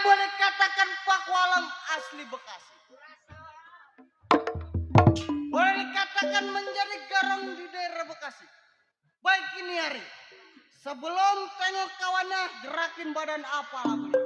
boleh katakan Pakualam asli Bekasi. Boleh dikatakan menjadi garong di daerah Bekasi. Baik ini hari, sebelum tengok kawannya gerakin badan apa lagu ini.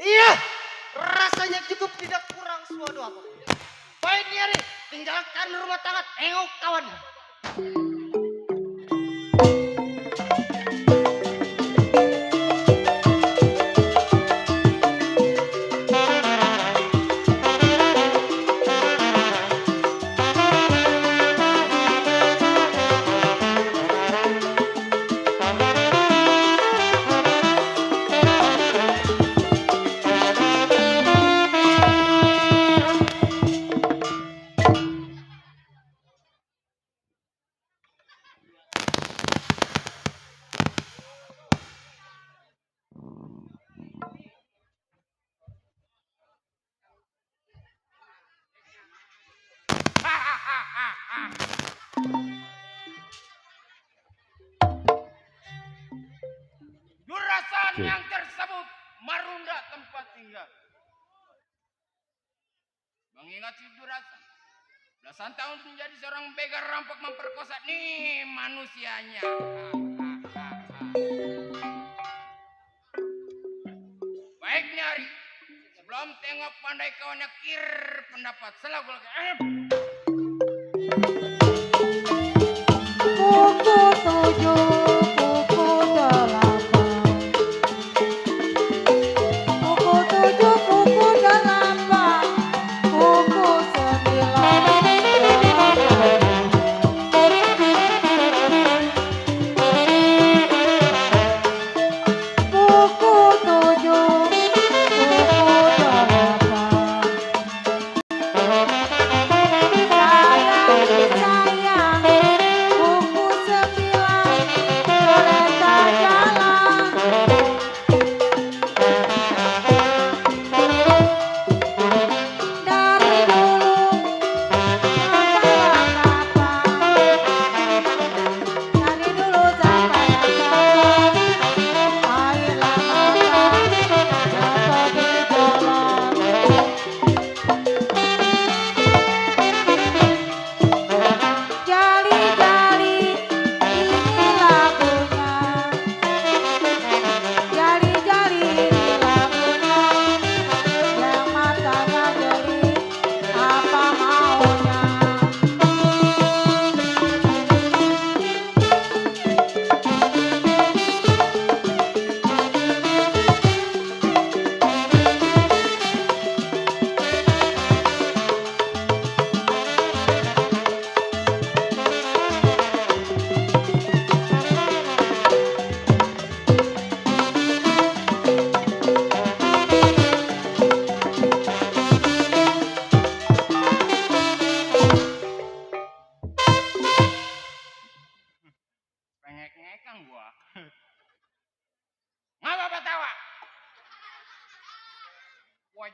Iya, rasanya cukup tidak kurang suatu apa. Baik Nyari, tinggalkan rumah tangga, tengok kawan. Jurasan yang tersebut merunda tempat tinggal. Mengingat si Jurasan belasan tahun menjadi seorang begal rampok memperkosa nih manusianya. Baik Nyari, sebelum tengok pandai kawannya kir pendapat selaku lagi. Buku 7, buku 8. Buku 7, buku 8. Buku 9. Buku 7, buku 8. Sayang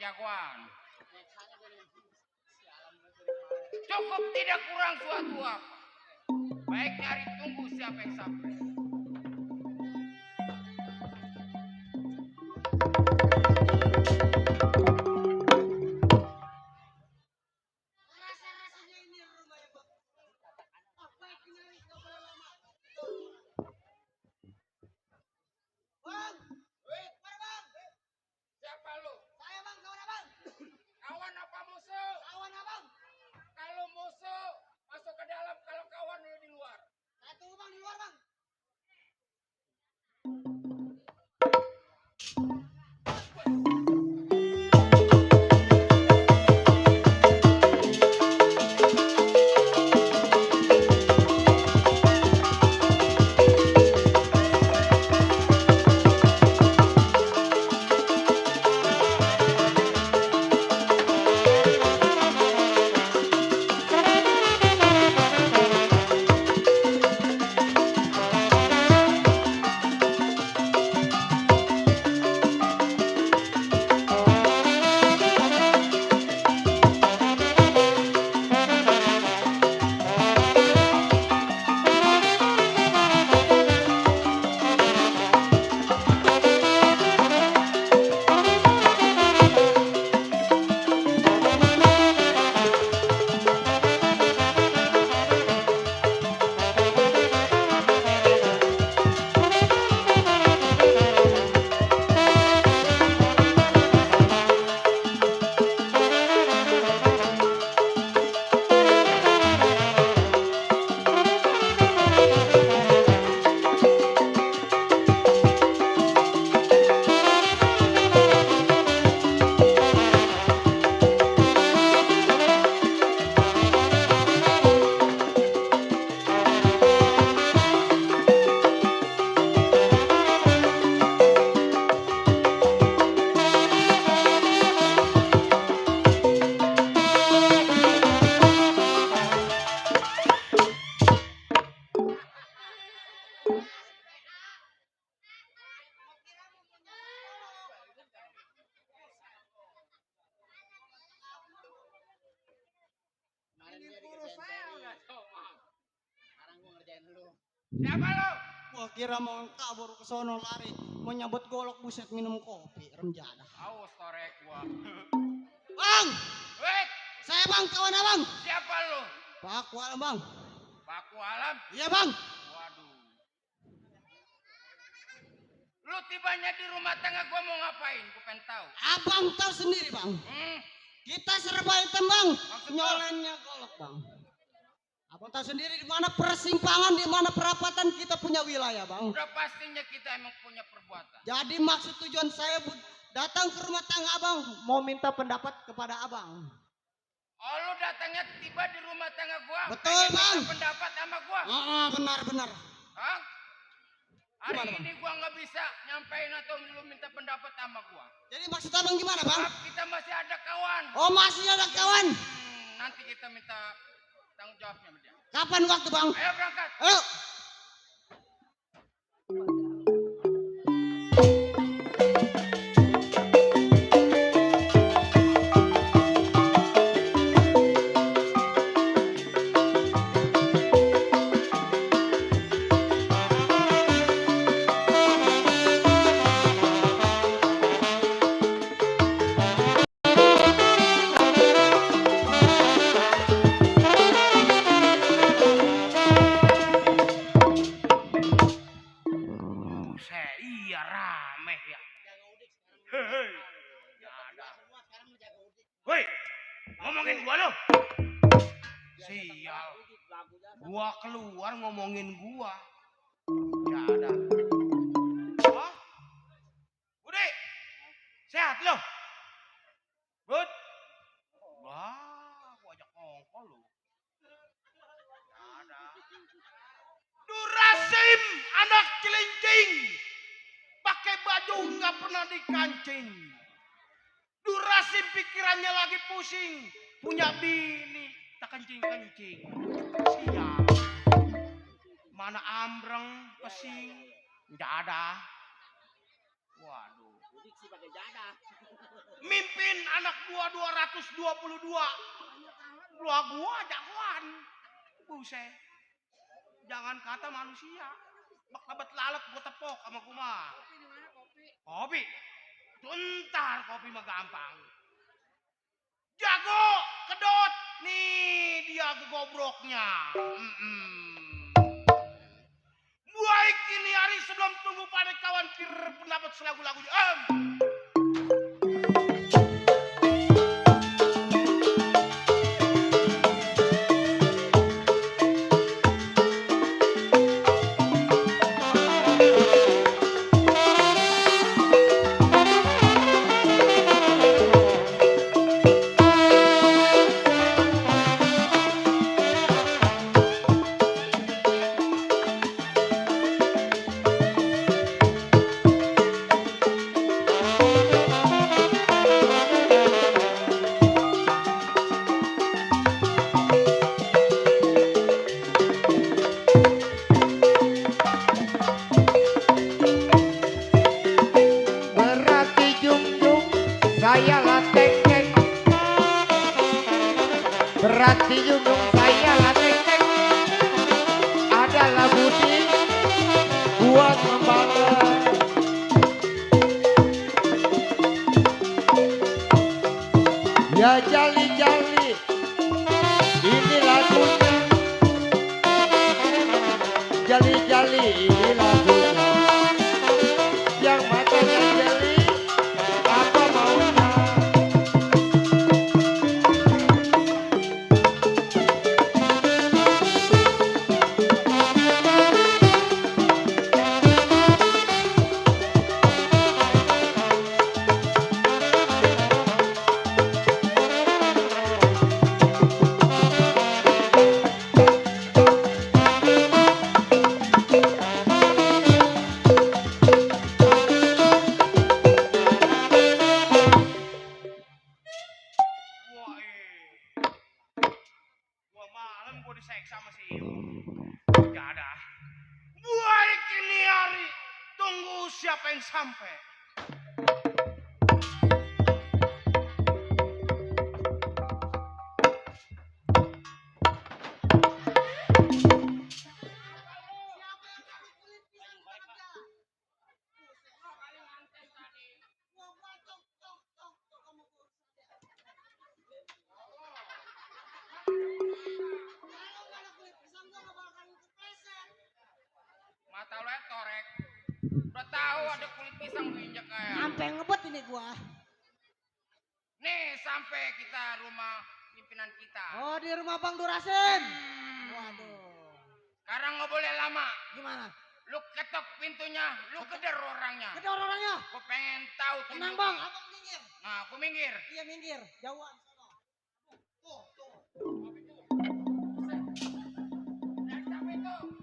jagoan. Cukup tidak kurang suatu apa. Baik nyari tunggu siapa yang sampai. Rasa-rasanya ini rumahnya bang. Apa yang nyari kau lama? Bang, wait, bang. Siapa lu? Saya bang, kawan abang. Kawan apa musuh? Kawan abang. Kalau musuh masuk ke dalam, kalau kawan lu di luar. Saya tunggu bang di luar bang. Siapa lu? Gua kira mau kabur ke sono lari, mau nyabut golok buset minum kopi, remjada. Awas torek gua. Bang, Wait, saya bang, kawan abang. siapa lu? Pak Kuala bang. Paku Alam. Iya bang. Waduh. Lu tibanya di rumah tangga gua mau ngapain? Gua pengen tahu. Abang tahu sendiri bang. Kita serba hitam bang. Maksud Nyolennya golok bang. Abang tahu sendiri di mana persimpangan, di mana perapatan kita punya wilayah bang. Udah pastinya kita emang punya perbuatan. Jadi maksud tujuan saya datang ke rumah tangga abang, mau minta pendapat kepada abang. Oh, lu datangnya tiba di rumah tangga gua. Betul, pengen Bang. minta pendapat sama gua. Benar. Hah? Hari Gimana, Bang? ini gua nggak bisa nyampein atau lu minta pendapat sama gua. Jadi maksud abang gimana bang? Sebab kita masih ada kawan. Oh masih ada kawan. Nanti kita minta tanggung jawabnya sama dia. Kapan waktu bang? Ayo berangkat. Ayo. Iya rame ya. Hei. Ya ada. Woi, ngomongin gua lo. Sial. Gua keluar ngomongin gua. Ya ada. Hah? Budi, sehat lo? Bud. Wah, gua ajak ngongkol lo. Ya ada. Durasim anak celincing. Pakai baju nggak pernah dikancing. Durasim pikirannya lagi pusing. Punya bini tak kencing-kencing. Sial. Mana ambreng, pesing. Nggak ada. Waduh. Budik sih pakai jadah. Mimpin anak buah 222. Gua jagoan. Buset. Jangan kata manusia. Bak lebat lalat gua tepok sama gua mah. Kopi. Bentar kopi mah gampang. Jago, kedot. Nih dia gegobroknya. Baik ini hari sebelum tunggu pada kawan kir pendapat selagu-lagunya. Berarti jungjung saya lah teng-teng. Berarti jungjung saya lah teng-teng. Adalah budi buat membalas. Ya jali-jali ini lagunya. Jali-jali ini lagunya. Yang matanya jeli apa maunya. Gua malam gua diseksa sama si Iyo. Gak ada. Baik ini hari. Tunggu siapa yang sampai. Mata lo ya torek. Udah tahu ada kulit pisang tuh injak kayak. Sampai ngebet ini gua. Nih sampai kita rumah pimpinan kita. Oh, di rumah Bang Durasen. Waduh. Sekarang nggak boleh lama. Gimana? Lu ketok pintunya, lu keder orangnya. Ada orangnya. Gua pengen tahu Tenang, tunjuk. Bang. Abang minggir. Nah, aku minggir. Iya, minggir. Jauhan.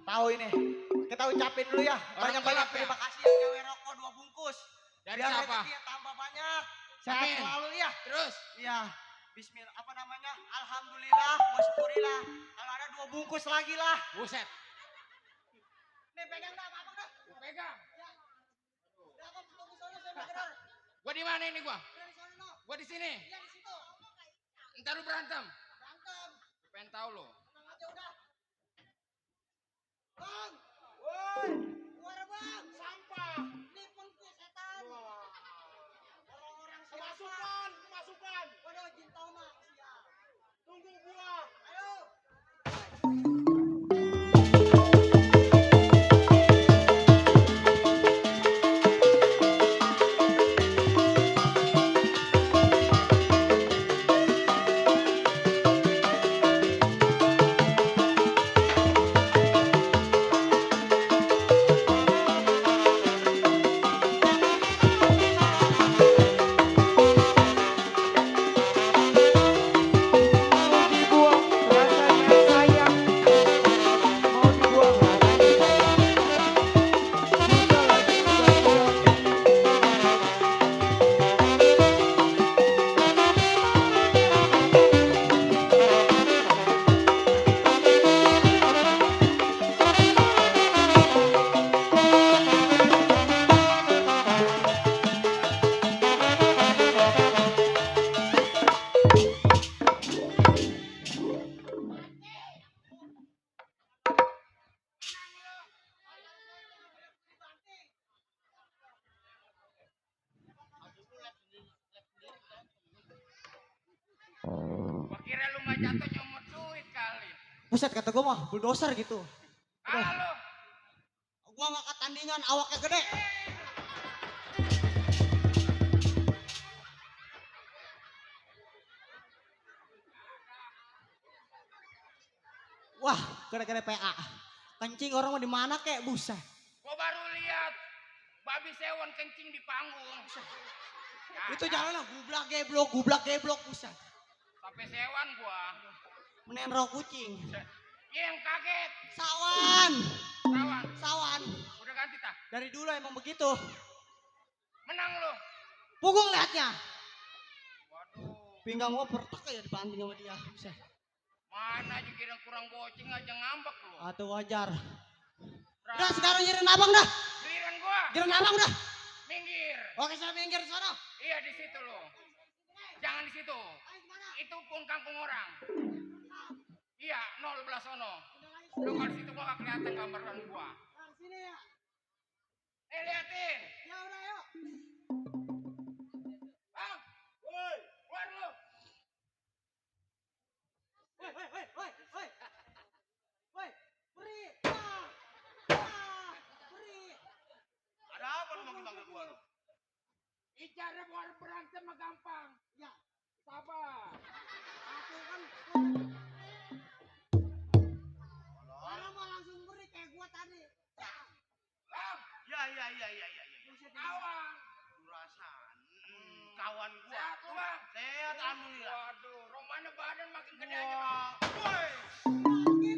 Tahu ini. Kita ucapin dulu ya. Orang Banyak-banyak gelap ya? terima kasih yang nyewa rokok 2 bungkus. Dari Biar siapa? rezeki tambah banyak. Sehat Amin. selalu ya. Terus, Iya. Bismillah. Apa namanya? Alhamdulillah. Wa syukurillah. Kalau ada 2 bungkus lagi lah. buset. Nih pegang dah, abang dah. Gua pegang. Udah abang tunggu sana saya bergerak. Gua di mana ini gua? Udah di sana no. Gua di sini. Iya di situ. Ntar lu berantem. Berantem. Gua pengen tahu lo. Tenang aja udah. Bang. Woi. Keluar bang. Sampah. Nipu setan. Orang-orang siapa? Kemasukan, kemasukan. Waduh, jin tau mah. Siap. Tunggu gua. Ayo. Enggak jatuh nyomot duit kali. Buset kata gua mah bulldozer gitu. Kalah lu. Gua ngangkat tandingan awaknya gede. Wah, gede-gede PA. Kencing orang mah di mana kek, buset. Gua baru lihat babi sewon kencing di panggung. Ya, Itu jalan lah, gublak geblok, buset. sampai sewan gua. Menen roh kucing. Yang kaget. Sawan. Sawan. Udah ganti tah. Dari dulu emang begitu. Menang lu. Punggung liatnya. Waduh. Pinggang gua pertek ya dibanting sama dia. Buset. Mana aja kira kurang goceng aja ngambek lu. Atau wajar. Udah sekarang giliran abang dah. Giliran gua. Giliran abang dah. Minggir. Oke saya minggir di sana. Iya di situ lo. Jangan di situ. Itu pun kampung orang. Iya, 0 sono. Lo kalau di situ gua gak kelihatan gambaran gua. Sini ya. Liatin. Ya udah yuk. Bang. Woi, keluar lu. Woi. Woi, beri. Beri. Ada apa lu manggil gua lu? Bicara bukan berantem mah gampang. Ya, Sabar. aku kan orang mau langsung beri kayak gua tadi. Bang. Ya. Kawan. Durasan. Kawan gua. Sehat lu, Bang. Sehat alhamdulillah. Waduh, Romana badan makin gede aja, Bang. Wah. Woi.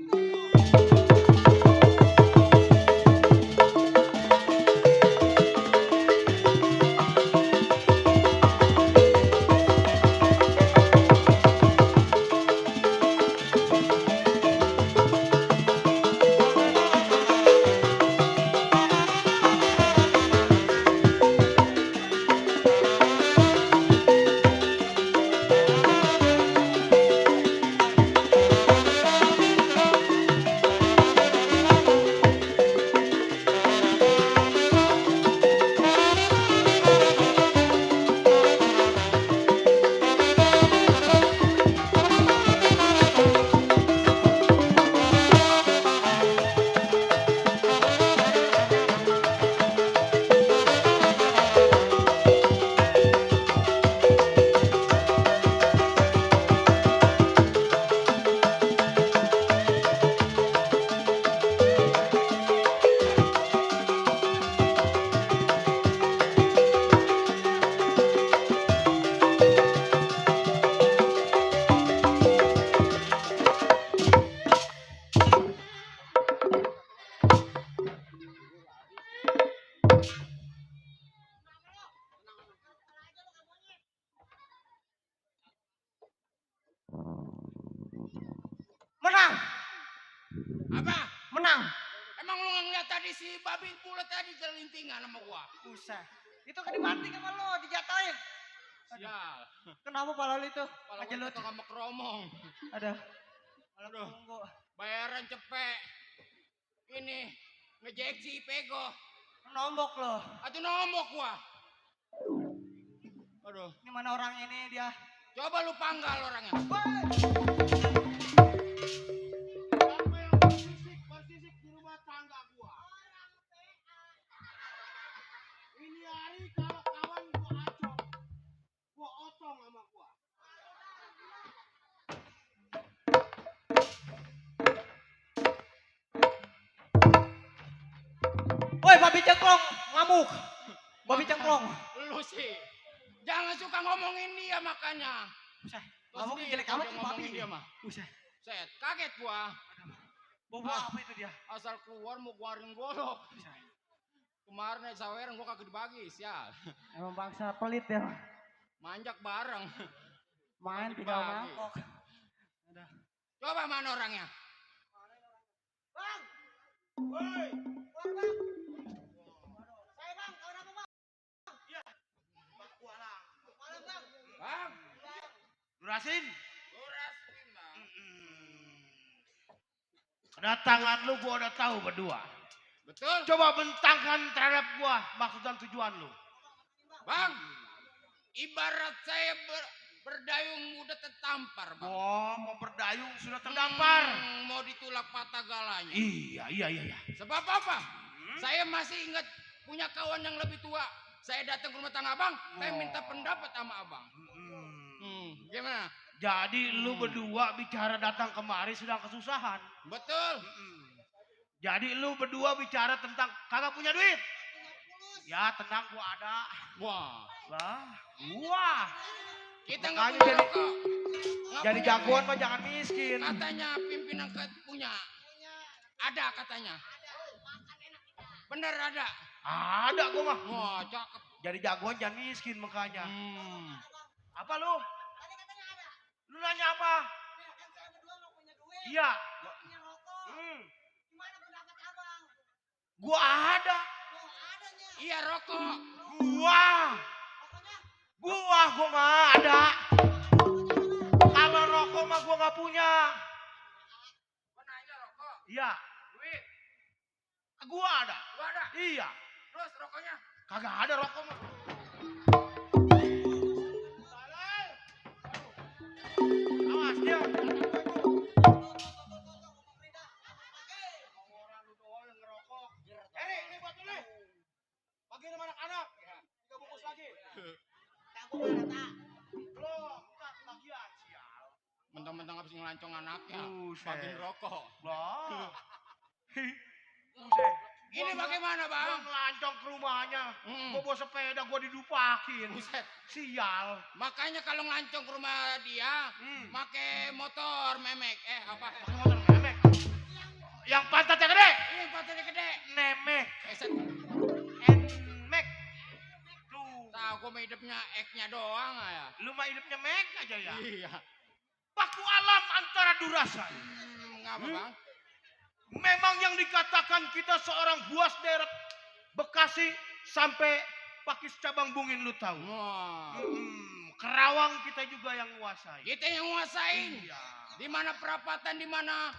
Menang. Apa? Menang. Emang lu nggak ngeliat tadi si babi bulat tadi kelintingan sama gua? Buset. Itu kan dibanting sama lo, dijatuhin. Sial. Kenapa pala lu itu? Kalau Aja gua lu. tetap sama keromong. Ada. Aduh. Tunggu. Bayaran cepet. Ini ngejek si Pego. Nombok lo. Atuh nombok gua. Aduh. Ini mana orang ini dia? Coba lu panggal orangnya. Siapa yang bersisik di rumah tangga gua? Ini hari kalau kawan gua acok, gua otong sama gua. Woi, babi cengklong, ngamuk. Babi cengklong. Lu sih. Jangan suka ngomongin dia makanya. Buset. Terus Ngomongin dia jelek amat dia tuh ngomongin babi. dia mah. Buset. Set, kaget gua. Bobo apa itu dia? Asal keluar mau keluarin golok. Kemarin saweran gua kagak dibagi, sial. Emang bangsa pelit ya. Manjak bareng. Main Dibagi. tinggal mangkok. Udah. Coba mana orangnya? Bang, Woi. keluar bang. Saya bang, kawan apa bang? Bakualang. Malam bang. Bang. Durasin. Durasin, Bang. Kedatangan lu gua udah tahu berdua. Betul? Coba bentangkan terhadap gua maksud dan tujuan lu. Bang. Ibarat saya Berdayung udah tertampar, Bang. Oh, mau berdayung sudah terdampar. Mau ditulak patah galanya. Iya. Sebab apa? Saya masih ingat punya kawan yang lebih tua. Saya datang ke rumah tangga Abang, saya minta pendapat sama Abang. Gimana? Jadi lu berdua bicara datang kemari sedang kesusahan. Betul. Jadi lu berdua bicara tentang kagak punya duit. Ya tenang, gua ada. Wah. Kita nggak Makanya punya jadi- rokok. Nggak Jadi punya jagoan duit. mah jangan miskin. Katanya pimpinan punya. Ada katanya. Bener ada. Ada gua mah. Wah, cakep. Jadi jagoan jangan miskin makanya. Hmm. Apa lu? Lu nanya apa? Iya. Gua ada. Iya rokok. Gua mah ada. Kalau rokok mah gua nggak punya. Gua nanya rokok. Iya. Duit. Gua ada. Gua ada. Iya. Terus rokoknya. Kagak ada rokok mah. Awas dia. Orang lu doang yang ngerokok. Ini buat lu nih. Bagiin sama anak-anak. 3 bungkus lagi. Belum, ntar bagian sial. Mentang-mentang habis ngelancong anaknya. Buset. Bagiin rokok. Wah. Buset. Ini bagaimana, Gua Bang? ngelancong ke rumahnya. Hmm. Gua bawa sepeda, gua didupakin. Buset. Sial. Makanya kalau ngelancong ke rumah dia, make motor memek. Apa? Pakai motor memek. Yang pantatnya gede. Ini pantatnya gede. Nemek. Set. Enmek. Tuh. Tahu gua mah hidupnya eknya doang ya. Lu mah hidupnya mek aja ya. Iya. Paku alam antara durasa. Ngapa, Bang? Memang yang dikatakan kita seorang buas deret Bekasi sampai Pakis cabang Bungin lu tahu. Wah. Kerawang kita juga yang nguasai. Kita yang nguasain. Iya. Di mana perapatan, di mana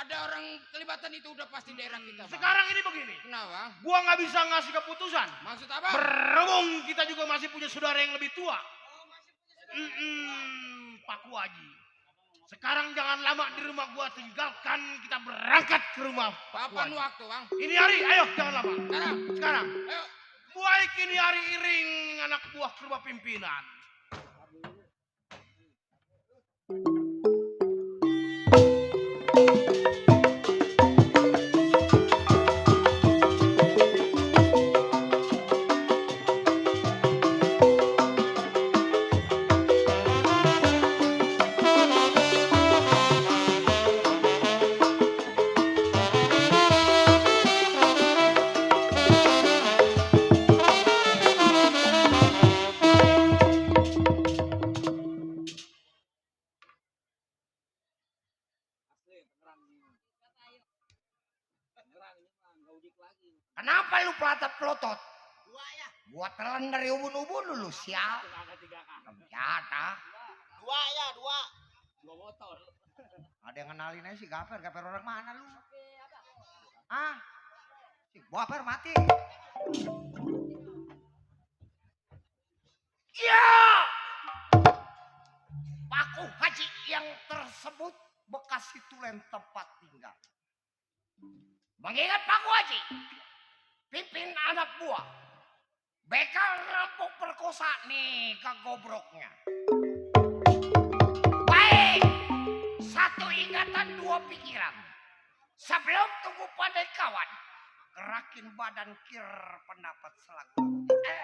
ada orang kelibatan itu udah pasti daerah kita, Bang. Sekarang ini begini. Kenapa? Gua nggak bisa ngasih keputusan. Maksud apa? Berhubung kita juga masih punya saudara yang lebih tua. Paku Haji. Sekarang jangan lama di rumah gua, tinggalkan kita berangkat ke rumah Paku Kapan Haji. waktu, Bang? Ini hari, ayo jangan lama. Sekarang. Sekarang. Ayo. Buai kini hari iring anak buah ke rumah pimpinan. Kenapa lu pelotot? Gua telan dari ubun-ubun dulu, sial. Jatah. Dua botol. Ada yang kenalin aja si Gaper orang mana lu? Si Gaper mati. Ya! Paku Haji yang tersebut Bekasi Tulen tempat tinggal. Mengingat Paku Haji, pimpin anak buah, bekal rampok perkosa nih kegobroknya. Baik, satu ingatan dua pikiran. Sebelum tunggu pandai kawan, gerakin badan kir pendapat selanjutnya.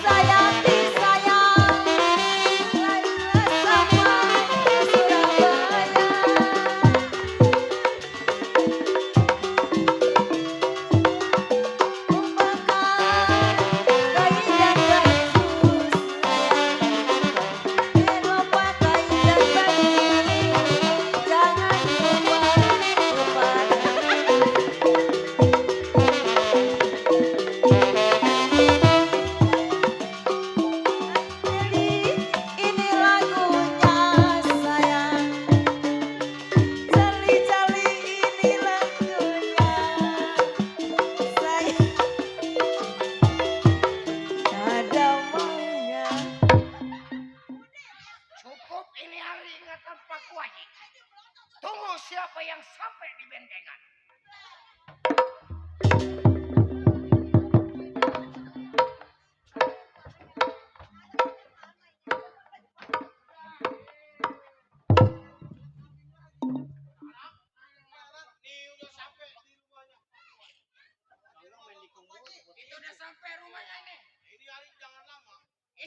Sayati, sayati.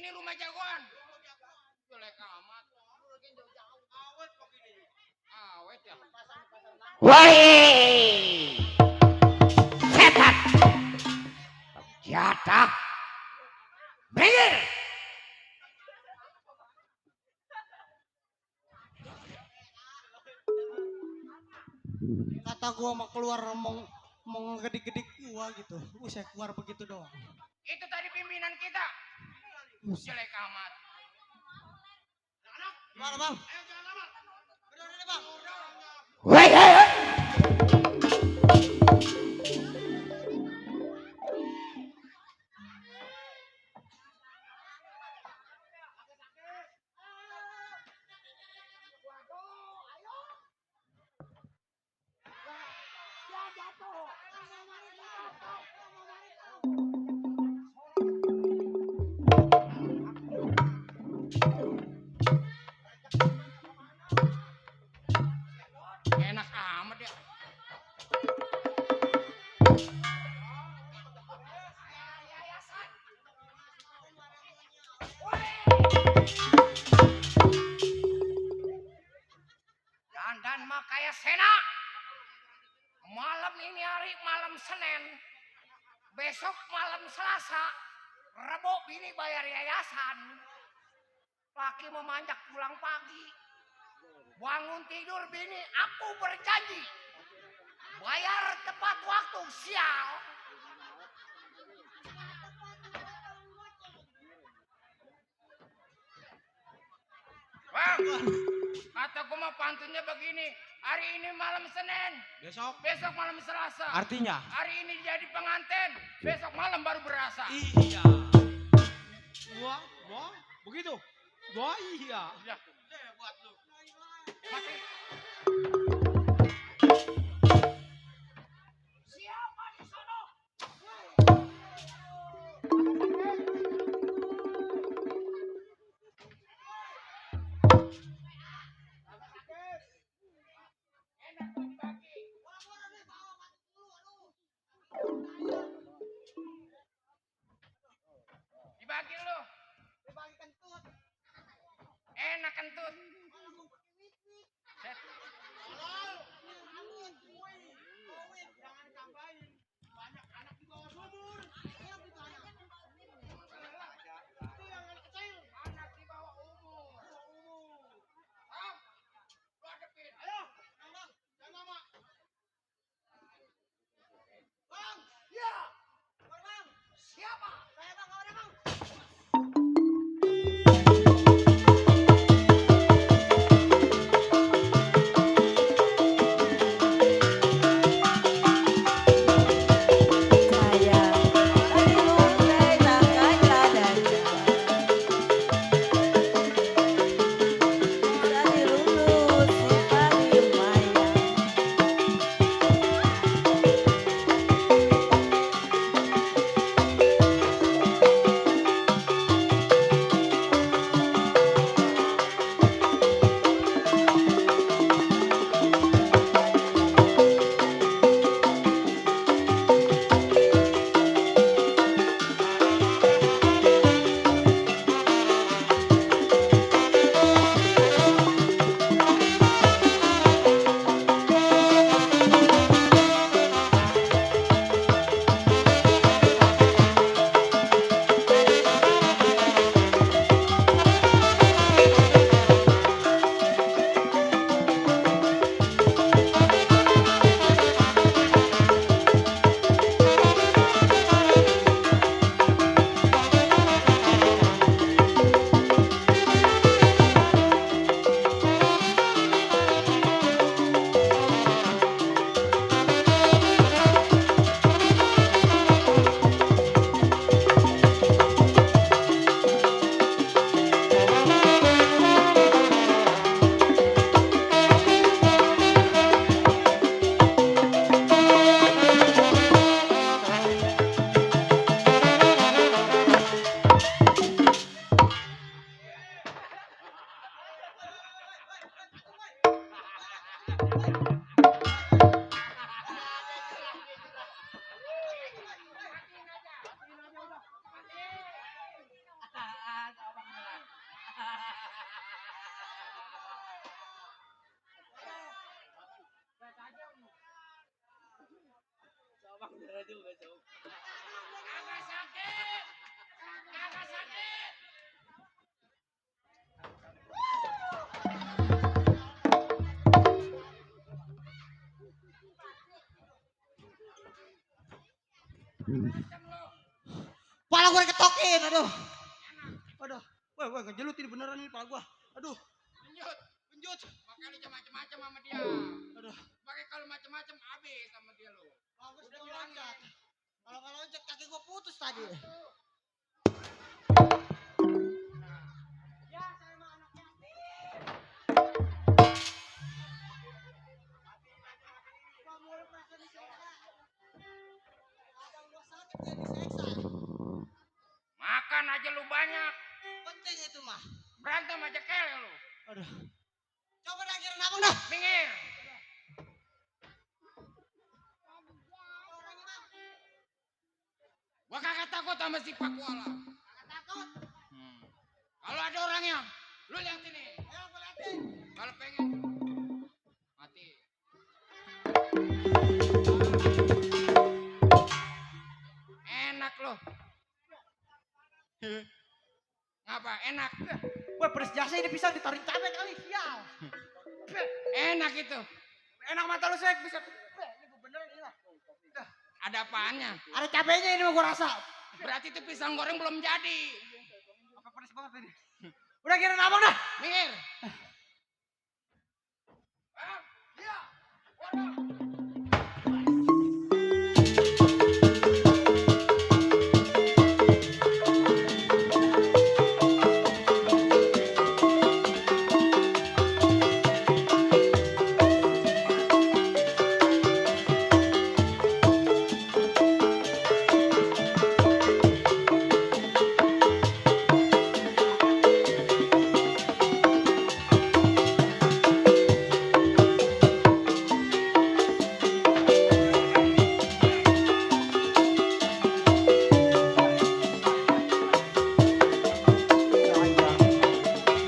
Ini rumah jagoan. Jelek amat. Awet begini. Awet ya. Wahai setan jatah minggir. Kata gua mau keluar mau ngegedik-gedik gua gitu. Saya keluar begitu doang. Itu tadi pimpinan kita. Jelek amat. Gimana bang? Ayo jangan lama. Udah nih bang. Woi, hei, hei. Enak amat ya. Dandan mah kayak Sena. Malam ini hari malam Senin. Besok malam Selasa. Rebo bini bayar yayasan. Laki memanjak pulang pagi. Bangun tidur bini, aku berjanji. Bayar tepat waktu, sial. Bang, kata gue mah pantunnya begini. Hari ini malam Senin, Besok. besok malam Selasa. Artinya? Hari ini jadi pengantin, besok malam baru berasa. Iya. Wah, begitu. Wah, iya. Ya. Buat lu. Mati. Siapa di sono? Enak tuh dibagi. Dibagi lu. Dibagi kentut. Enak kentut. Set. Jangan tambahin. Banyak anak di bawah sumur. Itu yang anak kecil. Anak di bawah umur. Bang, lu hadepin. Ayo, bang, jangan lama. Bang, Ya, bang. siapa? Saya bang, kawan bang. Kagak sakit. Kagak sakit. Pala gue diketokin, aduh. Aduh. Wah, ngejelutin beneran ini pala gua. Aduh. Lanjut. Penjut. Makanya macam-macam sama dia. Aduh. Pakai kalau macam-macam habis sama dia lo. Bagus udah loncat. Kalau nggak loncat kaki gua putus tadi. Ya, saya mah anak yatim. Gua mulai merasa diseksa. Kadang gua sakit dia diseksa. Makan aja lu banyak. Penting itu mah. Berantem aja kele lu. Aduh. Coba dah kira abang dah. Minggir. Gua kagak takut sama si Pak Kuala. Kagak takut. Kalau ada orangnya, lu lihat ini. Ayo gua liatin. Kalau pengen mati. Enak lo. Ngapa? Enak. Wah, pedes jasa ini bisa ditarik cabai kali, sial. Enak itu. Enak mata lu, Sek. Bisa. Ini gua beneran ini lah. Ada apaannya? Ada cabenya ini mah gua rasa. Berarti itu pisang goreng belum jadi. Apa pedes banget ini? Udah kira abang dah. Minggir. Iya. Waduh.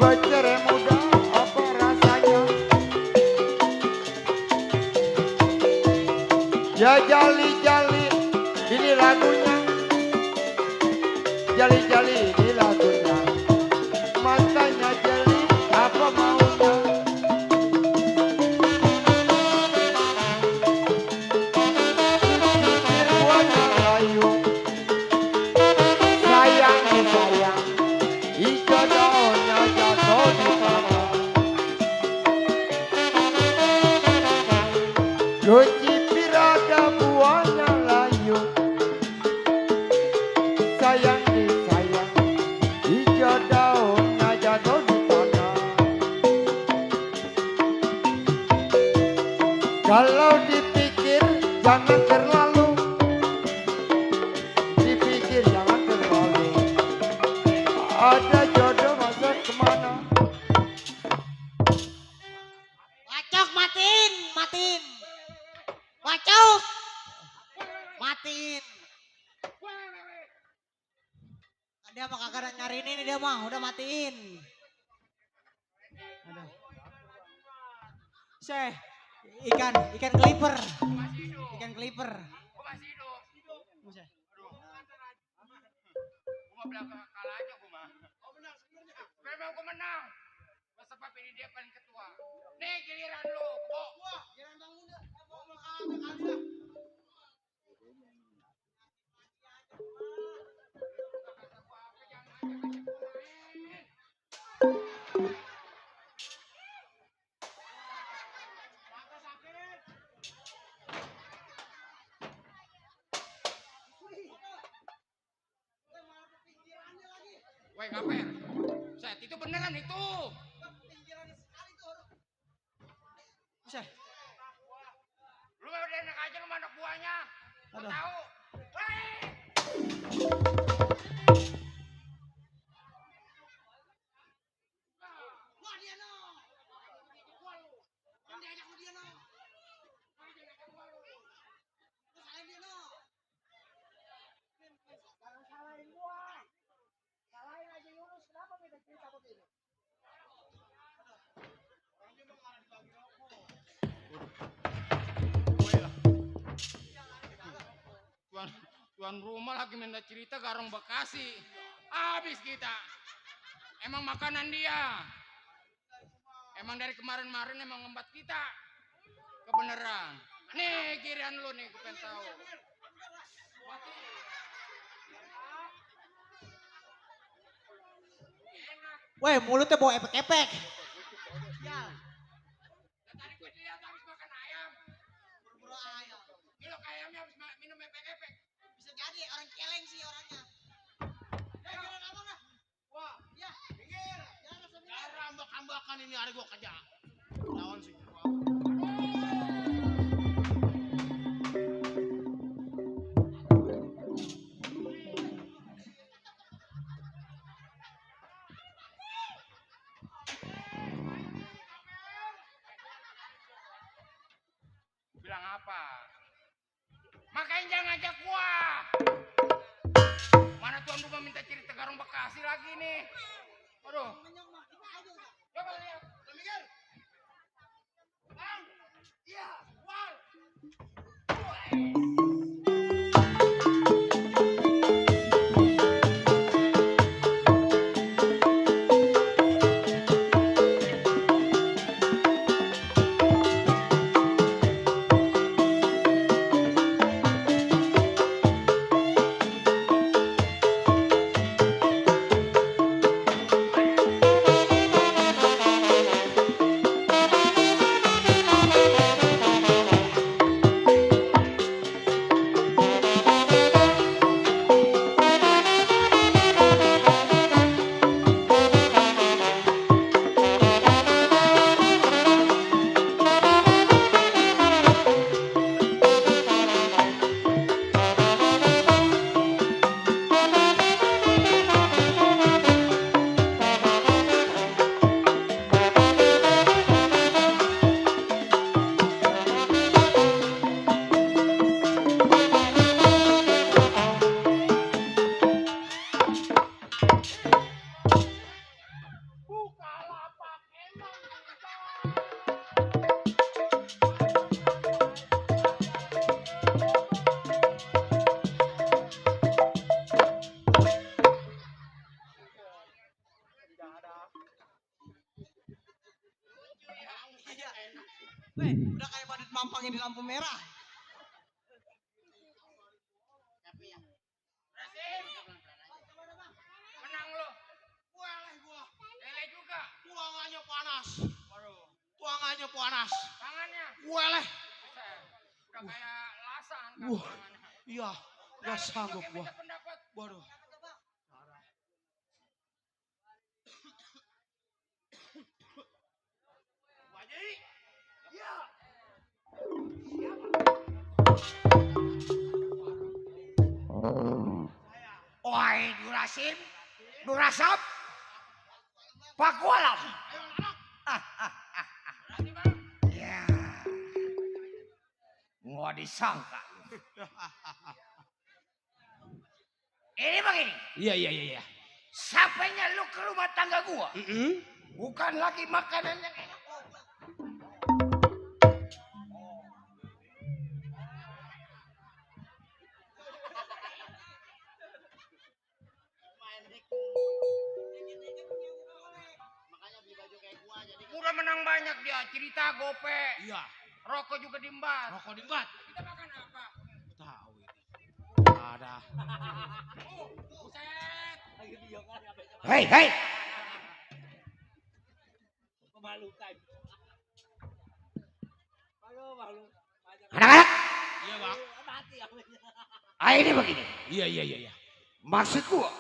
Bercerai muda apa rasanya? Ya jali-jali ini lagunya. Jali-jali ini lagunya. Matanya jeli apa maunya? Pikir buana layu. Sayang nih sayang. Ijo daunnya jatuh di tanah. Guci pirada buahnya layu. Sayang nih sayang. Ijo daunnya jatuh di tanah. Kalau dipikir jangan terlalu. Dipikir jangan terlalu. Ada jodoh masa kemana? Wacok matiin, matiin. Wacok. Matiin. Dia mah kagak ada nyariin ini dia mah, udah matiin. Aduh. Seh, ikan keliper. Masih hidup. Ikan keliper. Gua masih hidup. Seh. Gua bilang kalah aja gua mah. Oh benar sebenarnya. Memang gua menang. Gua sebab ini dia paling ketua. Nih giliran lu. Wah, Giliran Bang Muda. Mau makan kali dah. Woi ngapain? Set itu beneran itu. Seh. Lu mah udah enak aja lu mah anak buahnya. Gua Aduh. tahu. Woi. Wah dia no. Wah lu. Yang diajak lu dia no. Lu salahin dia no. Jangan salahin gua. Salahin aja Yunus. Kenapa beda cerita begini? Orangnya mah malah dibagi rokok. Tuan rumah lagi minta cerita Garong Bekasi. Habis kita. Emang makanan dia. Emang dari kemarin-kemarin emang ngembat kita. Kebeneran. Nih kirian lu nih, gue pengen tahu. Weh, mulutnya bau epek-epek. Tadi gue lihat habis makan ayam. Buru-buru ayam. Gila kayak ayamnya habis minum epek-epek. Bisa jadi orang celeng sih orangnya. Giliran abang dah. Wah, Ya, pinggir. jangan rasa minum. Cara ambak-ambakan ini hari gua kerja. Lawan sih. Bilang apa? Makanya jangan ngajak gua. Mana tuan rumah minta cerita Garong Bekasi lagi nih. Aduh. Coba lihat. Pinggir. Bang. Iya, wal. Weh, udah kayak badut mampang yang di lampu merah. Rasim. Menang lu. Boleh gua. Lele juga. Tuangannya panas. Tuangannya panas. Tangannya. Boleh. Buset. Udah kayak lasan kan Wah. tangannya. Iya, Nah, gak sanggup pakai gua. minta pendapat. Waduh. Wajib. Iya. Oi, Durasim, Durasap, Pakualam. Berarti bang. Ya, nggak disangka. Ini begini, Iya. sampainya lu ke rumah tangga gua, bukan lagi makanan yang enak. Udah menang banyak dia, cerita gope, Iya. rokok juga diembat. Rokok diembat. Kita makan apa? Tahu ini. Ada. Buset. Hei, hei, anak-anak, Iya, Bang. ini begini, Iya. maksud gua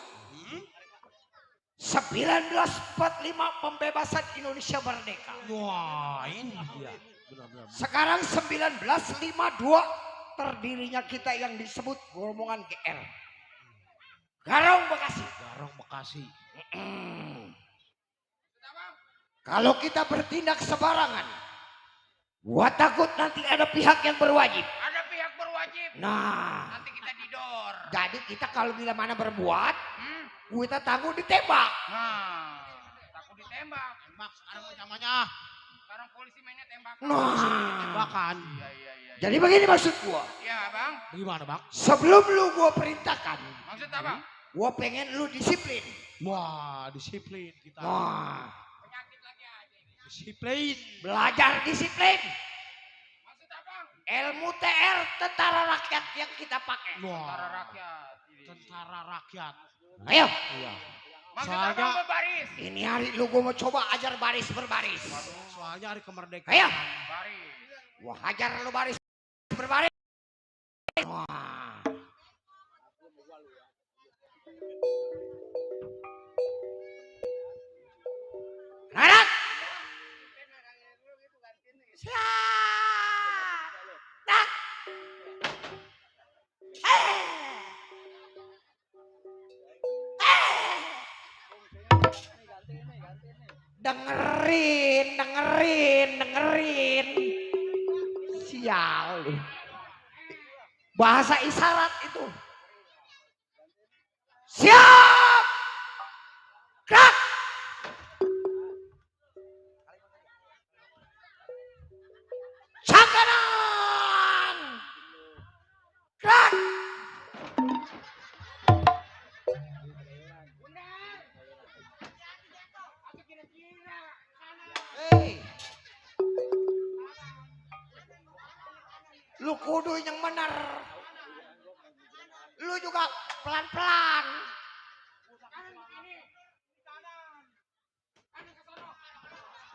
1945 pembebasan Indonesia merdeka. Wah, ini dia. Benar. Sekarang 1952 terdirinya kita yang disebut golongan GR. Garong Bekasi. Garong Bekasi. Kalau kita bertindak sembarangan, gua takut nanti ada pihak yang berwajib. Ada pihak berwajib. Nah, Nanti kita didor. jadi kita kalau bila mana berbuat, kita tangguh ditembak. Nah, takut ditembak. Tembak sekarang macamnya. Sekarang orang polisi mainnya tembakan. Nah, Tembakan. Iya. jadi begini maksud gua. Iya, Bang. Bagaimana, Bang? Sebelum lu gua perintahkan, Maksud apa? gua pengen lu disiplin. Wah, disiplin kita. Nah, Penyakit lagi aja ini. Disiplin. belajar disiplin. Maksud apa? Ilmu TR tentara rakyat yang kita pakai. Wah. Tentara rakyat. Tentara rakyat. Ayo, Iya. Maksud Soalnya- apa berbaris? ini hari lu gua mau coba ajar baris berbaris. Soalnya hari kemerdekaan. Ayo. Baris. Gua hajar lu baris berbaris. Wah. Anak. Siap. Dak. Dengerin. Sial lu. Bahasa isyarat itu. Siap. Gerak. Kanan. Gerak. Hei. Lu kudu yang bener. Lu juga pelan-pelan.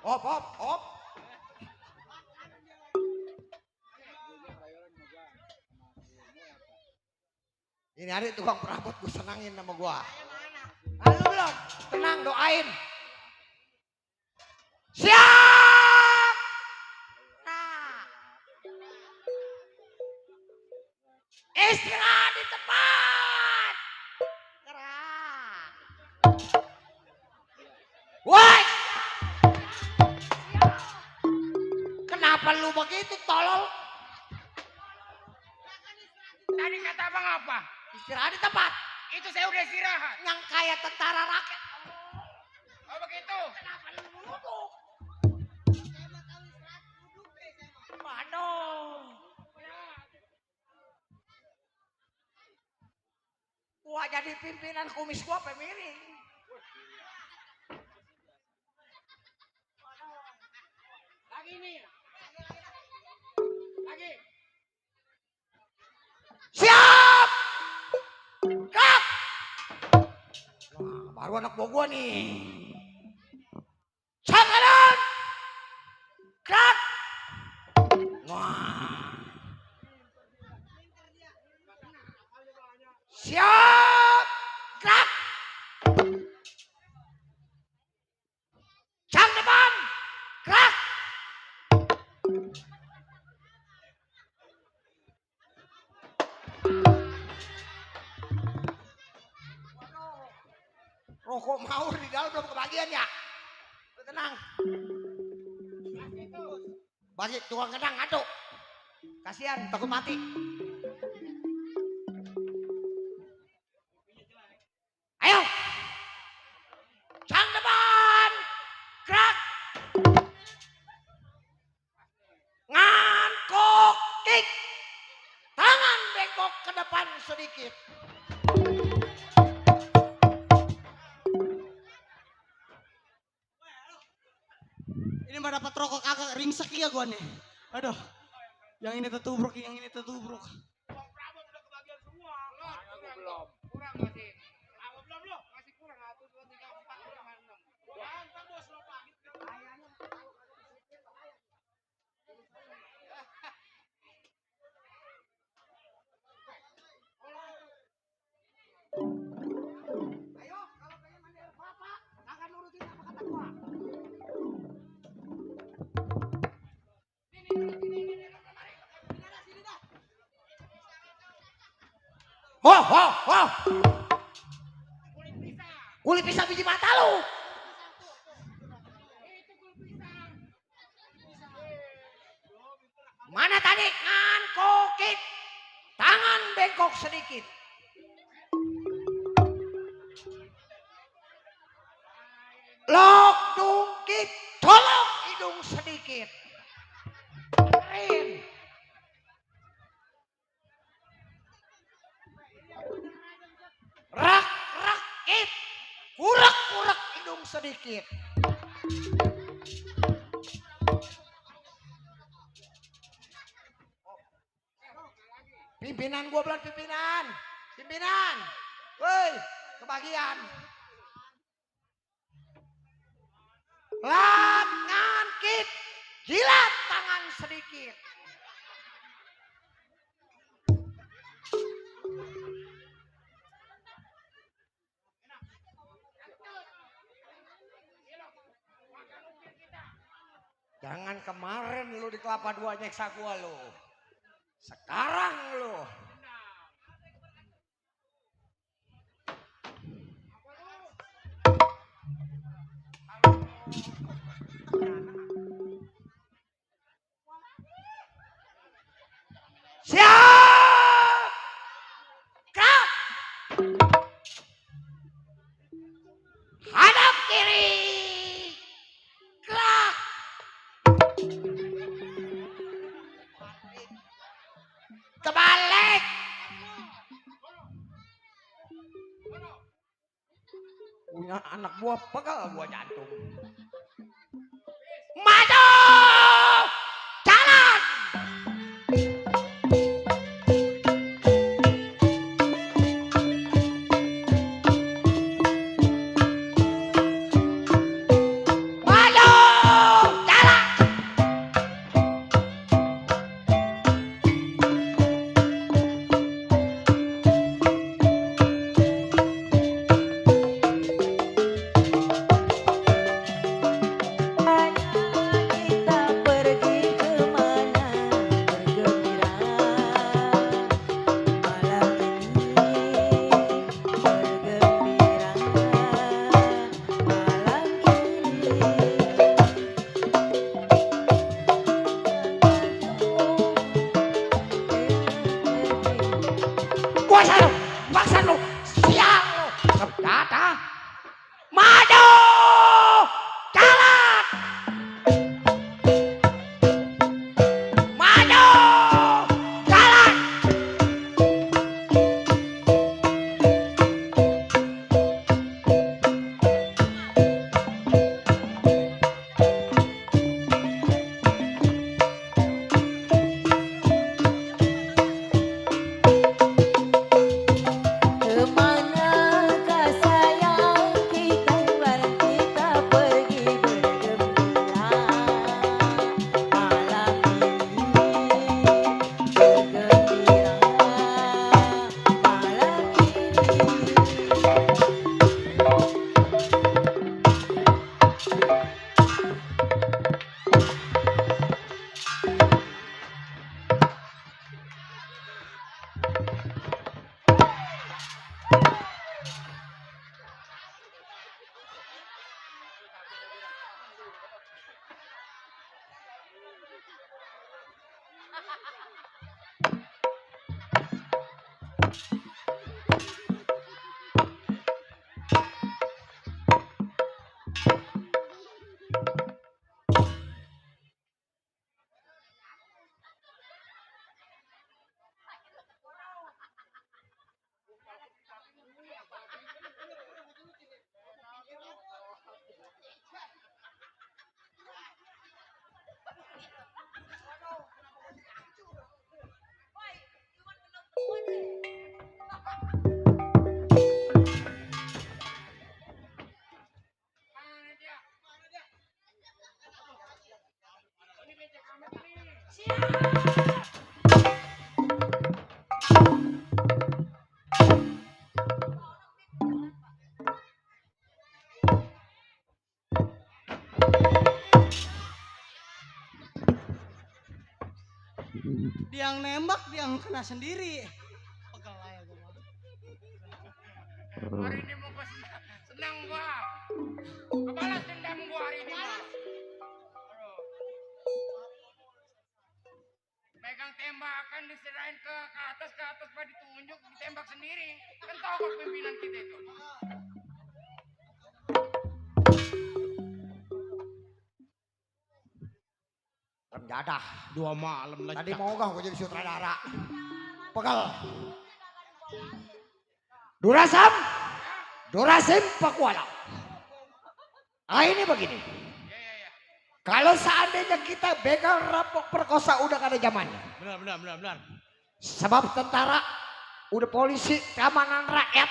Op. Ini hari tukang perabot gue senangin sama gua. Lalu belum? Tenang, doain. Siap. Nah. Istirahat di tempat. Gerak. Woi. Kenapa lu begitu tolol? Tadi kata abang apa? Istirahat di tempat. Itu saya udah istirahat. Yang kayak tentara rakyat. Oh begitu. Kenapa lu duduk? Waduh. Gua jadi pimpinan kumis gua pemiring. Lagi nih. Lagi. Siap. Kak. Wah, baru anak buah gua nih. Kanan. Kak. Wah. Siap. Kak. Cang depan. Kak. Rokok mau di dalam belum kebagian ya? Lu tenang. Bagi tukang kedang ngaduk. Kasihan takut mati. Ayo. Cang depan. Gerak. Ngankok kick. Tangan bengkok ke depan sedikit. Ini mah dapat rokok kagak ringsek ya gua nih. Aduh. Yang ini tertubruk, Bang Prabot udah kebagian semua. Belum. Kurang masih. Belum lo. Masih kurang. 1, 2, 3, 4, 5, 6. Ntar bos lo pagi. Ayo, kalau pengen mandi air kelapa, kagak nurutin apa kata gua. Ho. Kulit pisang biji mata lu. Mana tadi? Ngankokit. Tangan bengkok sedikit. Lok dungkit. Tolong hidung sedikit. Keren. Rak rakit. Kurak hidung sedikit. Pimpinan gua bilang pimpinan. Pimpinan. Woi, kebagian. Lengan kit. Jilat tangan sedikit. Jangan kemarin lu di Kelapa Dua nyeksa gua lu. Sekarang lu. Siap. Gerak. Hadap kiri. Gerak. Kebalik. Punya anak buah pegal gua jantung. Maju. Jalan. Maju. Jalan. Kita pergi kemana bergembira malam ini bergembira malam ini. Kuasa lu, paksa lu, siap lu. Data. Maju. Jalan. Maju. Jalan. Kemanakah sayang kita bareng kita pergi bergembira malam ini bergembira malam ini. Mana dia? Ini becek amat nih. Dia yang nembak, dia yang kena sendiri. Pegal aja gua mah. Hari ini mau gua senang gua. Kebalas dendam gua hari ini mah. Aduh. Pegang tembakan diserahin ke atas pak ditunjuk ditembak sendiri. Kan tahu kok pimpinan kita itu. Dadah. 2 malam lagi. Tadi mau gak gue jadi sutradara. Pegal. Durasam. Durasim Pakuala. Ah ini begini. Kalau seandainya kita begal rampok perkosa udah gak ada zamannya. Benar. Sebab tentara, udah polisi, keamanan rakyat,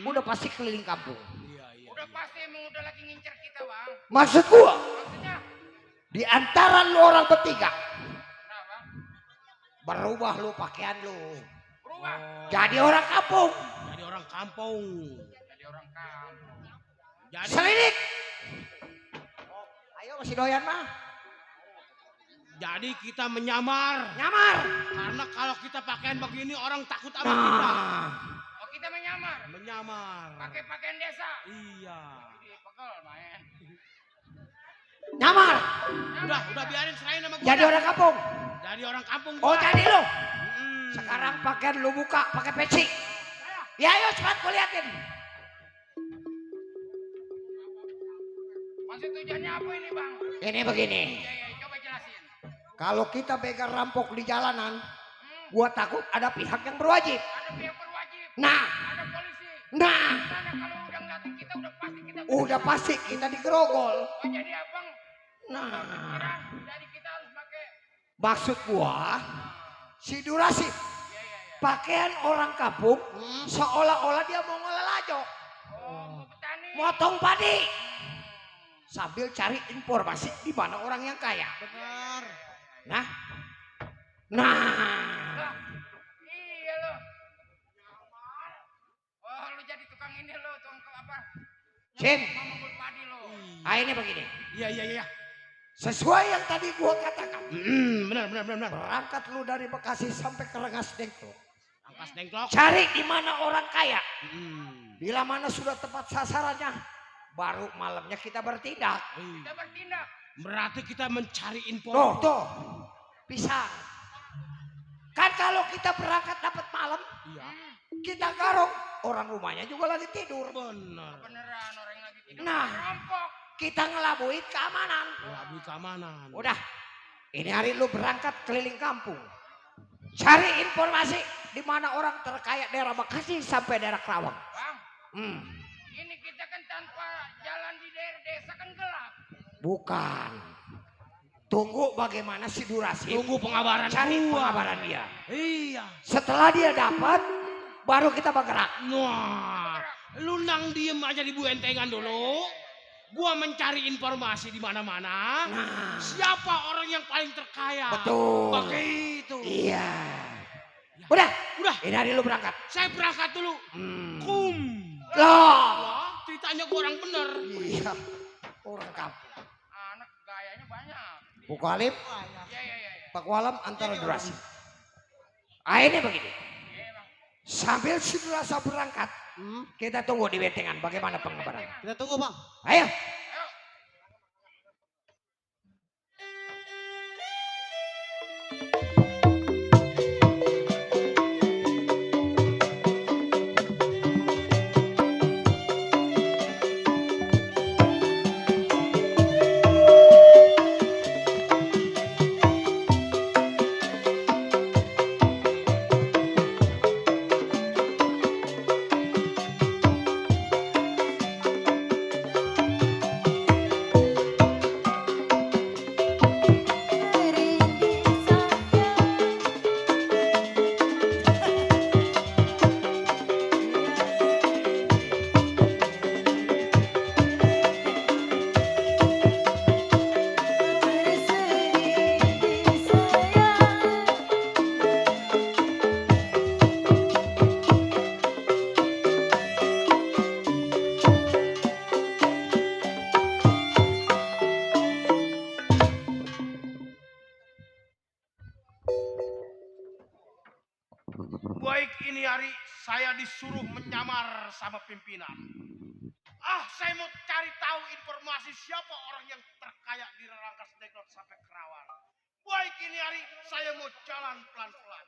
udah pasti keliling kampung. Iya. Udah pasti emang udah lagi ngincer kita, Bang. Maksud gua, Maksudnya, di antara lu orang bertiga, kenapa? berubah lu pakaian lu. Berubah. Jadi orang kampung. Jadi orang kampung. Jadi orang kampung. Jadi Selidik. Ayo masih doyan mah. jadi kita menyamar. Nyamar. Karena kalau kita pakaian begini orang takut sama kita. Nah. Oh, kita menyamar. Menyamar. Pakai pakaian desa. Iya. Ih, pegel main. Nyamar. Udah biarin serahin sama gua. Jadi dah. orang kampung. Jadi orang kampung Oh gua. jadi lu. Mm-mm. Sekarang pakaian lu buka pakai peci. Ya ayo cepat gua liatin. Maksud tujuannya apa ini, Bang? Ini begini. Iya, coba jelasin. Kalau kita begal rampok di jalanan, gua takut ada pihak yang berwajib. Ada pihak berwajib. Nah, Ada polisi. nah, Karena kalau udah ngeliatin kita udah pasti kita. udah pasti kita digerogol. Oh, jadi abang Nah, kira jadi kita harus pakai. maksud gua si Durasi pakaian orang kampung seolah-olah dia mau ngolah lajo, Oh, mau petani. motong padi, sambil cari informasi di mana orang yang kaya. Benar. Nah, Lah, iya lo. Oh, lu jadi tukang ini lo, tukang apa? Sim. Memangul padi lo. ah ini begini. Iya. Sesuai yang tadi gua katakan, Benar. berangkat lu dari Bekasi sampai ke Rengas Dengklok, Angkas dengklok. cari di mana orang kaya. Mm. Bila mana sudah tepat sasarannya, baru malamnya kita bertindak. Kita bertindak. Berarti kita mencari info. Tuh, pisang. Kan kalau kita berangkat dapat malam, Iya. kita garong, orang rumahnya juga lagi tidur. Benar. Beneran orang lagi tidur. Nah. Rampok. Kita ngelabuin keamanan. Labu keamanan. Udah, ini hari lu berangkat keliling kampung. Cari informasi di mana orang terkaya daerah Bekasi sampai daerah Kerawang. Bang, ini kita kan tanpa jalan di daerah desa kan gelap. Bukan. Tunggu bagaimana si Durasi. Tunggu pengabaran Cari gua. pengabaran dia. Iya. Setelah dia dapat, baru kita bergerak. Wah, lu nang diem aja di buentengan dulu. Gua mencari informasi di mana-mana. Nah, Siapa orang yang paling terkaya? betul. Begitu. Iya. Udah, Udah, ini hari lu berangkat. saya berangkat dulu. Kum. Loh. Wah, ceritanya gua orang bener. Iya. Orang kampung. Anak gayanya banyak. Buku Alim, Iya. Pak Walam antara Durasi. Ah ini begini. Iya, Bang. Sambil si Durasa berangkat, kita tunggu di bentengan bagaimana pengabaran. Kita tunggu bang. Ayo. Baik, ini hari saya disuruh menyamar sama pimpinan. Saya mau cari tahu informasi siapa orang yang terkaya di Rangkas Dengklok sampai Kerawang. Baik, ini hari saya mau jalan pelan-pelan.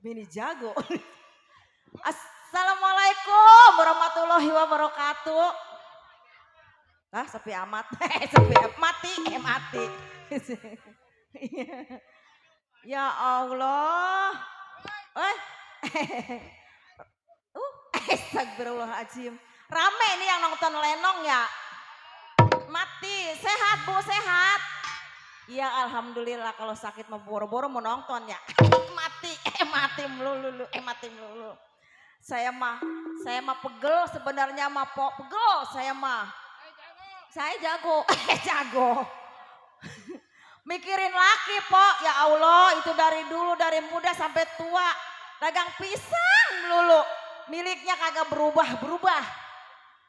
Mini jago. Assalamualaikum warahmatullahi wabarakatuh. Ah, sepi amat. Sepi mati, mati. Ya Allah. Astagfirullahaladzim. Rame ini yang nonton lenong ya. Mati, sehat Bu, sehat. Iya alhamdulillah, kalau sakit mau boro-boro mau nonton ya. Mati, mati melulu, mati melulu. Saya mah pegel sebenarnya mah pegel saya mah. Saya jago, jago. Mikirin laki Pok, ya Allah itu dari dulu dari muda sampai tua. Dagang pisang melulu, miliknya kagak berubah-berubah.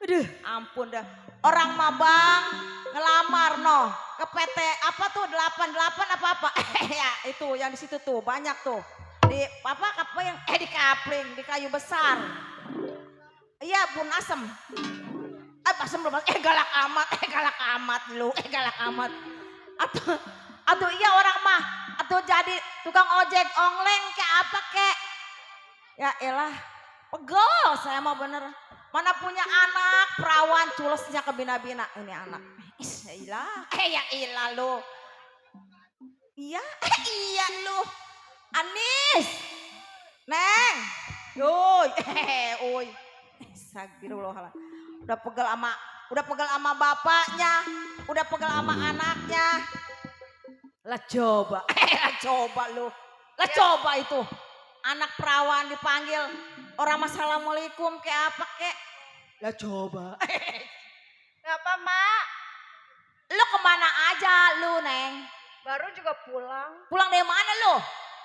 Aduh ampun dah. Orang mah Bang ngelamar no ke PT apa tuh 88 apa ya itu yang di situ tuh banyak tuh di apa yang di kapling di kayu besar. Iya Bun Asem. Asem belum galak amat lu galak amat. Atau iya orang mah atau jadi tukang ojek ongleng kayak apa kek. Ya elah pegel saya mah bener. Mana punya anak perawan culesnya ke bina-bina ini anak. Ya ilah lu. Iya lu. Anis. Neng. Uy. Astagfirullahaladzim. Udah pegel sama bapaknya, udah pegel sama anaknya. Lah coba lu. Lah coba itu. Anak perawan dipanggil orang assalamualaikum kayak apa kek. Lah coba. Kenapa Mak? Lu kemana aja lu Neng? Baru juga pulang. Pulang dari mana lu?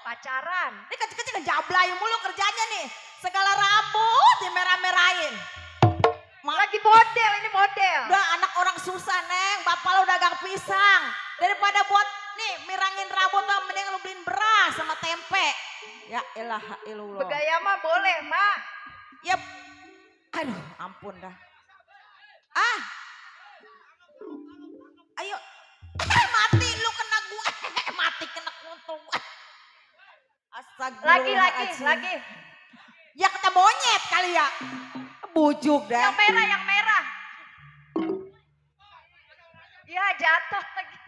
Pacaran. Ini kecil-kecil ngejablay mulu kerjanya nih. Segala rambut dimerah-merahin. Lagi model, ini model. Udah anak orang susah Neng. Bapak lu dagang pisang. Daripada buat nih mirangin rambut tuh mending lu beliin beras sama tempe. Ya elah ilullah. Bergaya mah boleh Mak. Yep. Aduh ampun dah. Ayo. Mati lu kena gua. Mati kena kuntung gua. Astagfirullahaladzim. Lagi. Ya kata monyet kali ya. Bujuk dah. Yang merah. Ya jatuh lagi.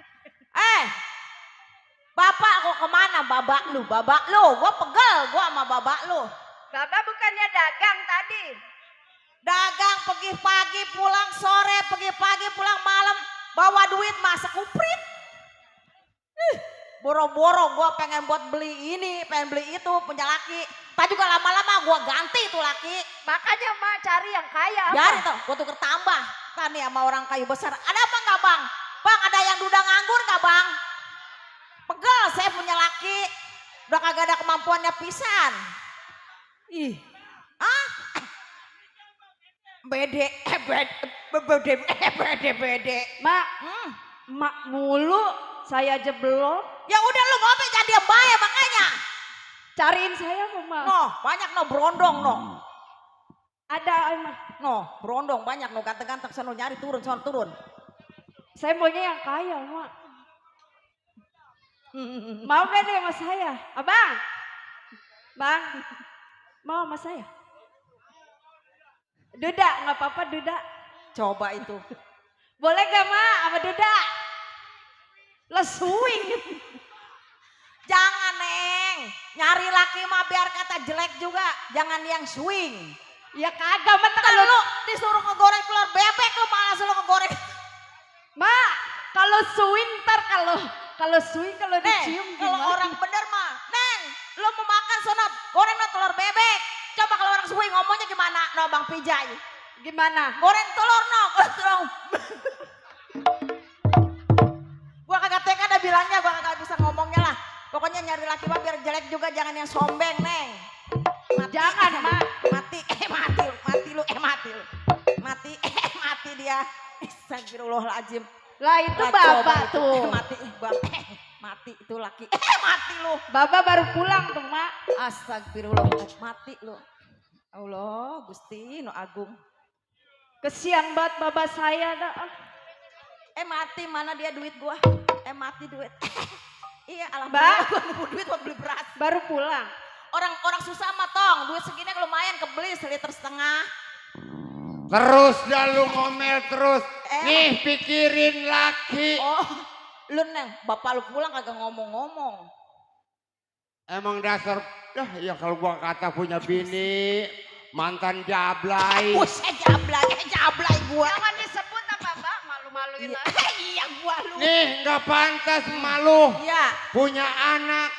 Bapak kok kemana babak lu? Gua pegel gua sama babak lu. Bapak bukannya dagang tadi. Dagang pergi pagi pulang sore, pergi pagi pulang malam. Bawa duit masa kuprit. Boro-boro gua pengen buat beli ini, pengen beli itu punya laki. Tak juga lama-lama gua ganti itu laki. Makanya Mak cari yang kaya apa? Biarin tuh, gua tuker tambah. Kan nih sama orang kayu besar. Ada apa enggak Bang? Bang ada yang duda nganggur enggak Bang? Pegel saya punya laki. Udah kagak ada kemampuannya pisan. Bede. Mak, Mak mulu saya aja belum. Ya udah lu ngomong jadi yang baik makanya. Cariin saya apa Mak? No, banyak no berondong no. Ada Mak. No, berondong banyak no ganteng-ganteng sono nyari turun. Saya maunya yang kaya Mak. Mau gak nih sama saya? Abang? Bang? Mau sama saya? Duda, gak apa-apa Duda. Coba itu. Boleh gak Mak sama Duda? Lesuing. Jangan Neng. Nyari laki mah biar kata jelek juga. Jangan yang swing. Ya kagak Mak. Kalau lu disuruh ngegoreng telur bebek lu malah suruh ngegoreng. Mak, kalau swing ntar kalau swing kalau dicium kalau gimana? orang bener mah, Neng, lu mau makan sonot, goreng telur bebek. Coba kalau orang swing ngomongnya gimana? No Bang Pijay. Gimana? Goreng telur no. Gua kagak tega ada bilangnya, gua kagak bisa ngomongnya lah. Pokoknya nyari laki mah biar jelek juga, jangan yang sombeng Neng. Jangan Mak. Mati dia. Astagfirullahaladzim. Lah itu Lah, Baba coba itu. tuh. Mati itu laki. Mati lu. Baba baru pulang tuh Mak. Astagfirullah, mati lu. Allah, Gusti no agung. Kesian banget Baba saya dah. Mati mana dia duit gua? Mati duit. Iya, Mbak. alhamdulillah gua nemu duit buat beli beras. Baru pulang. orang susah mah tong, duit segini lumayan kebeli seliter setengah. Terus dah lu ngomel terus. Eh. Nih pikirin laki. Oh, lu neng, bapak lu pulang kagak ngomong-ngomong. Emang dasar, dah ya kalau gua kata punya bini, mantan jablay. Buset jablay gua. Jangan disebut apa bang, malu-maluin aja. Iya gua lu. Nih nggak pantas malu. Iya. Punya anak,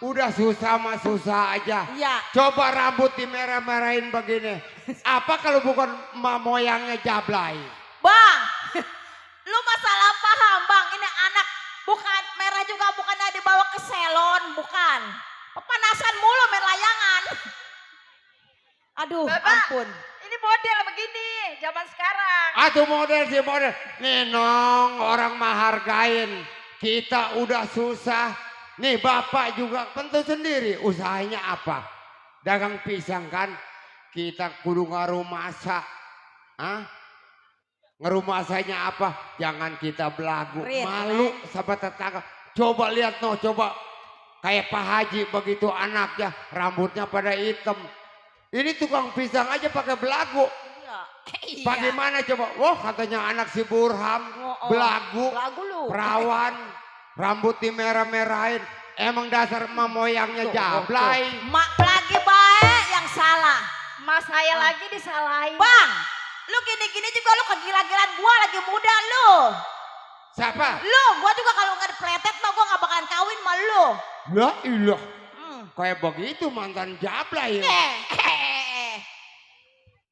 udah susah mah susah aja. Iya. Coba rambut dimerah-merahin begini. Apa kalau bukan moyangnya jablay? Bang, lu masalah paham bang, ini anak bukan merah juga bukannya dibawa ke salon, bukan. Pepanasan mulu main layangan. Aduh, Bapak. ampun. Ini model begini, zaman sekarang. Atuh model sih model. Nih nong orang mah hargain. Kita udah susah. Nih bapak juga tentu sendiri usahanya apa? Dagang pisang kan? Kita kudu ngerumasak. Hah? Ngerumasanya apa? Jangan kita belagu. Rit, Malu sama tetangga. Coba lihat no, coba. Kayak Pak Haji begitu anaknya. Rambutnya pada hitam. Ini tukang pisang aja pakai belagu. Iya. Bagaimana coba? Wah katanya anak si Burham. Oh. Belagu. Lagu lu. Perawan. Rambut dimerah-merahin. Emang dasar emak moyangnya Tuh, jablay. Mak lagi baik yang salah. Mas saya lagi disalahin. Bang, lu gini-gini juga lu kegila-gilaan gua lagi muda lu. Siapa? Lu, gua juga kalau nggak dipletet mah gua nggak bakalan kawin sama lu. Lah ilah. Hmm. Kayak begitu mantan jablay. Eh.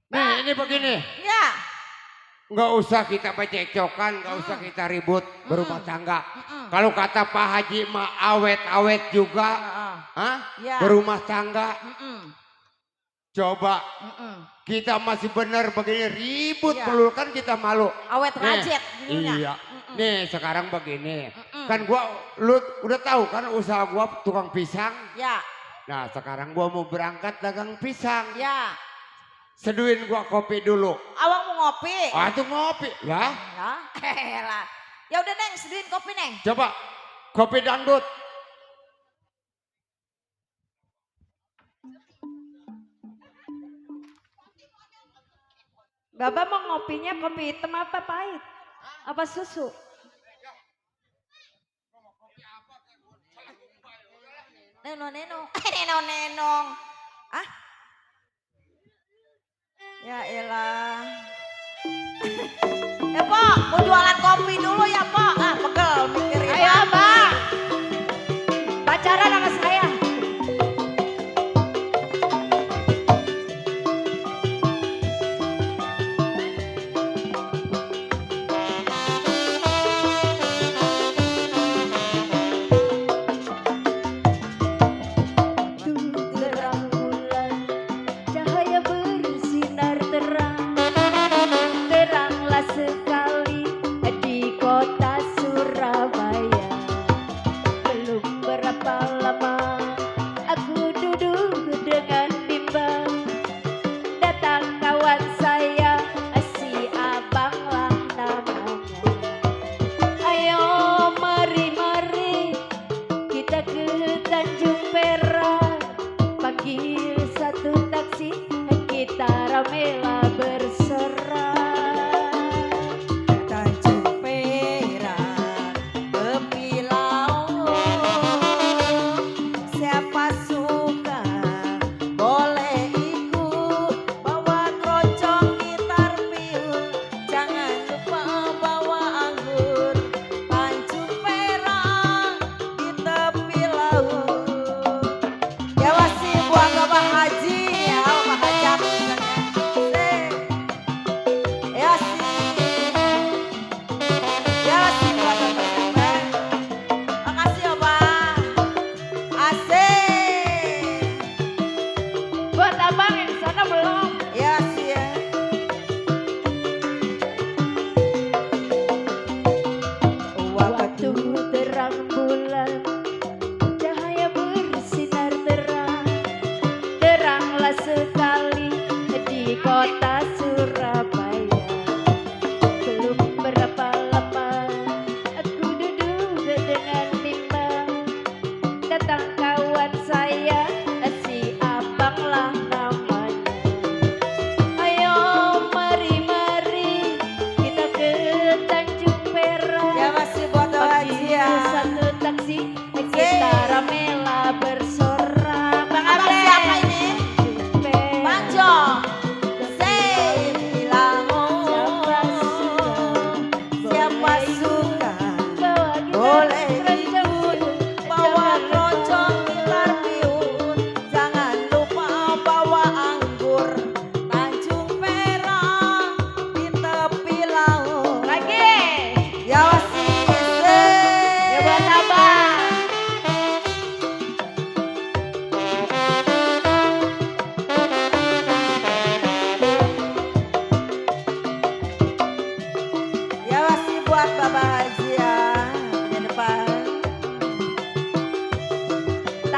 Nih ini begini. Ya. Nggak usah kita becekcokan. Nggak usah kita ribut berumah tangga. Kalau kata Pak Haji mah awet-awet juga. Hah? Ya. Berumah tangga. Coba Mm-mm. kita masih benar begini ribut Iya. melulu kan kita malu. Awet Nih, rajet gininya. Iya. Nih sekarang begini. Kan gua lu udah tahu kan usaha gua tukang pisang. Ya, Nah sekarang gua mau berangkat dagang pisang. ya. Seduin gua kopi dulu. Awang mau ngopi? Ah tuh ngopi lah. Ya, lah. Ya udah Neng, seduin kopi Neng. Coba kopi dangdut. Bapak mau ngopinya kopi hitam apa pahit? Apa susu? Nenong. Ah? Ya elah. Pok, mau jualan kopi dulu ya Pok. Ah, pegel mikirin. Ayo Abang. Pacaran sama saya. Terang bulan, cahaya bersinar terang, teranglah sekali di kota Surabaya.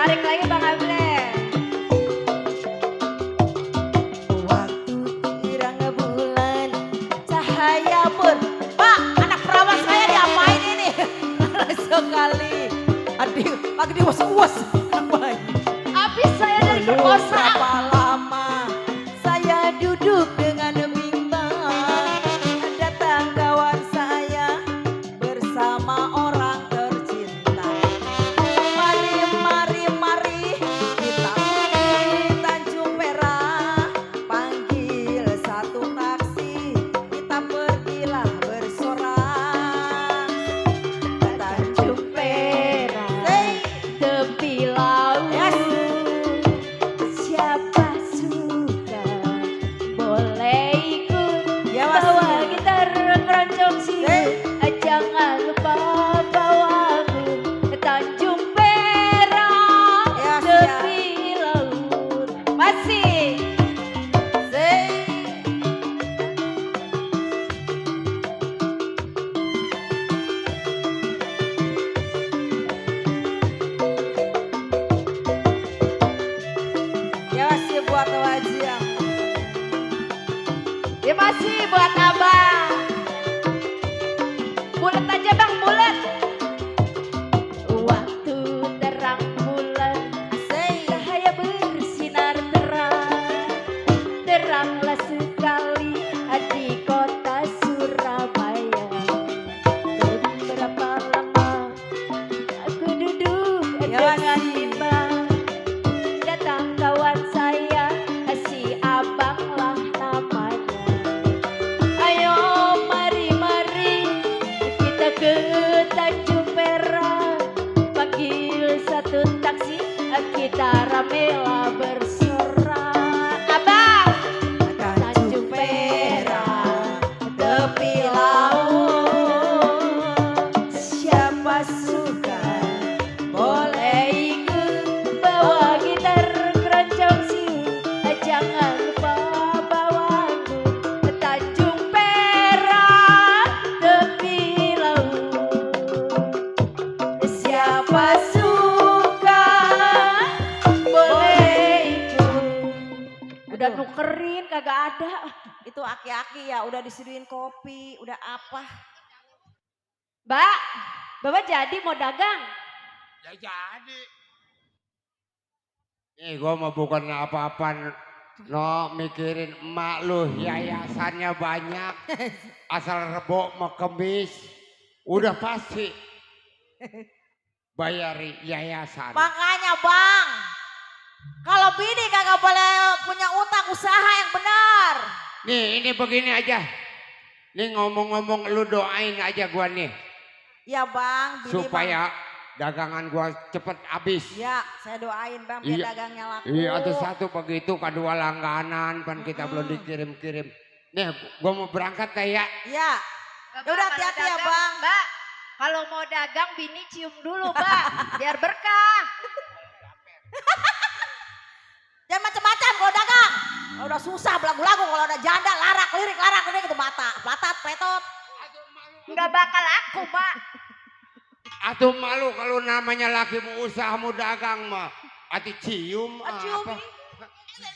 Tarik lagi Bang Abrem. Waktu terang bulan cahaya Pak, anak perawan saya diapain ini? Sekali. Aduh, lagi diwas-was. Ngapain? Habis saya dari perkosa. Berapa lama saya duduk dengan bimbang, datang kawan saya bersama orang tercinta. Mari, mari, mari kita pergi Tanjung Perak, panggil satu taksi, kita pergilah bersorak ke Tanjung Perak. Tepi laut. Yes. Siapa suka boleh ikut Ya, Mas. bawa gitar keroncong sih. Jangan lupa bawa aku ke Tanjung Perak, Ya, tepi laut. Masih. Ya masih buat wajah. Ya masih buat abang. Bulat aja bang, bulat. Waktu terang bulan, cahaya bersinar terang. Teranglah sekali di kota Surabaya. Berapa lama aku duduk Ya, dengan masih. bimbang. Datang kawan saya, si abang lah namanya. Ayo mari mari kita ke Tanjung Perak, panggil satu taksi, kita ramelah bersorak. Abang, Tanjung Perak, tepi laut. Siapa suka boleh ikut bawa gitar keroncong siu. Jangan lupa bawa aku ke Tanjung Perak, tepi laut. Siapa suka boleh ikut. Udah nukerin kagak ada. Itu aki-aki ya, udah disediain kopi, udah apa? Mbak, Bapak jadi mau dagang? Ya jadi. Nih gua mau bukan apa-apa, no mikirin emak lu, yayasannya banyak, asal rebo mau kemis, udah pasti bayari yayasan. Makanya bang, kalau bini kagak boleh punya utang usaha yang benar. Nih ini begini aja, nih ngomong-ngomong lu doain aja gua nih, Ya bang, bini supaya dagangan gua cepet habis. bang. Ya, saya doain bang biar Iya. dagangnya laku. Iya, atau satu begitu, kedua langganan, pan kita belum dikirim-kirim. Nih, gua mau berangkat kayak. Ya, ya udah hati-hati ya bang. Mbak, kalau mau dagang bini cium dulu Mbak, biar berkah. Jangan macam-macam kalau dagang. Kalau udah susah belagu-lagu, kalau udah janda larak, lirik, larak, ini gitu mata, pelatat, pletot. Nggak bakal laku Mbak. Atau malu kalau namanya laki mau usaha mau dagang mah. Ati cium, Cium apa? ini.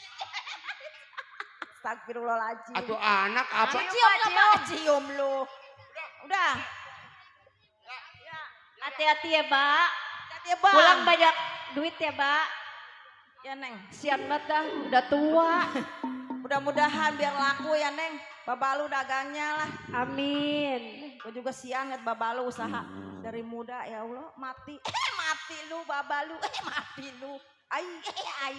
Astagfirullahaladzim. Atau anak apa? Cium lu Pak. Cium lu. Udah. Hati-hati ya Mbak. Hati-hati ya bang. Pulang banyak duit ya Mbak. Ya Neng. Sian banget dah, udah tua. Mudah-mudahan biar laku ya Neng. Babalu dagangnya lah. Amin. Gue juga sian liat babalu usaha dari muda ya Allah mati. Mati lu babalu. Mati lu. Ai. Ai.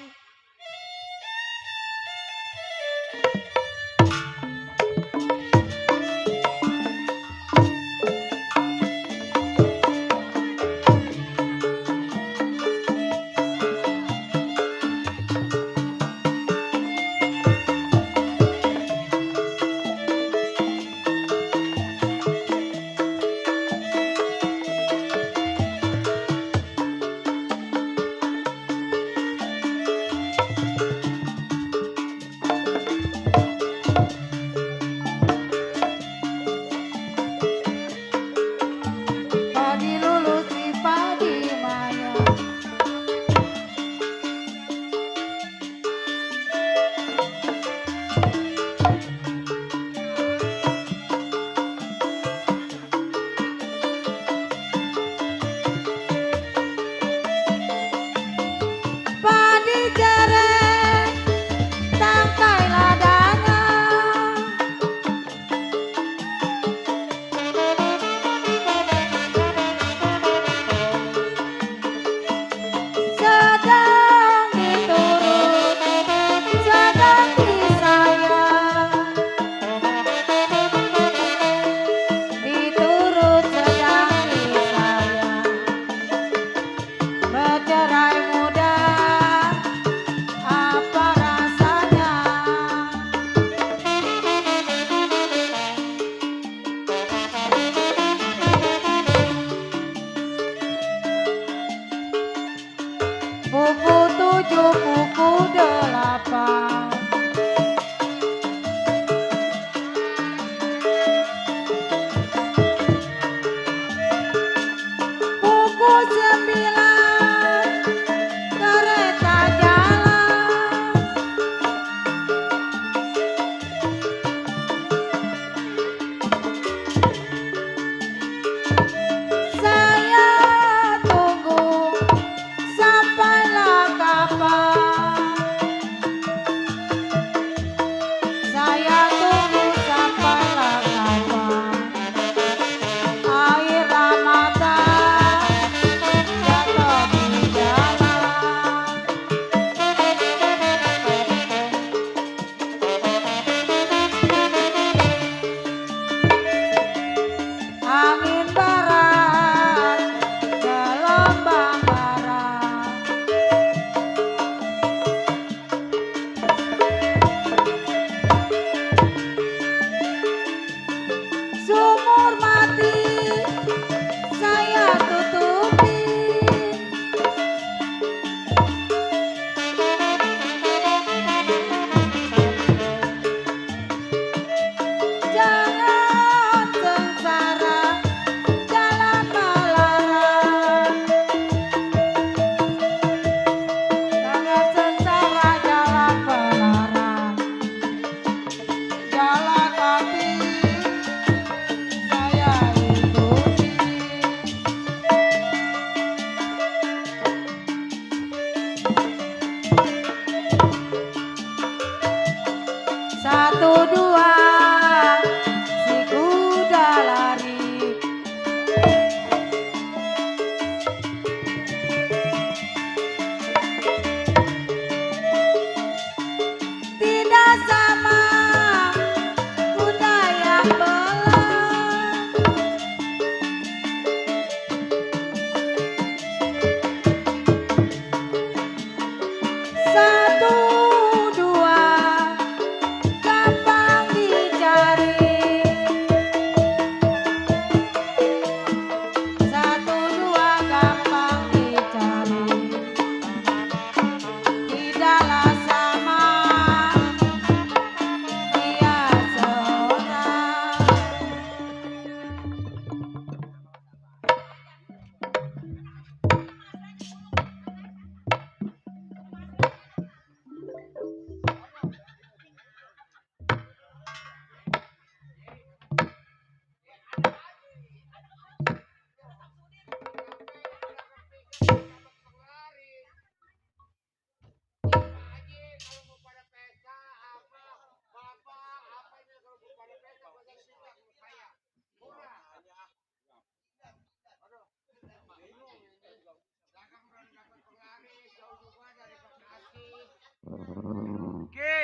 Ki.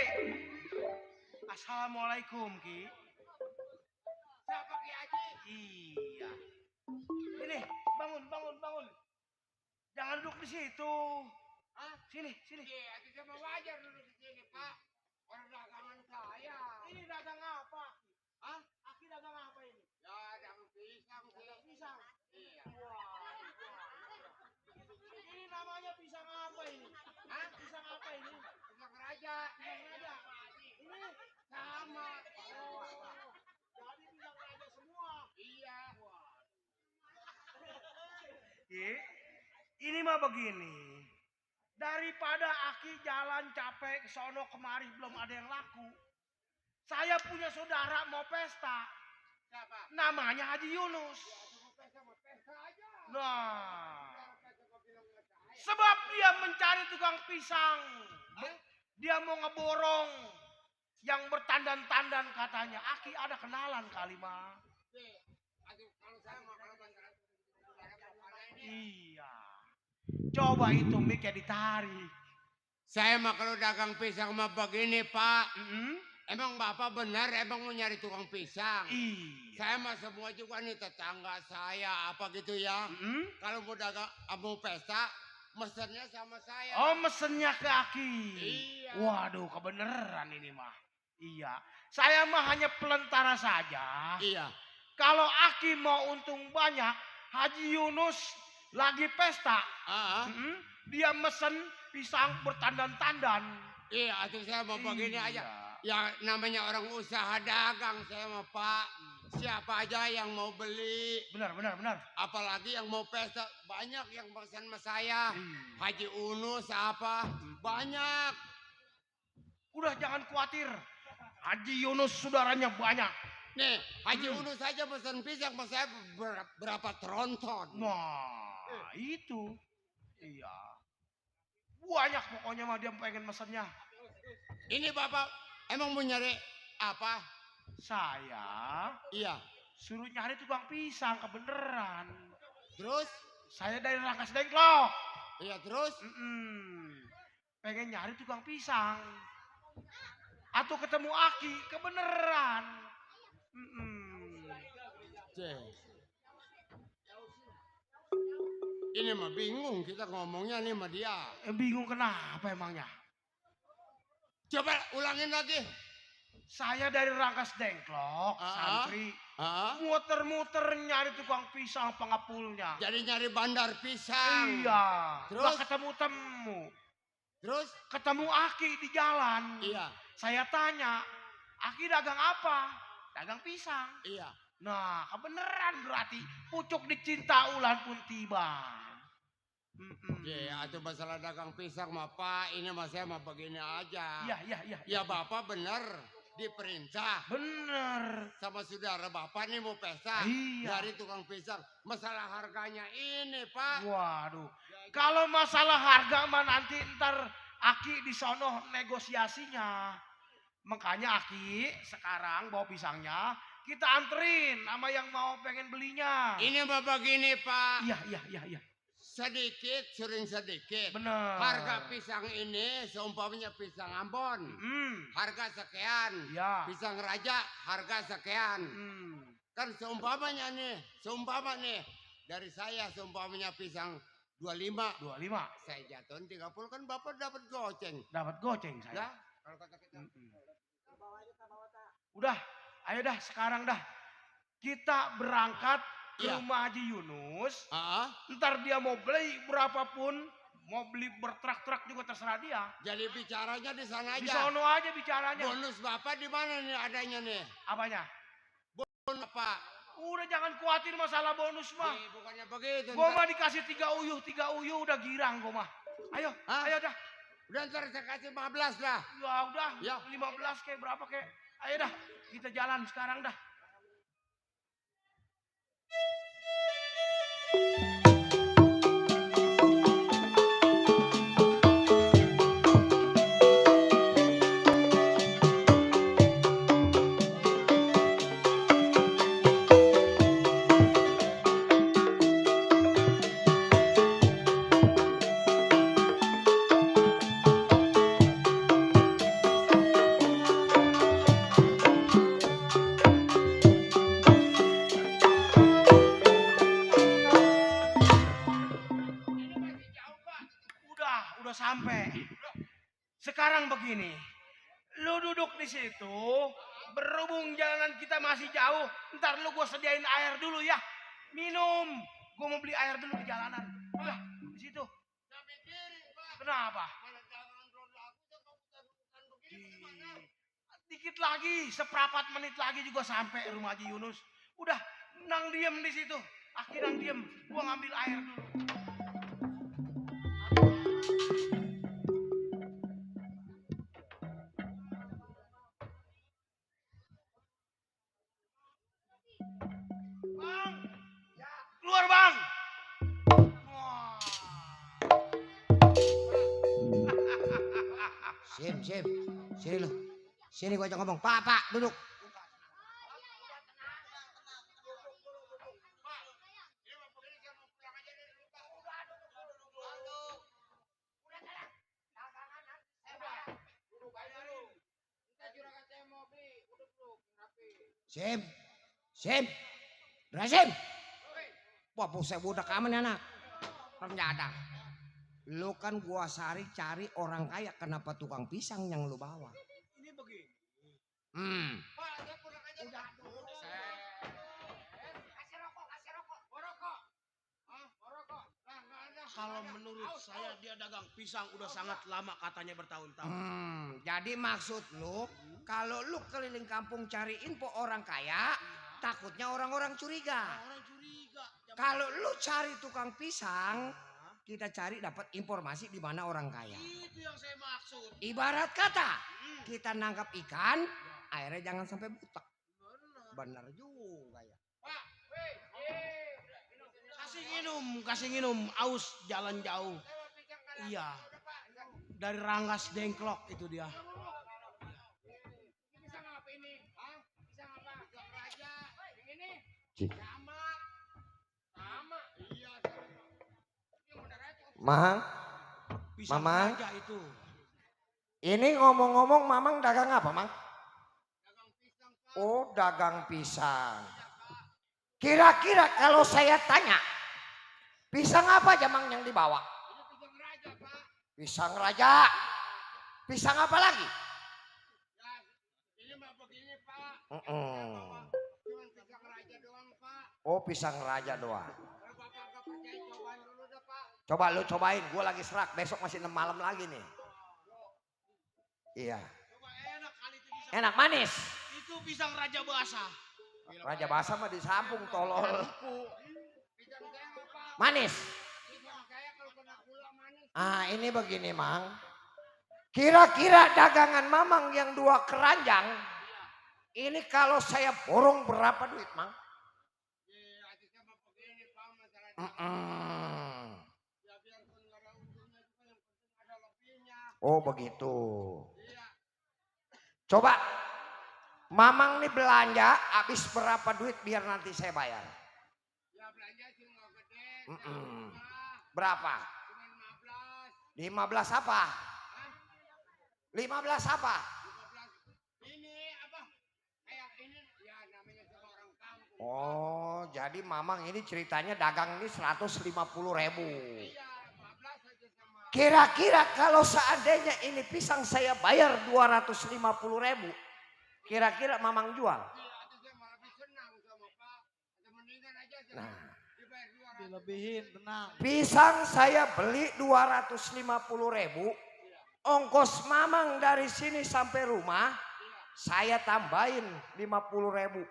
Assalamualaikum, Ki. Siapa Ki Haji? Iya. Ini, bangun. Jangan duduk di situ. Hah? Sini. Iya, itu sama wajar dulu di sini, Pak. Orang dagangan saya. Ini dagang apa? Hah? Aki dagang apa ini? Ya, dagang pisang sih. Pisang. Iya. Ini namanya pisang apa ini? Hah? Pisang apa ini? Pisang raja. Ini Sama. jadi pisang raja semua. Iya. Ini mah begini. Daripada Aki jalan capek ke sono kemari belum ada yang laku. Saya punya saudara mau pesta. Siapa? Namanya Haji Yunus. Pesta aja. Nah, sebab dia mencari tukang pisang. Dia mau ngeborong yang bertandan-tandan katanya. Aki ada kenalan kali mah. Aduh, kalau saya mau kalau bantaran ini. Iya. Coba itu mic ya ditarik. Saya mah kalau dagang pisang mah begini, Pak. Mm-mm. Emang Bapak benar emang mau nyari tukang pisang? Iya. Saya mah semua juga nih tetangga saya apa gitu ya. Mm-mm. Kalau mau dagang mau pesta, mesennya sama saya. Oh, mesennya ke Aki. Iya. Waduh, kebenaran ini mah. Iya. Saya mah hanya pelentara saja. Iya. Kalau Aki mau untung banyak, Haji Yunus lagi pesta. Ah, Mm-mm. Dia mesen pisang bertandan-tandan. iya, itu saya mau begini Iya. aja. Ya namanya orang usaha dagang saya mah, Pak. Siapa aja yang mau beli, Benar. apalagi yang mau pesta, banyak yang pesan sama saya. Iya. Haji Unus apa, banyak. Udah jangan khawatir. Haji Yunus saudaranya banyak. Nih, Haji Unus saja pesan pisang sama saya berapa tronton. Nah, itu. Iya. Banyak pokoknya mah dia pengen mesennya. Ini Bapak emang mau nyari apa? Saya Iya. suruh nyari tukang pisang kebeneran. Terus? Saya dari Rangkas Dengklok. Iya terus? Pengen nyari tukang pisang. Atau ketemu Aki kebeneran. Cek. Ini mah bingung kita ngomongnya nih sama dia. Bingung kenapa emangnya? Coba ulangin lagi. Saya dari Rangkas Dengklok, santri. Muter-muter nyari tukang pisang pengepulnya. Jadi nyari bandar pisang. Iya. Terus? Nggak ketemu-temu. Terus? Ketemu Aki di jalan. Iya. Saya tanya, Aki dagang apa? Dagang pisang. Iya. Nah, kebeneran berarti pucuk dicinta ulan pun tiba. Ya, itu masalah dagang pisang mah Pak, ini mah saya mah begini aja. Iya. Ya Bapak bener diperintah Bener. sama saudara Bapak nih mau pesta. Iya. Dari tukang pisang. Masalah harganya ini Pak. Waduh. Kalau masalah harga mah nanti ntar Aki di sono negosiasinya. Makanya Aki sekarang bawa pisangnya kita anterin sama yang mau pengen belinya. Ini mah begini Pak. Iya. Sedikit, sering sedikit. Bener. Harga pisang ini seumpamanya pisang Ambon. Harga sekian. Iya. Pisang Raja harga sekian. Kan seumpamanya nih. Dari saya seumpamanya pisang 25. 25. Saya jatuhin 30 kan Bapak dapat goceng. Dapat goceng saya. Ya? Kalau kata kita. Udah, ayo dah sekarang dah. Kita berangkat ke Iya. rumah Haji Yunus. Ah, Ntar dia mau beli berapapun, mau beli bertrak-trak juga terserah dia. jadi bicaranya di sana Di aja. sono aja bicaranya. Bonus Bapak di mana nih adanya nih? Apanya? Bonus Pak. Udah jangan khawatir masalah bonus mah. Bukannya begitu. Gua mah dikasih 3 uyuh udah girang gua mah. Ayo, Hah? ayo dah. Udah ntar saya kasih 15 lah. Ya udah, Ya. 15 kayak berapa kayak. Ayo dah, kita jalan sekarang dah. sampai. Sekarang begini, lu duduk di situ, berhubung jalan kita masih jauh, ntar lu gue sediain air dulu ya, minum. Gue mau beli air dulu di jalanan. Udah, di situ. Kenapa? Dikit lagi, seperempat menit lagi juga sampai rumah Haji Yunus. Udah, nang diem di situ. Akhirnya nang diem, gue ngambil air dulu. Bang, keluar bang. Wah. Sim. Sini lu. Sini gua ajak ngomong. Pak, duduk. Sim. Rasim. Wah, buset budak aman ya anak. Ternyata. Lu kan gua cari orang kaya, kenapa tukang pisang yang lu bawa? Ini begini. Kalau menurut saya dia dagang pisang udah sangat lama katanya bertahun-tahun. Jadi maksud lu, kalau lu keliling kampung cari info orang kaya, takutnya orang-orang curiga. Orang curiga. Kalau lu cari tukang pisang, kita cari dapat informasi di mana orang kaya. Itu yang saya maksud. Ibarat kata, kita nangkap ikan, airnya jangan sampai butek. Benar juga ya. Kasih minum, aus jalan jauh. Iya. Dari Ranggas Dengklok itu dia. Pisang apa ini? Hah? Pisang apa? Pisang raja. Yang ini? Cik. Sama. Iya. Yang benar aja. Mang, Pisang Mamang. raja itu. ini ngomong-ngomong Mamang dagang apa, Mang? Dagang pisang, Pak. Oh, dagang pisang. Kira-kira kalau saya tanya, pisang apa aja Mang yang dibawa? Ini pisang raja, Pak. Pisang raja. Pisang apa lagi? Ya, ini mah begini, Pak. Mm-mm. Cuman pisang raja doang, Pak. Oh, pisang raja doang. Kalau Bapak nggak percaya, cobain dulu dah, Pak. Coba lu cobain, gue lagi serak. Besok masih 6 malam lagi nih. Iya. Coba enak kali itu pisang. Enak manis. Itu pisang raja basah. Raja basah mah disambung tolol. Pisang saya nggak, Pak. Manis. Pisang saya kalau kena gula manis. Ah, ini begini, Mang. Kira-kira dagangan Mamang yang 2 keranjang, ini kalau saya borong berapa duit, Mang? Ya, artinya mah begini, Pak, masalahnya. Ya, biarpun nggak ada untungnya juga yang penting ada lebihnya. Oh, begitu. Iya. Coba Mamang nih belanja habis berapa duit biar nanti saya bayar. Ya, belanja sih nggak gede. Mm-mm. Pak. Berapa? Cuma 15. 15 apa? 15 apa? 15. Ini apa? Kayak ini ya namanya juga orang kampung. Oh, jadi Mamang ini ceritanya dagang ini 150.000. Iya, 15 aja sama. Kira-kira kalau seandainya ini pisang saya bayar 250.000, kira-kira Mamang jual? Iya, itu saya malah lebih senang sama Pak. Ada mendingan aja saya Nah, dibayar 200. Dilebihin, tenang. pisang saya beli 250.000, ongkos Mamang dari sini sampai rumah saya tambahin 50.000,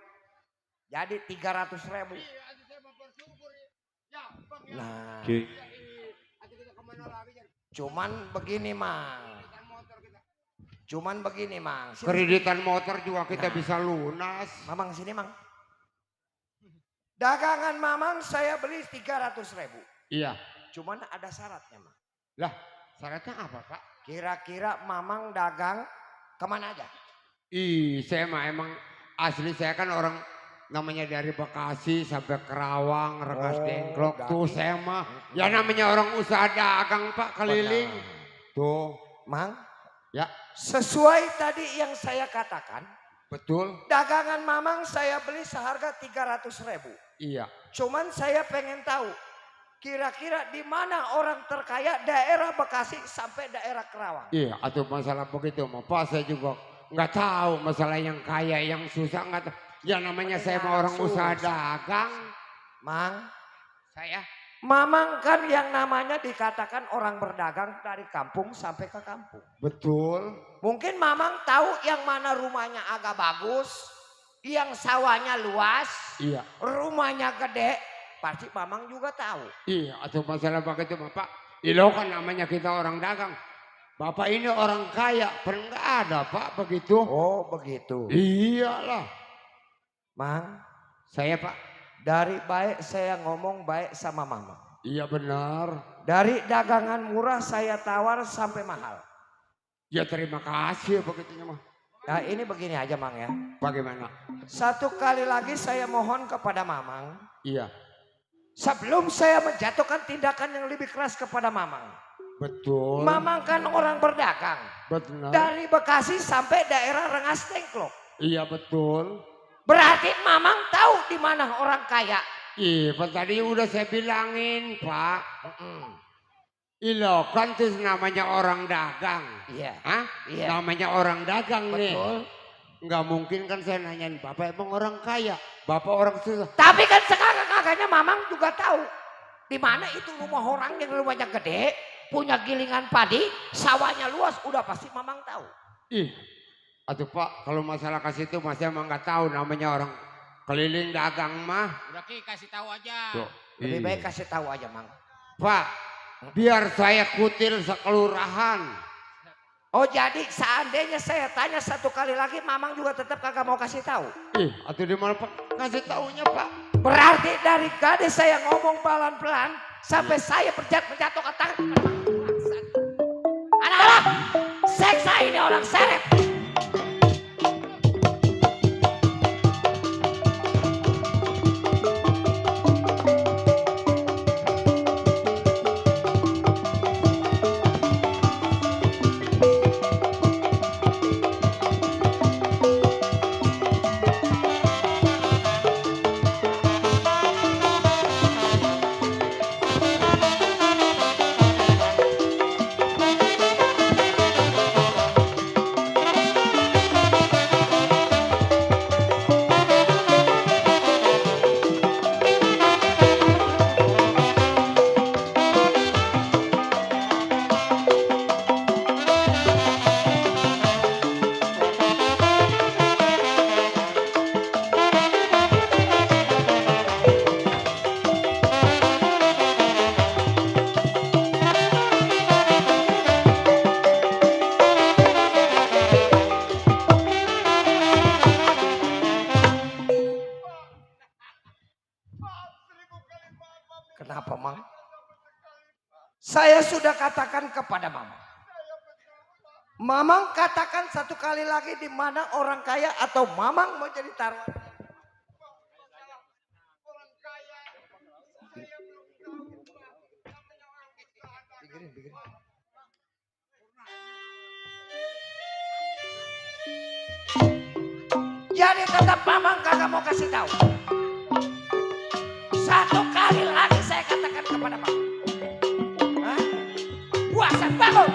jadi 300.000. Iya, itu saya mau bersyukur ya. Ya, Bang ya. Nah, Iya, iya. Nanti kita kemana lagi ya? cuman begini Mang, Kan motor kita. cuman begini Mang. Sini, Kreditan motor juga kita Nah. bisa lunas. Mamang sini Mang. Dagangan Mamang saya beli 300.000, Iya. cuman ada syaratnya Mang. Lah, syaratnya apa, Pak? Kira-kira Mamang dagang kemana aja? Ih, saya mah emang asli saya kan orang namanya dari Bekasi sampai Kerawang, Rengas Oh, Dengklok. Tuh daging. saya mah ya namanya orang usaha dagang, Pak, keliling. Benar. Tuh, Mang, ya sesuai tadi yang saya katakan, betul. dagangan Mamang saya beli seharga 300.000. Iya. Cuman saya pengen tahu, Kira-kira di mana orang terkaya daerah Bekasi sampai daerah Kerawang? Iya, atau masalah begitu mah Pak, saya juga nggak tahu masalah yang kaya yang susah nggak tahu. Ya namanya saya mah orang usaha dagang. Mang, Saya Mamang kan yang namanya dikatakan orang berdagang dari kampung sampai ke kampung. betul. Mungkin Mamang tahu yang mana rumahnya agak bagus, yang sawahnya luas, Iya, rumahnya gede, pasti Mamang juga tahu. iya, atau masalah begitu mah Pak. Ilo kan namanya kita orang dagang. Bapak ini orang kaya, pernah nggak ada Pak begitu? Oh begitu. Iyalah, Mang, saya Pak. dari baik saya ngomong baik sama Mamang. Iya benar. Dari dagangan murah saya tawar sampai mahal. Ya terima kasih begitunya mah. Nah ini begini aja Mang ya. Bagaimana? Satu kali lagi saya mohon kepada Mamang. Iya, Sebelum saya menjatuhkan tindakan yang lebih keras kepada Mamang. betul. Mamang kan orang berdagang. Benar. Dari Bekasi sampai daerah Rengas Dengklok. Iya betul. Berarti Mamang tahu di mana orang kaya. Iya, Pak tadi udah saya bilangin Pak. Ilo kan tuh namanya orang dagang. Iya. Hah? Iya. Namanya orang dagang nih. Betul. Nggak mungkin kan saya nanyain Bapak emang orang kaya. Bapak orang susah. Tapi kan sekarang kakaknya Mamang juga tahu. Di mana itu rumah orang yang rumahnya gede. Punya gilingan padi. Sawahnya luas. Udah pasti Mamang tahu. Ih, atuh Pak kalau masalah kasih itu masih emang nggak tahu namanya orang keliling dagang mah. Udah Ki kasih tahu aja. Tuh, Lebih iya. baik kasih tahu aja Mang. Pak, biar saya kutil sekelurahan. Oh jadi seandainya saya tanya satu kali lagi Mamang juga tetap kagak mau kasih tahu. Ih, atuh di mana Pak? Kasih taunya Pak. Berarti dari gadis saya ngomong pelan-pelan sampai saya menjatuhkan tangan. Anak-anak, seksa ini orang seret. Kenapa Mang? Saya sudah katakan kepada Mamang. Mamang katakan satu kali lagi di mana orang kaya atau Mamang mau jadi taruhan. Jadi tetap Mamang kagak mau kasih tahu. Satu kali lagi saya katakan kepada Mamang. Hah? Puasan bangun.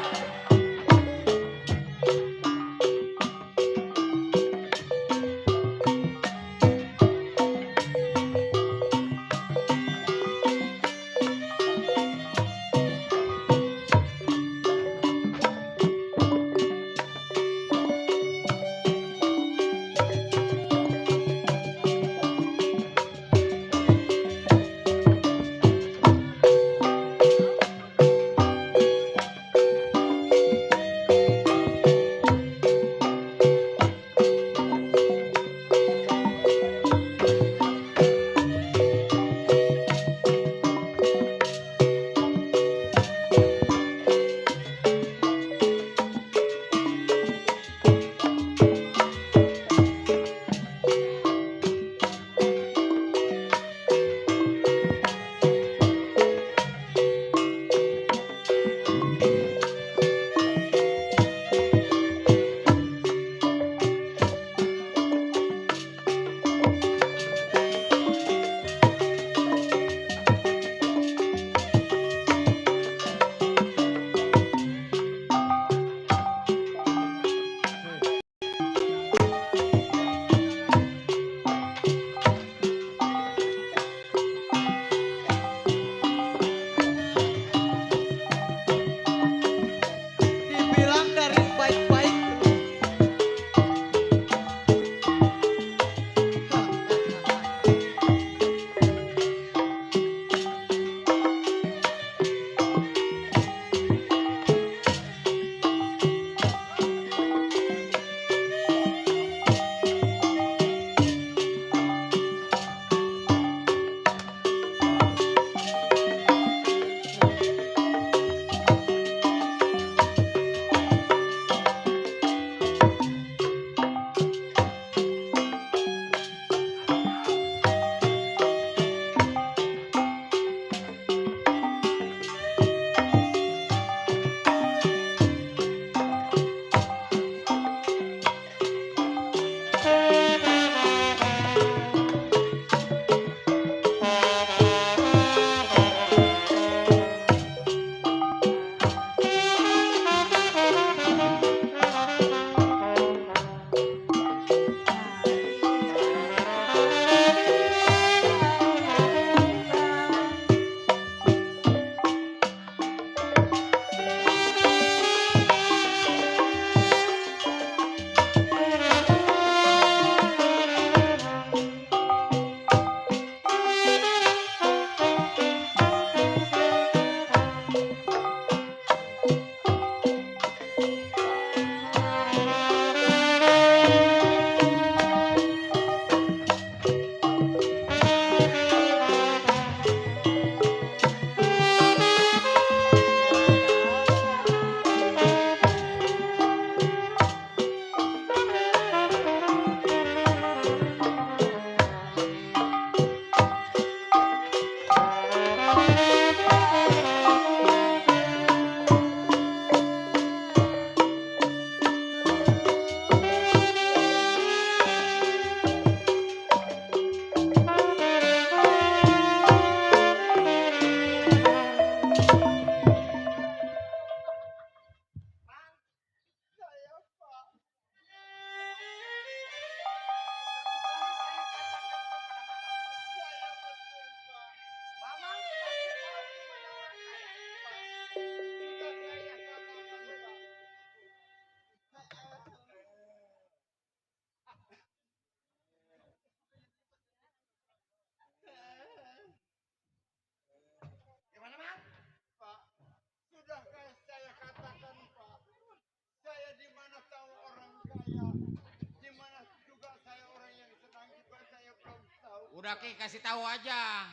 Udah Ki, kasih tahu aja.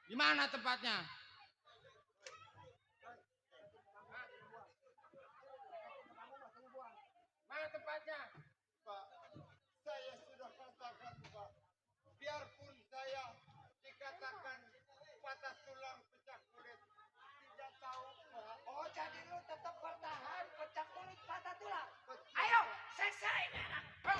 Di mana tempatnya? Mana tempatnya? Pak, saya sudah katakan Pak, biarpun saya dikatakan patah tulang pecah kulit, tidak tahu Pak. Oh, jadi lu tetap bertahan pecah kulit patah tulang. Betul, Ayo, Pak. seksa ini anak. Kue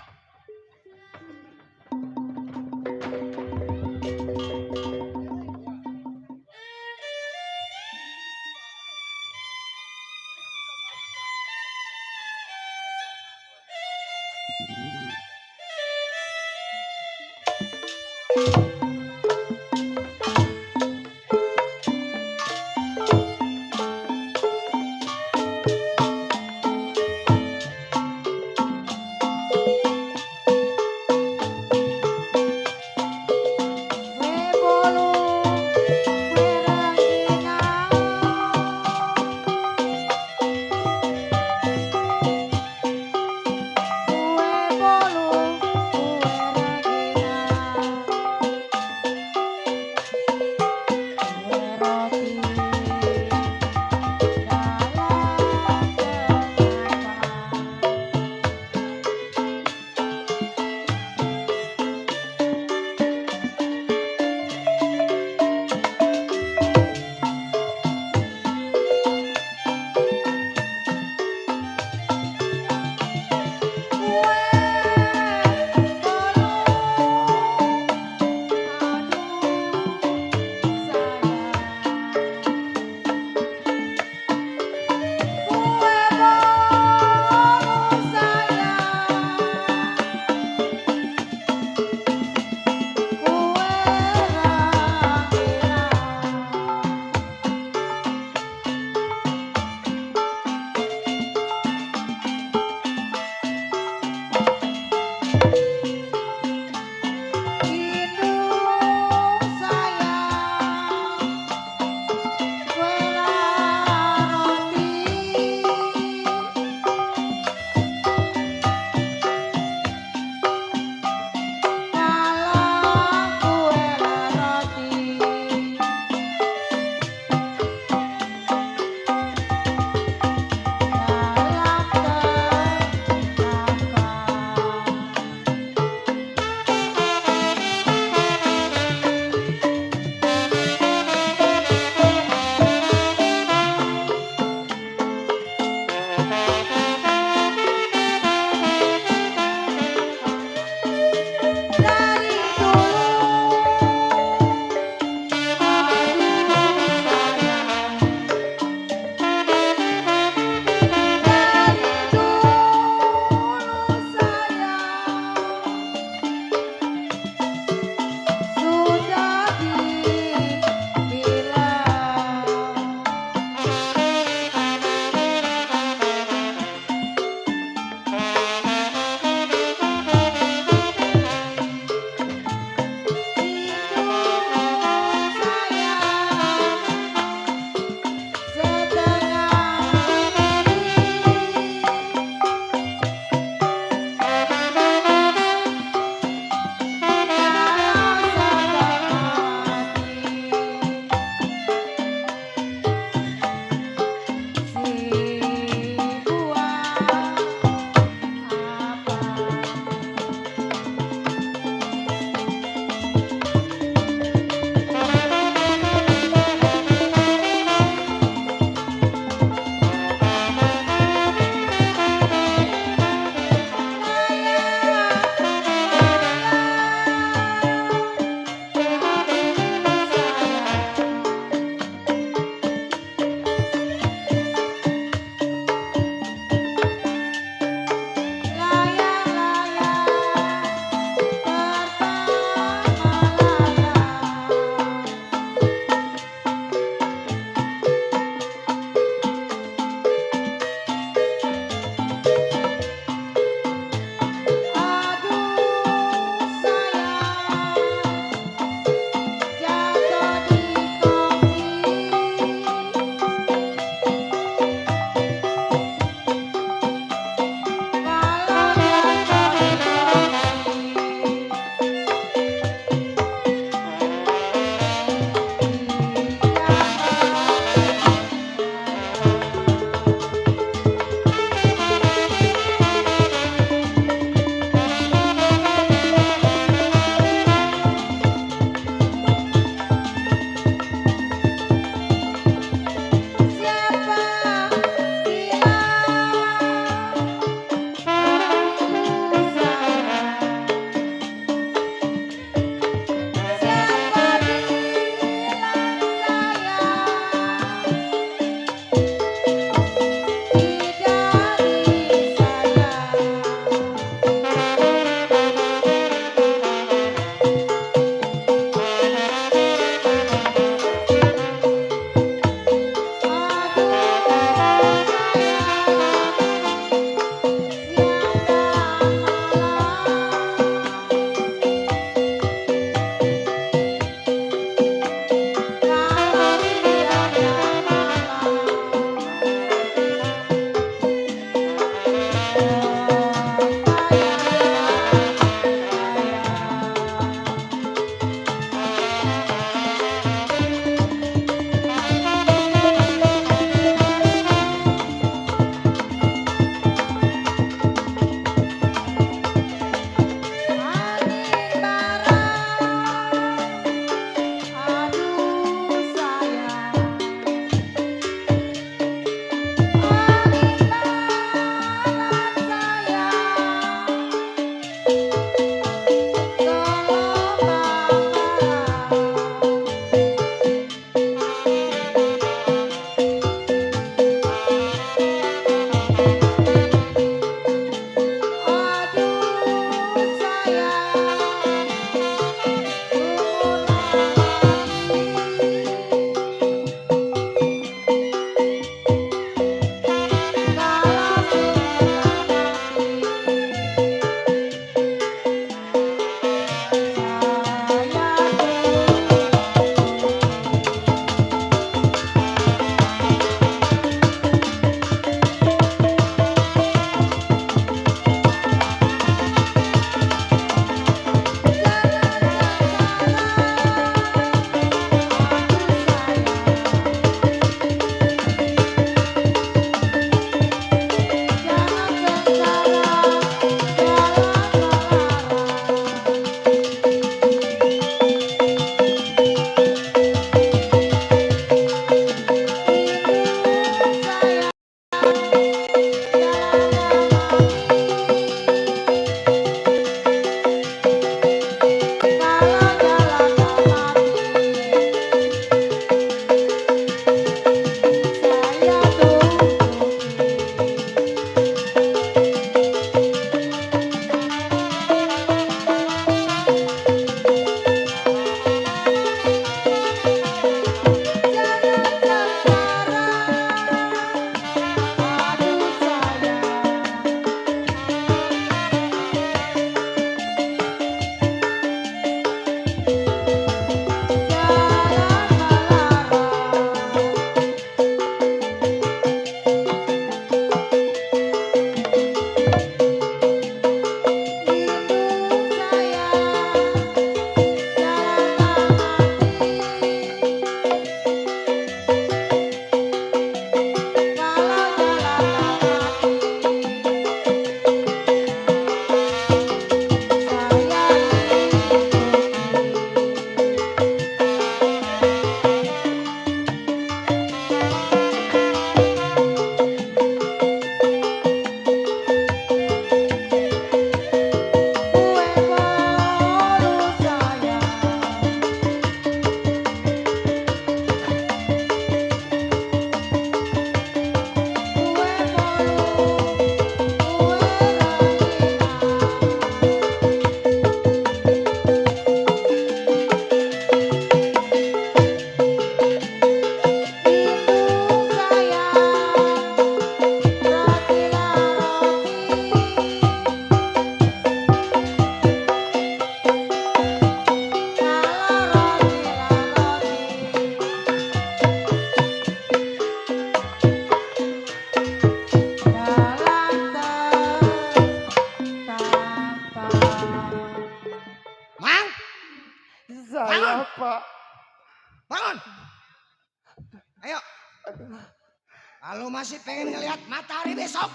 Kalau masih pengen ngelihat matahari besok,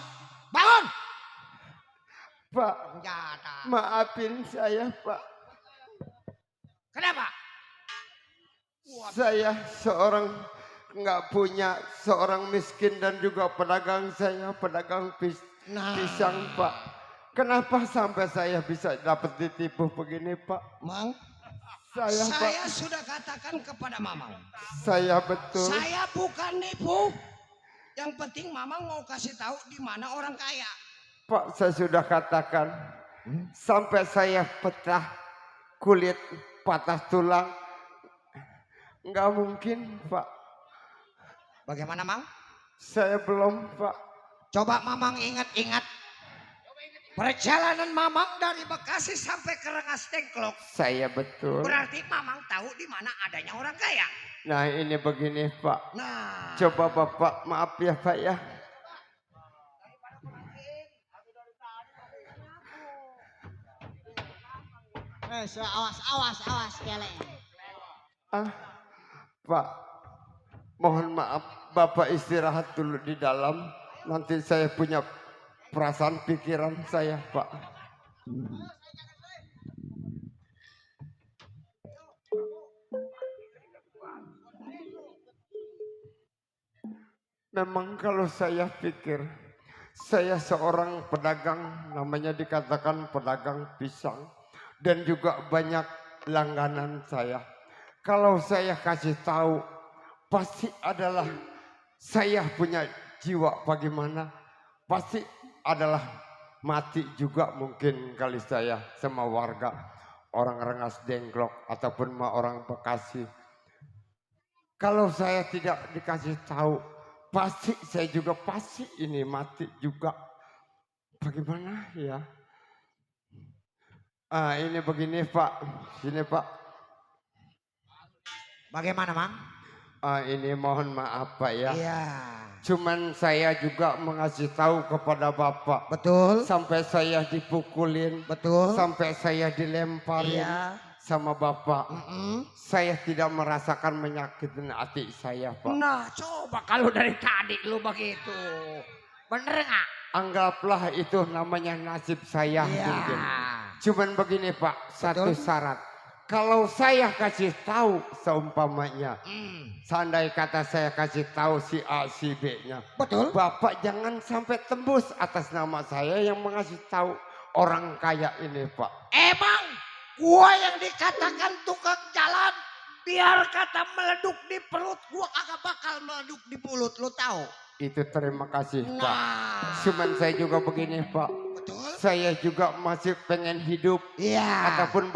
bangun. Pak, Penjata. maafin saya Pak. Kenapa? Saya seorang nggak punya, seorang miskin dan juga pedagang, saya pedagang pisang Pak. Kenapa sampai saya bisa dapat ditipu begini Pak? Mang, Saya Pak, saya sudah katakan kepada Mamang. saya betul. Saya bukan nipu. Yang penting Mamang mau kasih tahu di mana orang kaya. Pak, saya sudah katakan sampai saya pecah kulit, patah tulang. Nggak mungkin Pak. Bagaimana Mang? Saya belum Pak. Coba Mamang ingat-ingat. Perjalanan Mamang dari Bekasi sampai ke Rengas Dengklok. Saya betul. Berarti Mamang tahu di mana adanya orang kaya. Nah ini begini Pak. Nah, Coba Bapak maaf ya Pak ya. Awas kelek. Pak, mohon maaf Bapak istirahat dulu di dalam. Nanti saya punya perasaan pikiran saya Pak. Memang kalau saya pikir, saya seorang pedagang, namanya dikatakan pedagang pisang. Dan juga banyak langganan saya. Kalau saya kasih tahu, pasti adalah saya punya jiwa bagaimana. Pasti adalah mati juga mungkin kali saya sama warga. Orang Rengas Dengklok ataupun orang Bekasi. Kalau saya tidak dikasih tahu, pasti saya juga pasti ini mati juga. Bagaimana ya? Ini begini Pak, sini Pak. bagaimana Mang? Ini mohon maaf Pak ya. Iya. Cuman saya juga mengasih tahu kepada Bapak. Betul. Sampai saya dipukulin. Betul. Sampai saya dilemparin Iya. sama Bapak. Saya tidak merasakan menyakitin hati saya Pak. Nah, coba kalau dari tadi lu begitu. Bener nggak? Anggaplah itu namanya nasib saya mungkin. Cuman begini Pak, satu syarat. Kalau saya kasih tahu seumpamanya, seandai kata saya kasih tahu si A, si B-nya. Betul. Bapak jangan sampai tembus atas nama saya yang mengasih tahu orang kaya ini Pak. Emang gua yang dikatakan tukang jalan, biar kata meleduk di perut, gua kagak bakal meleduk di mulut, lu tahu? Itu terima kasih Pak. Nah, Cuman saya juga begini Pak. betul. Saya juga masih pengen hidup. Iya. Ataupun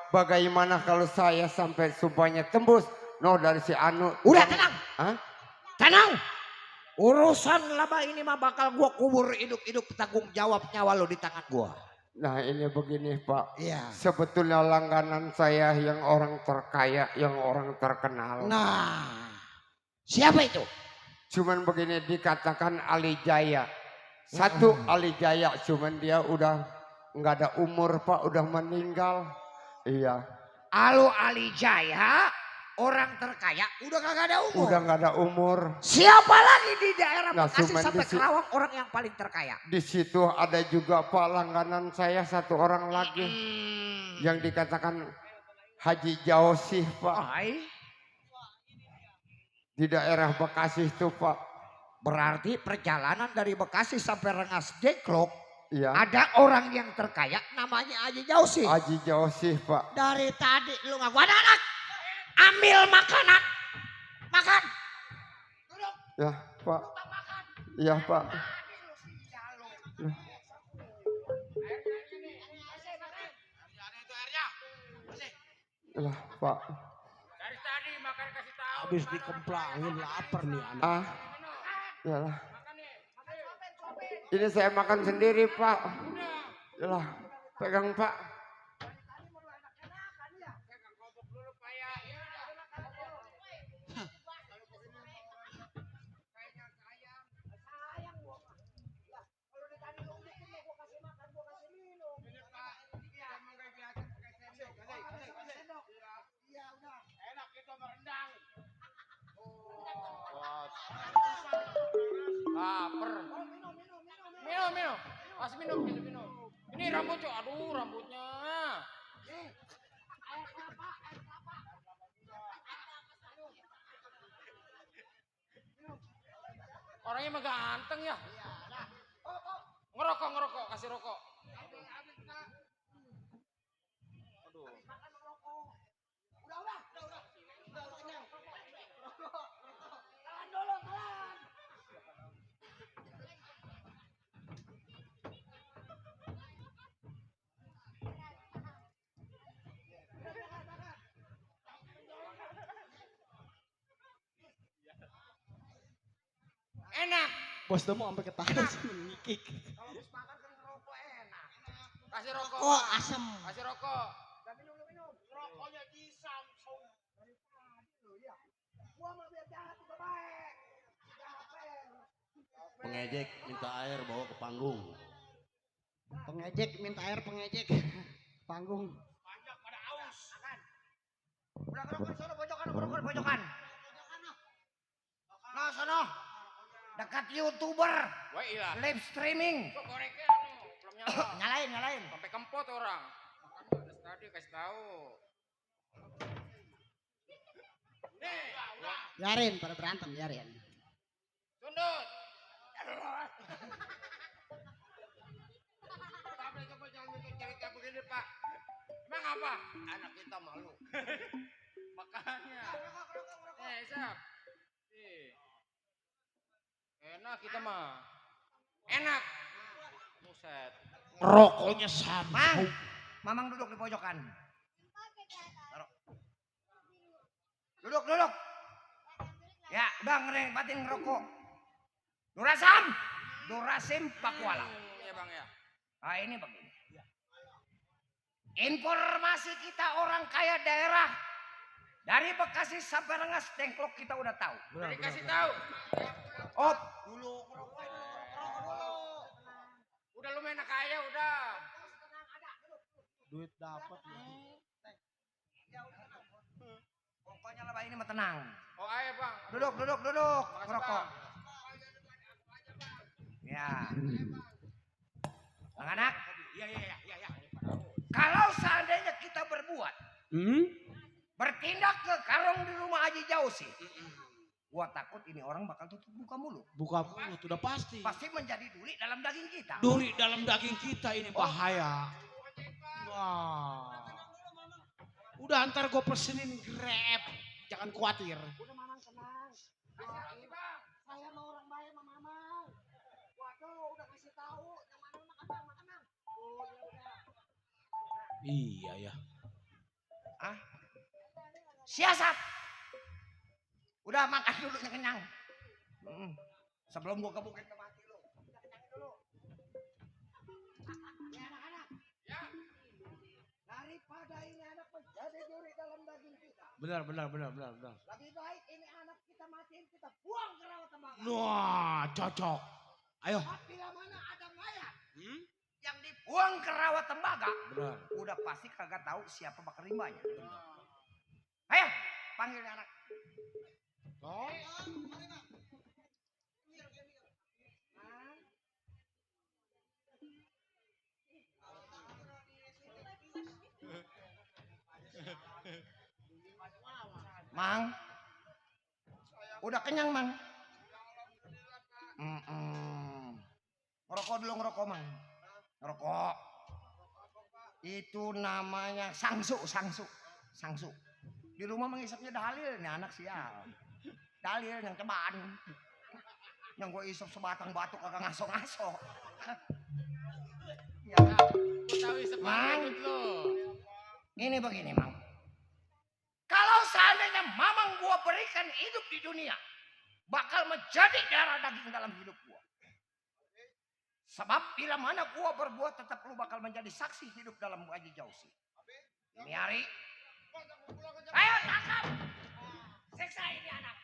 bagaimana kalau saya sampai sumpahnya tembus. No dari si Anu. Udah tenang. Hah? Tenang. Urusan laba ini mah bakal gua kubur hidup-hidup, tanggung jawab nyawa lo di tangan gua. Nah ini begini Pak. Iya. Sebetulnya langganan saya yang orang terkaya, yang orang terkenal. Nah, siapa itu? Cuman begini dikatakan Ali Jaya. Satu Ali Jaya, cuman dia udah nggak ada umur Pak, udah meninggal. Iya. Alu Ali Jaya, orang terkaya, udah kagak ada umur. Udah nggak ada umur. Siapa lagi di daerah Nah, Bekasi cuman sampai di si- Kerawang orang yang paling terkaya? Di situ ada juga Pak langganan saya satu orang lagi yang dikatakan Haji Jaosih Pak. Ay, Di daerah Bekasi itu Pak. berarti perjalanan dari Bekasi sampai Rengas Dengklok Iya. ada orang yang terkaya namanya Haji Jausi. Haji Jaosih Pak. Dari tadi lu ngaku anak, ambil makanan, makan. Duduk, Ya Pak. makan. Iya Pak. Lah Pak. Dari tadi makan kasih tahu. Habis dikemplangin lapar nih anak. Yalah. Ini saya makan sendiri Pak. Yalah. Pegang Pak. Enak itu merendang. Kasih minum, kasih minum. Ini rambut, Cok. Aduh, rambutnya. Orangnya mah ganteng ya. Ngerokok, kasih rokok. Aduh. Enak. Bos mau sampai ketawa sih ngikik. Kalau habis makan kan ngerokok enak. Kasih rokok. Oh, Bang. asem. Kasih rokok. Minum. Rokoknya di Samsung. Gua mah biar jahat juga baik. Pengejek minta air bawa ke panggung. Pengejek minta air pengejek. Panggung. Banyak pada aus. Udah ngerokok sono pojokan, ngerokok pojokan. Nah, sono. Dekat YouTuber, Wah, iya. live streaming. Kok koreknya belum nyala. Nyalain. Sampai kempot orang. Makanya udah tadi kasih tahu. Nih, Biarin pada berantem, biarin. tunduk. Pak, coba jangan bikin cerita begini, Pak. Emang apa? Anak kita malu. Makanya. Siap. Enak kita mah. Enak. Buset. Rokoknya sama. Mang, Mamang duduk di pojokan. Taruh. Duduk. Ya, udah ngerebatin ngerokok. Durasim Pakuala. Iya, Bang ya. Nah, ini begini. Informasi kita orang kaya daerah dari Bekasi sampai Rengas Dengklok kita udah tahu. Udah dikasih tahu. Op, Dulu. Udah lumayan kaya udah. Duit dapat. pokoknya lah Pak ini mah tenang. Oh, ayo, Bang. Duduk. Makasih, Ngerokok. Bang. Ya. Anak-anak, Iya. kalau seandainya kita berbuat, bertindak ke karung di rumah Haji Jausi, gua takut ini orang bakal tutup buka mulut. Buka mulut udah pasti. Pasti menjadi duri dalam daging kita. Duri dalam daging kita ini bahaya. Wah. Udah antar gue pesenin Grab. Jangan khawatir. Udah Mamang tenang. Saya mau orang baik sama Mamang. Waduh, udah kasih tahu. Yang mana makan. Oh, ya udah. Iya ya. Siasat. Udah makan dulu yang kenyang. Sebelum gua kebukin ke mati lu. Udah kenyangin dulu. Ya anak-anak. Ya. Daripada ini anak menjadi duri dalam daging kita. Benar. Lebih baik ini anak kita matiin, kita buang ke rawa tembaga. Wah, cocok. Ayo. Apabila mana ada mayat yang dibuang ke rawa tembaga, Benar. udah pasti kagak tahu siapa bakal rimbanya. Ayo, panggil anak. Oh. Mang, udah kenyang Mang. Ngerokok, Mang. Ngerokok. Itu namanya sangsu. Di rumah mengisapnya dalil, nih anak sial. Dalil yang cobaan. Yang gue isap sebatang batu kagak ngaso-ngaso. Ya, Aku tahu isep Mang. banget lo. ini begini Mang. Kalau seandainya Mamang gua berikan hidup di dunia, bakal menjadi darah daging dalam hidup gua. Sebab bila mana gua berbuat, tetap lu bakal menjadi saksi hidup dalam Haji Jausi. Ini hari, ayo tangkap, siksa ini anak.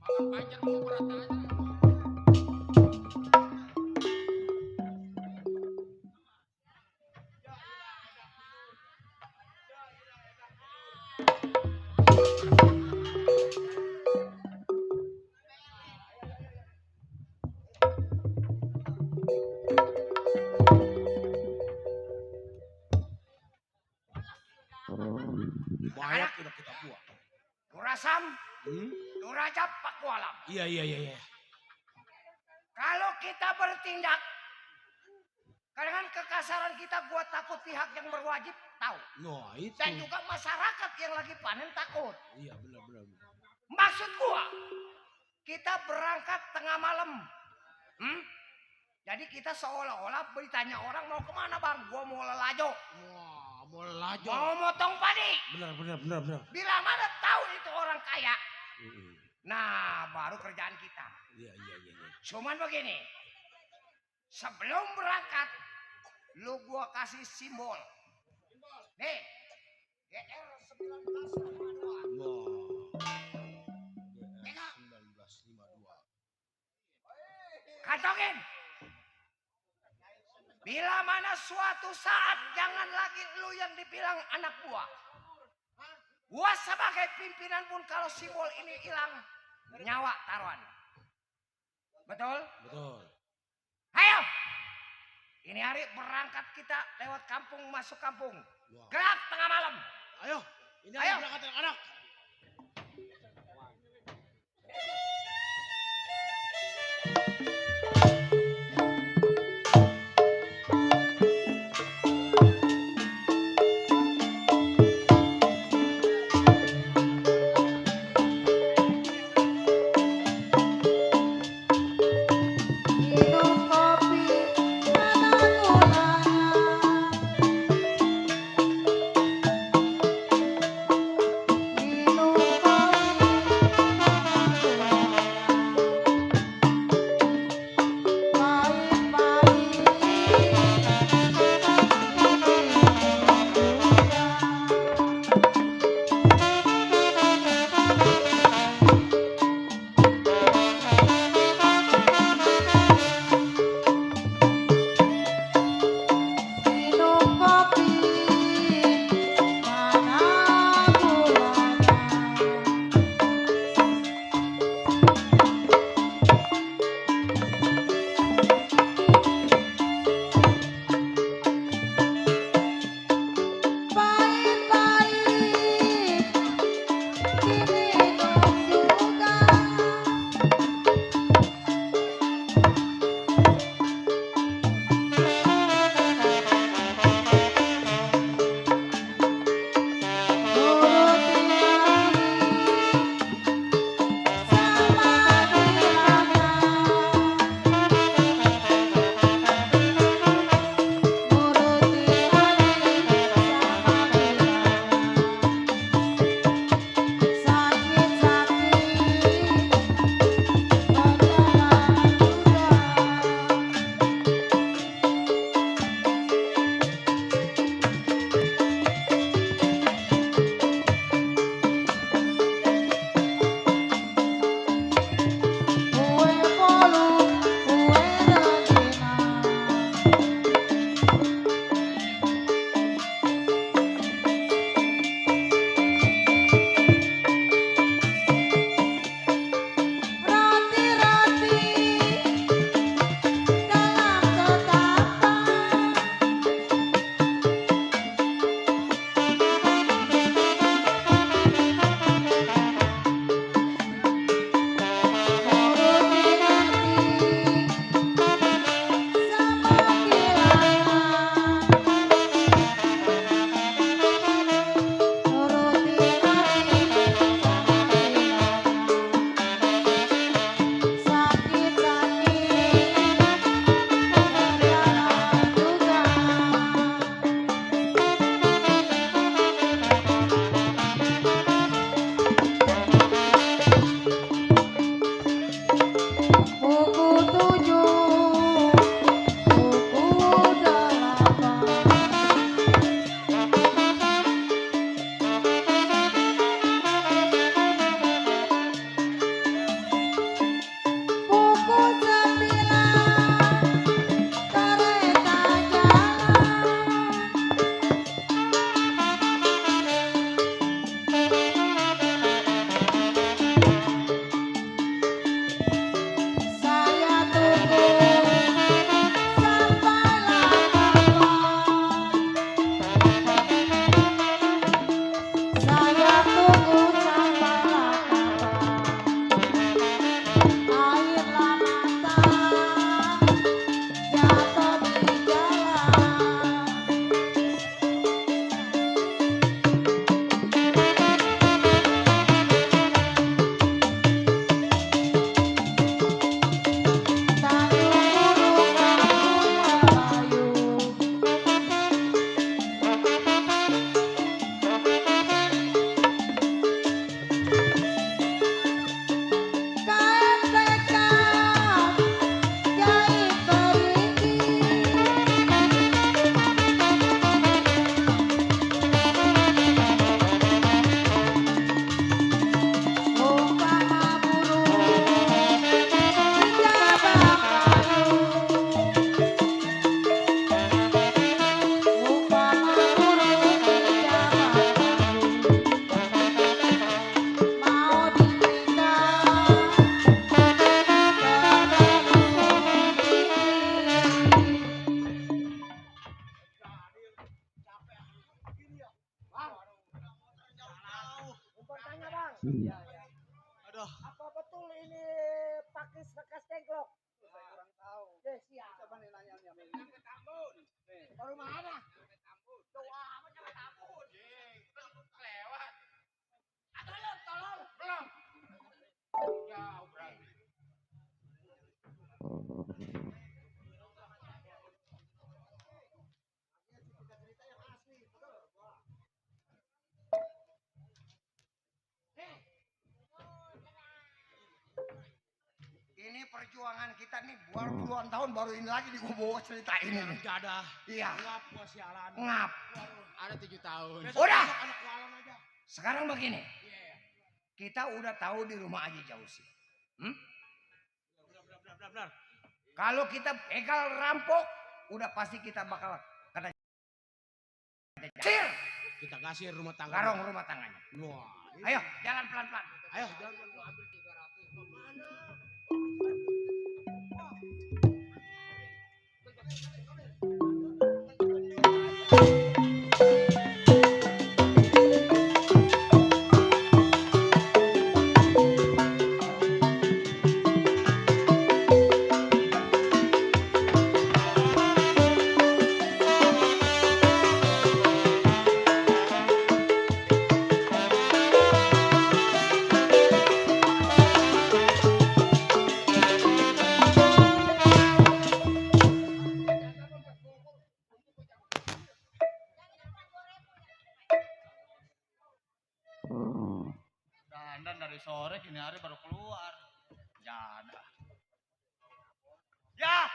Pancar mau berat aja. Banyak udah kita buang. Nurasam, Nurajab, Pakualam. Iya. Kalau kita bertindak dengan kekasaran kita, gua takut pihak yang berwajib tahu. Nah itu. Dan juga masyarakat yang lagi panen takut. Iya benar. Maksud gua, kita berangkat tengah malam. Jadi kita seolah-olah ditanya orang mau kemana bang? Gua mau lelajo. Wah, mau lajo. Mau motong padi. Benar. Bila mana tahu itu orang kaya. Nah baru kerjaan kita. Iya. Cuman begini. Sebelum berangkat, lu gua kasih simbol. Nih. GR 1952. Wah. Tengok. 1952. Kantongin. Bila mana suatu saat jangan lagi lu yang dibilang anak buah. Gua sebagai pimpinan pun kalau simbol ini hilang, nyawa taruhan. Betul? Betul. Ayo. Ini hari berangkat kita lewat kampung masuk kampung. Wah. Gelap tengah malam. Ayo, ini Ayo. berangkat anak-anak. Minum kopi, mana gulanya. Apa betul ini pakis bekas tengklok? Saya kurang tahu. Siap. Coba nih nanya Nyampe Tambun. Baru mana? Nyampe Tambun. Doa apa nyampe Tambun? Lewat. Tolong. Belum. Jauh berarti. Ini perjuangan kita nih puluhan tahun baru ini lagi di bawa cerita ini nih. Gak ada. Iya. Ngap gua sialan. Ngap. Ada 7 tahun. Udah. Anak walang aja. Sekarang begini. Iya. Kita udah tahu di rumah Haji Jausi. Benar. Kalau kita begal rampok, udah pasti kita bakal kena cir. Kita kasih rumah tangga. Garong rumah tangganya. Wah. Ayo, jalan pelan-pelan. Ayo, jalan. Dandan dari sore gini hari baru keluar. Jada. Ya,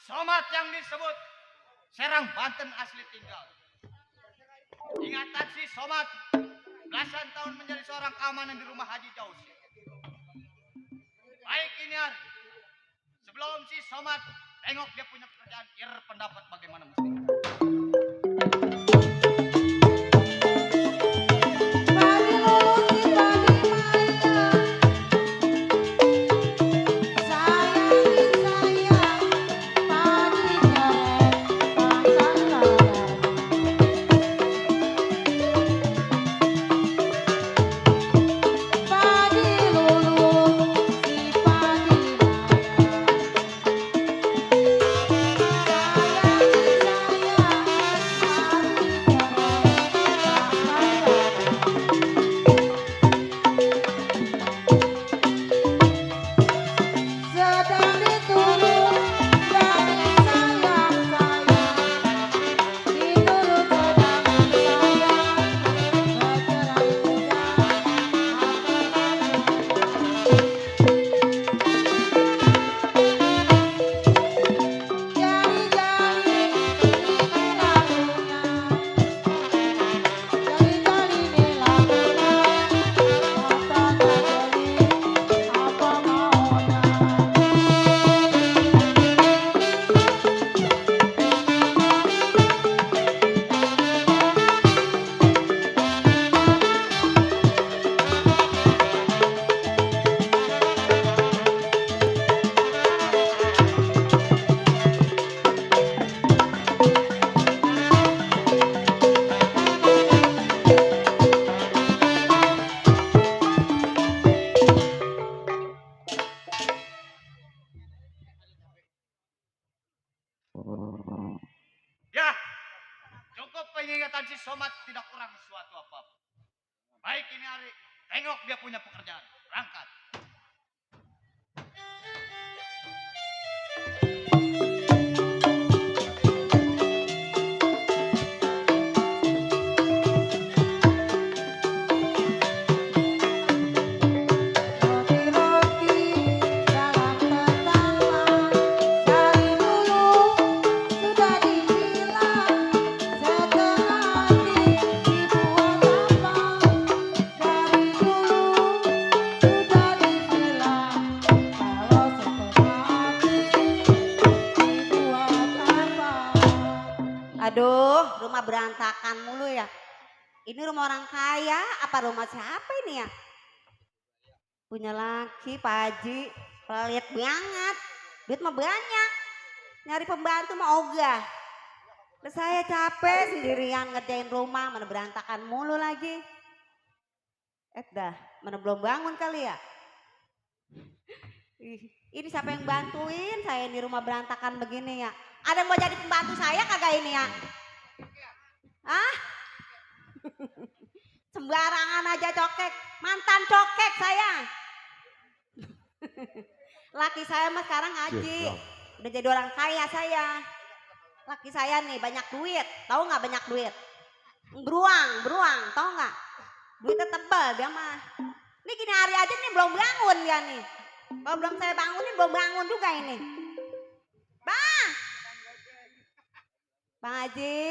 somat yang disebut Serang Banten asli tinggal. Ingatan si somat belasan tahun menjadi seorang keamanan di rumah Haji Jausi. Baik ini hari, sebelum si somat tengok dia punya pekerjaan, pendapat bagaimana mestinya. Ya, cukup pengingatan si somat tidak kurang suatu apapun. Baik ini hari, tengok dia punya pekerjaan. Berangkat. Aduh, rumah berantakan mulu ya. Ini rumah orang kaya, apa rumah siapa ini ya? Punya laki, Pak Haji, pelit banget. Duit mah banyak. Nyari pembantu mah ogah. Terus saya capek sendirian ngerjain rumah, mana berantakan mulu lagi. Dah, mana belum bangun kali ya? Ih, ini siapa yang bantuin saya di rumah berantakan begini ya? Ada yang mau jadi pembantu saya kagak ini ya? Ah? Sembarangan aja cokek, mantan cokek saya. Laki saya mah sekarang ngaji, udah jadi orang kaya saya. Laki saya nih banyak duit, tahu nggak banyak duit? Beruang, tahu nggak? Duitnya tebal dia mah. Ini gini hari aja nih belum bangun dia nih. Kalau belum saya bangunin belum bangun juga ini. Bang, Bang Haji,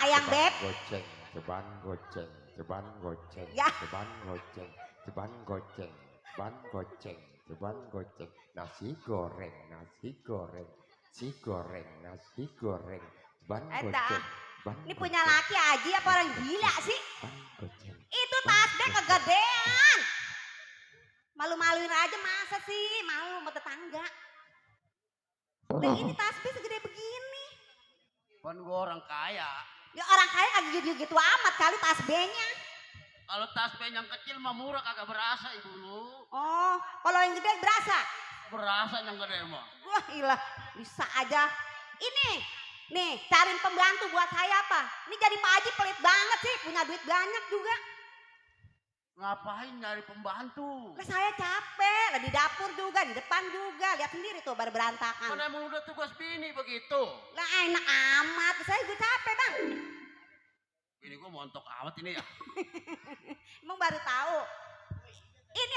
ayang beb. Goceng, ceban goceng, ceban goceng, Ya. ceban goceng, ceban goceng, ceban goceng, ceban goceng. Nasi goreng, nasi goreng, nasi goreng, nasi goreng, ceban goceng. Ini punya laki Haji apa orang gila sih? Ceban goceng. Itu tasnya kegedean. Malu-maluin aja masa sih? Malu sama tetangga. Nah ini tasbih segede begini. Kan gua orang kaya. Ya orang kaya kagak gitu-gitu amat kali tasbihnya. Kalau tasbih yang kecil mah murah kagak berasa ibu lu. Oh, kalau yang gede berasa? Berasa yang gede mah. Wah ilah, bisa aja. Ini, nih cariin pembantu buat saya apa? Ini jadi Pak Haji pelit banget sih, punya duit banyak juga. Ngapain nyari pembantu? Lah saya capek, lah di dapur juga, di depan juga. Lihat sendiri tuh baru berantakan. Kan emang udah tugas bini begitu. Lah enak amat, saya juga capek bang. Bini gua montok amat ini ya. Emang baru tahu. Ini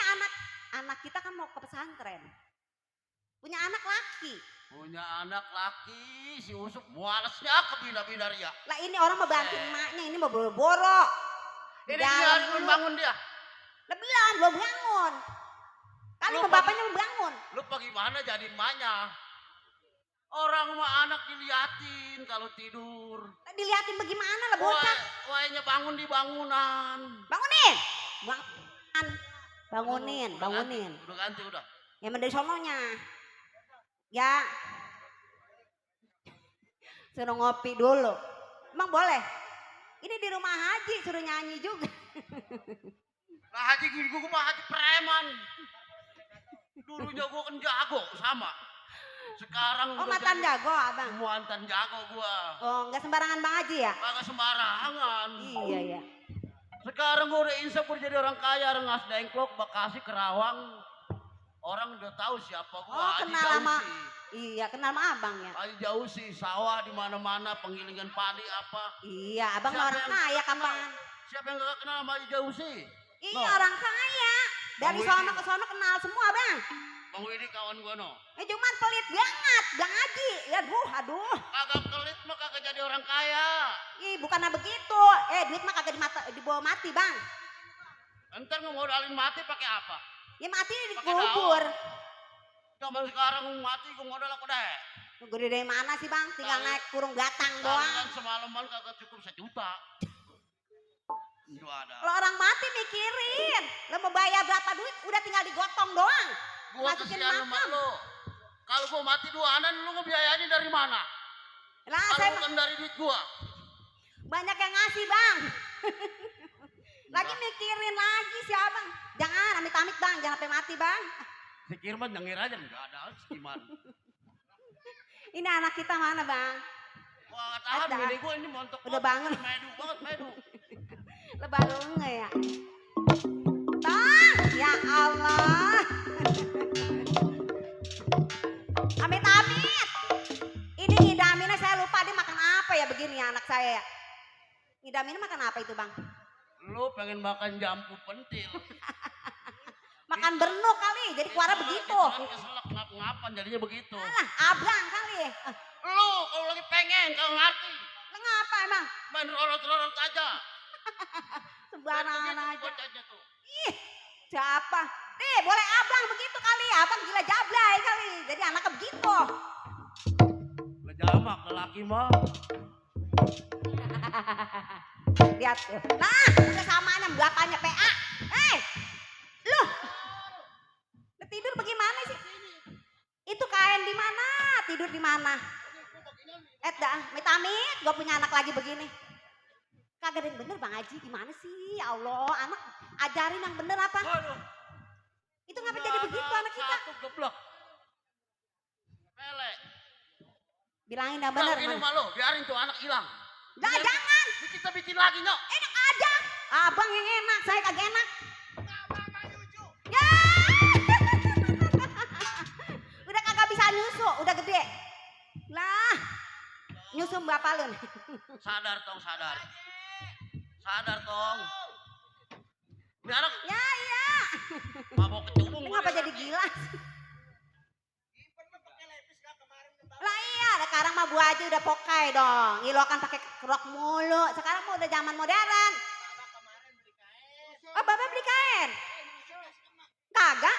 anak kita kan mau ke pesantren. Punya anak laki. Punya anak laki, si Usup mualesnya ke bina-bina ria. Lah ini orang mau bantu emaknya, ini mau boro-boro. Ini dia belum bangun dia. Lah belum bangun. Kali sama bapaknya belum bangun. Lu bagaimana jadi emaknya? Orang mah anak diliatin kalau tidur. Lah diliatin bagaimana lah bocah. Wahnya bangun di bangunan. Bangunin. Bangunin. Udah ganti udah. Ya dari sononya. Ya. Suruh ngopi dulu. Emang boleh? Ini di rumah Haji suruh nyanyi juga. Lah Haji gue mah Haji preman. Dulunya gue kan jago sama. Sekarang mantan jago abang. Mantan jago gua. Oh nggak sembarangan Bang Haji ya? Kagak sembarangan. Iya. Sekarang gua udah insaf jadi orang kaya, Rengas Dengklok, Bekasi, Kerawang. Orang udah tahu siapa gua. Oh kenal sama. Iya kenal sama abang ya. Haji jauh sih, sawah di mana-mana, penggilingan padi apa. Iya abang orang kaya kapan? Siapa yang gak kenal sama Haji jauh sih? Iya orang kaya. Dari sono ke sono kenal semua bang. Bang Widi kawan gua no. Cuman pelit banget Bang Haji. Ya aduh. Kagak pelit mah kagak jadi orang kaya. Ih bukannya begitu. Duit mah kagak dibawa mati bang. Entar ngemodalin mati pakai apa? Ya mati dikubur. Zaman sekarang mati gua modal aku deh. Gede dari mana sih bang? Tinggal naik kurung gatang doang. Kan semalaman kagak cukup 1 juta. Itu ada. Kalau orang mati mikirin. Lo mau bayar berapa duit udah tinggal digotong doang. Gua kesian sama lo. Kalau gua mati 2 anan lu ngebiayain dari mana? Lah saya bukan dari duit gua. Banyak yang ngasih bang. Lagi mikirin lagi sih abang. Jangan amit-amit bang, jangan sampai mati bang. Si Kirman nyengir aja enggak ada gimana. Ini anak kita mana bang? Wah tahan bini gua ini montok. Udah bangun. Medu banget medu. Lebar enggak ya? Bang, ya Allah. Amit-amit. Ini ngidaminnya saya lupa dia makan apa ya begini ya anak saya ya. Ngidaminnya makan apa itu bang? Lu pengen makan jambu pentil. Makan bernuk kali jadi keluarnya begitu. Kan keselak ngap-ngapan jadinya begitu. Alah abang kali. Lu kalau lagi pengen kalau ngerti. Lu ngapa emang? Main rolot-rolot aja. Sembarangan aja. Tuh. Ih, siapa? Nih, boleh abang begitu kali. Abang gila jablay kali. Jadi anaknya begitu. Lejamak lelaki mah. Lihat tuh. Nah, udah samanya bapaknya PA. Lu. Tidur bagaimana sih? Itu kain di mana? Tidur di mana? Dah, amit-amit gue punya anak lagi begini. Kagak kagak ada yang bener Bang Haji, gimana sih? Ya Allah, anak ajarin yang bener apa? Waduh. Itu ngapa jadi begitu anak kita? Satu geblok. Pele. Bilangin yang Nah, bener. ini mana? malu, biarin tuh anak hilang. Jangan. Kita bikin lagi, Nyok. Enak aja. Abang yang enak, saya kagak enak. Ya. Udah kagak bisa nyusu, udah gede. Lah. Nyusu bapak lu. Sadar tong, sadar. Sadar tong. Ini anak Ya, iya. mabok kecubung. Ini ngapa jadi gila? Lah iya, sekarang mah Bu Haji udah pokai dong. Ilo kan pakai rok mulu. Sekarang mah udah zaman modern. Oh, Bapak beli kain? Kagak?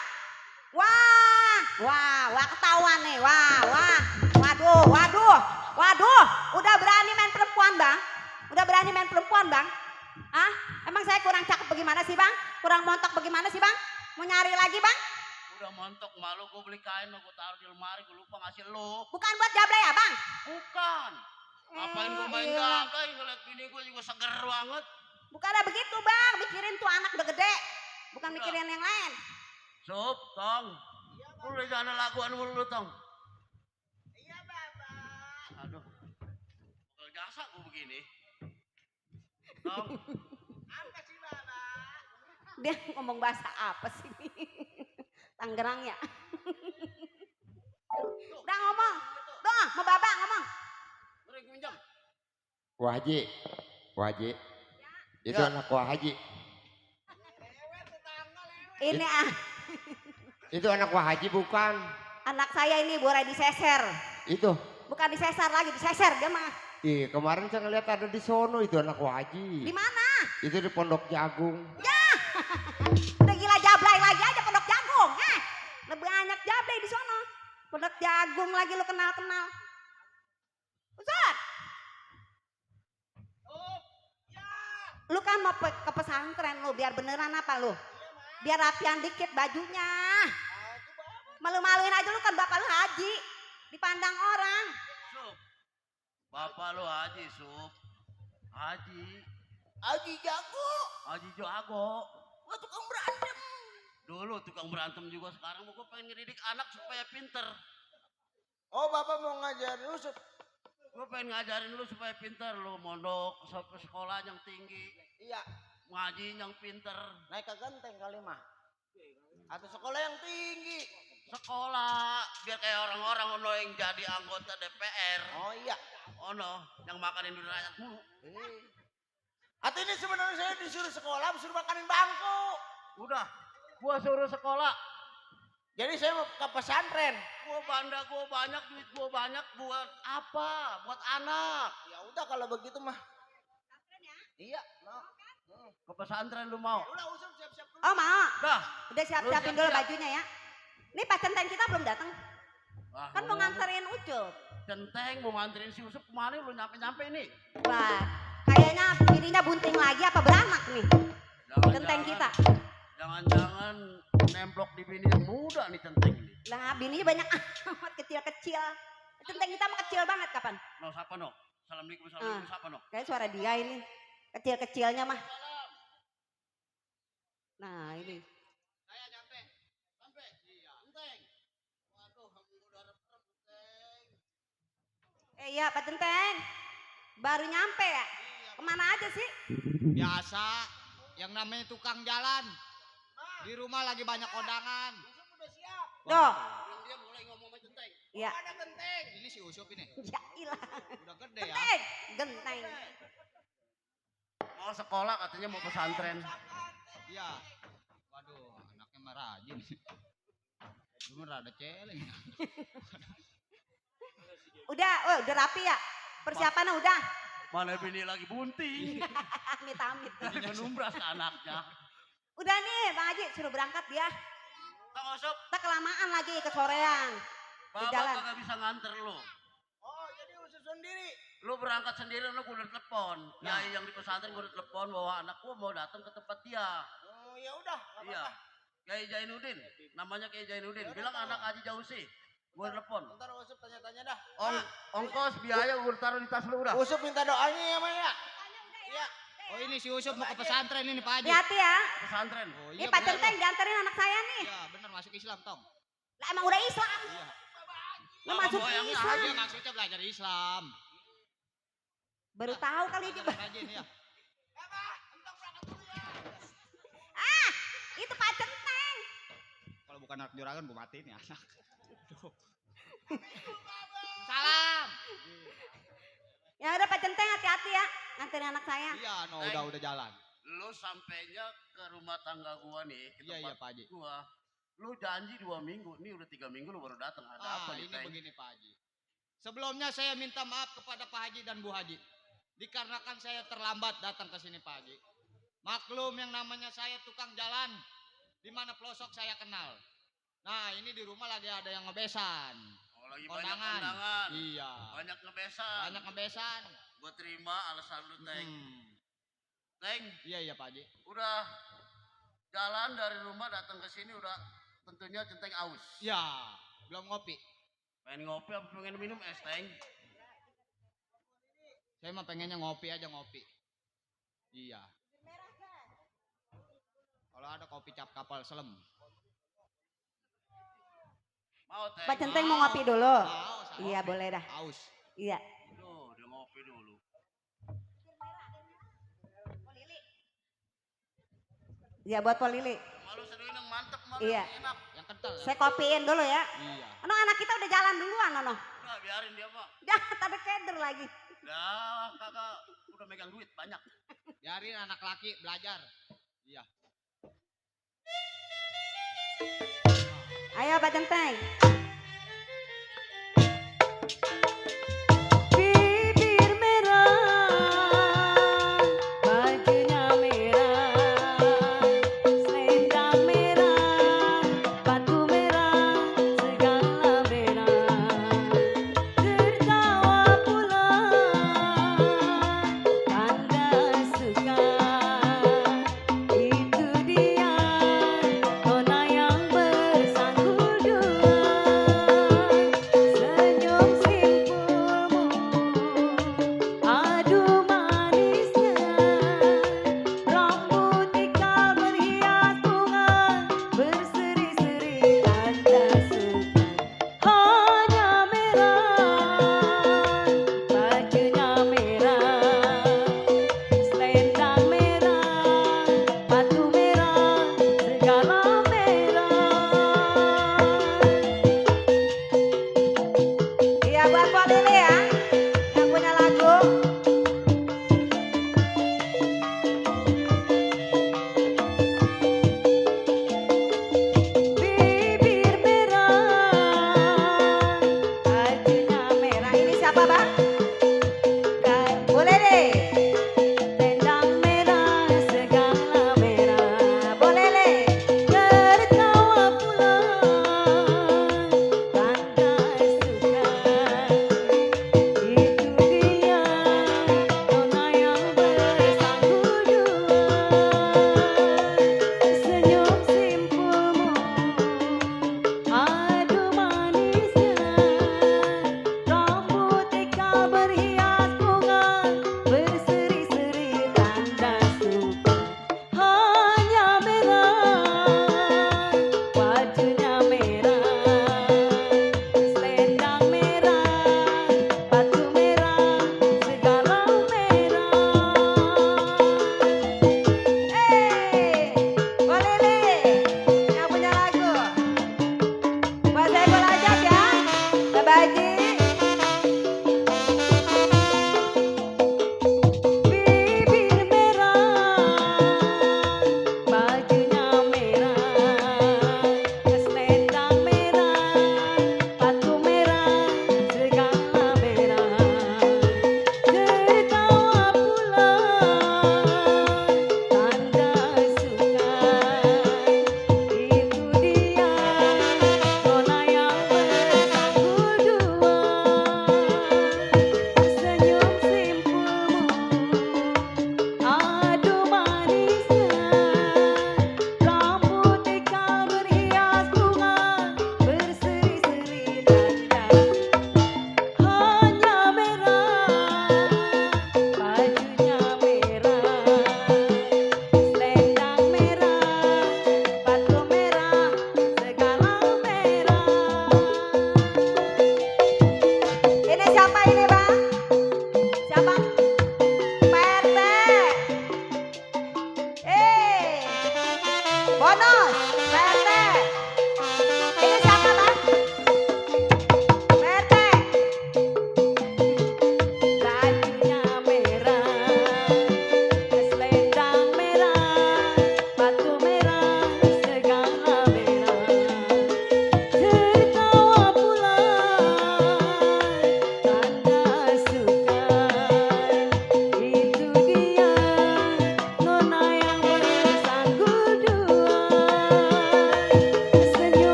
Wah, ketahuan nih. Waduh. Udah berani main perempuan, Bang? Udah berani main perempuan, Bang? Ah, emang saya kurang cakep bagaimana sih, Bang? Kurang montok bagaimana sih, Bang? Mau nyari lagi, Bang? Udah montok malu, gue beli kain, gue taruh di lemari, gue lupa ngasih lu. Bukan buat jablay ya, Bang? Bukan. Ngapain gue main iya. jablay, ngeliat bini gue juga seger banget. Bukan ada begitu, Bang. Mikirin tuh anak udah gede. Bukan mikirin yang lain. Sup, tong. Lu udah jangan laguan mulu, tong. Iya, Bapak. Aduh. Bakal jasa gue begini. Tong. Apa sih, Bapak? Dia ngomong bahasa apa sih? Tangerang ya? Udah ngomong. Tuh, mau Bapak ngomong. Mari gue minjam. Wah Haji. Itu anak Wah Haji. Ini Itu anak Wah Haji bukan. anak saya ini boleh diseser. Itu. Bukan disesar lagi, diseser dia mah. Ih, kemarin saya ngeliat ada di sono itu anak Wah Haji. Di mana? Itu di Pondok Jagung. Ya. Udah gila jablay lagi aja Pondok Jagung. Lebih banyak jablay di sono. Pondok Jagung lagi lu kenal-kenal. Ustaz. Lu kan mau ke pesantren lu, biar beneran apa lu? Biar rapian dikit bajunya. Malu-maluin aja lu kan bapak lu haji. Dipandang orang. Sup. Bapak lu Haji, Sup. Haji. Haji jago. Haji jago. Gua tukang berantem. Dulu tukang berantem juga, sekarang gue pengen ngedidik anak supaya pinter. Oh, Bapak mau ngajarin Yusuf. Gue pengen ngajarin lu supaya pinter, lu mondok ke sekolah yang tinggi, Iya, ngaji yang pinter. naik ke genteng kali mah. Atau sekolah yang tinggi. Sekolah, biar kayak orang-orang ono yang jadi anggota DPR. Oh iya. Ono, yang makanin duit rakyat mulu. Atau ini sebenarnya saya disuruh sekolah, disuruh makanin bangku. Udah, gua suruh sekolah. Jadi saya mau ke pesantren. Gua banda gua banyak, duit gua banyak, buat apa? Buat anak. Ya udah kalau begitu mah. Iya, no. Ke pesantren lu mau? Udah Yusuf siap-siap dulu. Oh mau. Dah. Udah siap-siapin Lu dulu siap-siap. bajunya ya. Ini Pak Centeng kita belum datang. Ah, Kan mau nganterin Ucup. Centeng mau nganterin si Yusuf kemana lu nyampe-nyampe ini? Wah, kayaknya bininya bunting lagi apa beranak nih. Centeng kita. Jangan-jangan nemplok di bini yang muda nih centeng ini. Lah bininya banyak amat kecil-kecil. Centeng kita mah kecil banget kapan? No, siapa no? Assalamualaikum, siapa no? Kayak suara dia ini. Kecil-kecilnya mah. Nah ini. Saya nyampe. Sampai. Iya. Centeng. Waduh, udah rep-rep centeng. Iya Pak Centeng. Baru nyampe ya? Kemana aja sih? Biasa, yang namanya tukang jalan. Di rumah lagi banyak kondangan. Tuh. Dia mulai ngomong sama centeng. Iya. Ada genteng. Ini si Usup ini. Ya ilah. Udah gede ya. Genteng. Genteng. Mau sekolah katanya mau pesantren. Iya. Waduh, anaknya mah rajin. Cuma rada celeng. Udah rapi ya? Persiapannya udah? Mana bini lagi bunting. Amit-amit. Lagi menumbras ke anaknya. Udah nih Bang Haji suruh berangkat dia. Kang Osop, Kita kelamaan lagi ke sorean. Di Bapak jalan. kagak bisa nganter lu. Oh, jadi Yusuf sendiri. Lu berangkat sendiri, lu gue udah telepon. Nyai yang di pesantren gue udah telepon bahwa anak gua mau datang ke tempat dia. Oh, ya udah, enggak Iya. apa-apa. Kiai Jainuddin, namanya Kiai Jainuddin. Bilang anak Haji Jausi. Gue telepon. Ntar Yusuf tanya-tanya dah. Ongkos biaya gue taruh di tas lu udah. Yusuf minta doanya ya, Maya. Iya. Oh ini si Yusuf mau ke pesantren ini Pak Haji. Hati-hati ya. Pesantren. Oh Ini Pak bener, Centeng diantarin anak saya nih. Iya bener masuk Islam Tong. Lah emang udah Islam. Iya. Lu masuk Bawa yang Islam. Dia maksudnya belajar Islam. Baru tahu kali itu. Rajin ya. Ah, itu Pak Centeng. Kalau bukan anak juragan gue matiin ya anak. Salam. Ya udah Pak Centeng hati-hati ya. Nganterin anak saya. Iya, no udah jalan. Lu sampainya ke rumah tangga gua nih, ke Iya tempat Pak Haji. gua. Lu janji 2 minggu, ini udah 3 minggu lu baru datang. Ada apa nih, Ini Teng? begini Pak Haji. Sebelumnya saya minta maaf kepada Pak Haji dan Bu Haji. Dikarenakan saya terlambat datang ke sini Pak Haji. Maklum yang namanya saya tukang jalan. Di mana pelosok saya kenal. Nah ini di rumah lagi ada yang ngebesan. Oh, lagi banyak Kondangan. kondangan. Iya. Banyak ngebesan. Banyak ngebesan. Gua terima alasan lu, Teng. Teng, Iya Pak Haji. udah jalan dari rumah datang ke sini udah tentunya Centeng aus. Ya, belum ngopi. Pengen ngopi apa pengen minum es, Teng? Saya mah pengennya ngopi aja ngopi. Iya. Kalau ada kopi cap kapal selem. Mau, Teng? Pak Centeng mau ngopi dulu. Mau, saya Iya ngopi. boleh dah. Aus. Iya. Duh, dia ngopi dulu. Iya buat Pol Lili. Malu seduhin yang mantep malu Iya. enak. Yang kental ya? Saya kopiin dulu ya. Iya. Ano anak kita udah jalan duluan Nono. Udah biarin dia, Pak. Jangan ada keder lagi. Udah, kakak udah megang duit banyak. Biarin anak laki belajar. Iya. Ayo Pak Centeng. Bibir merah, bajunya merah, selendang merah, batu merah, segala merah. Tertawa pula, tanda suka. Itu dia nona yang bersangkul dua.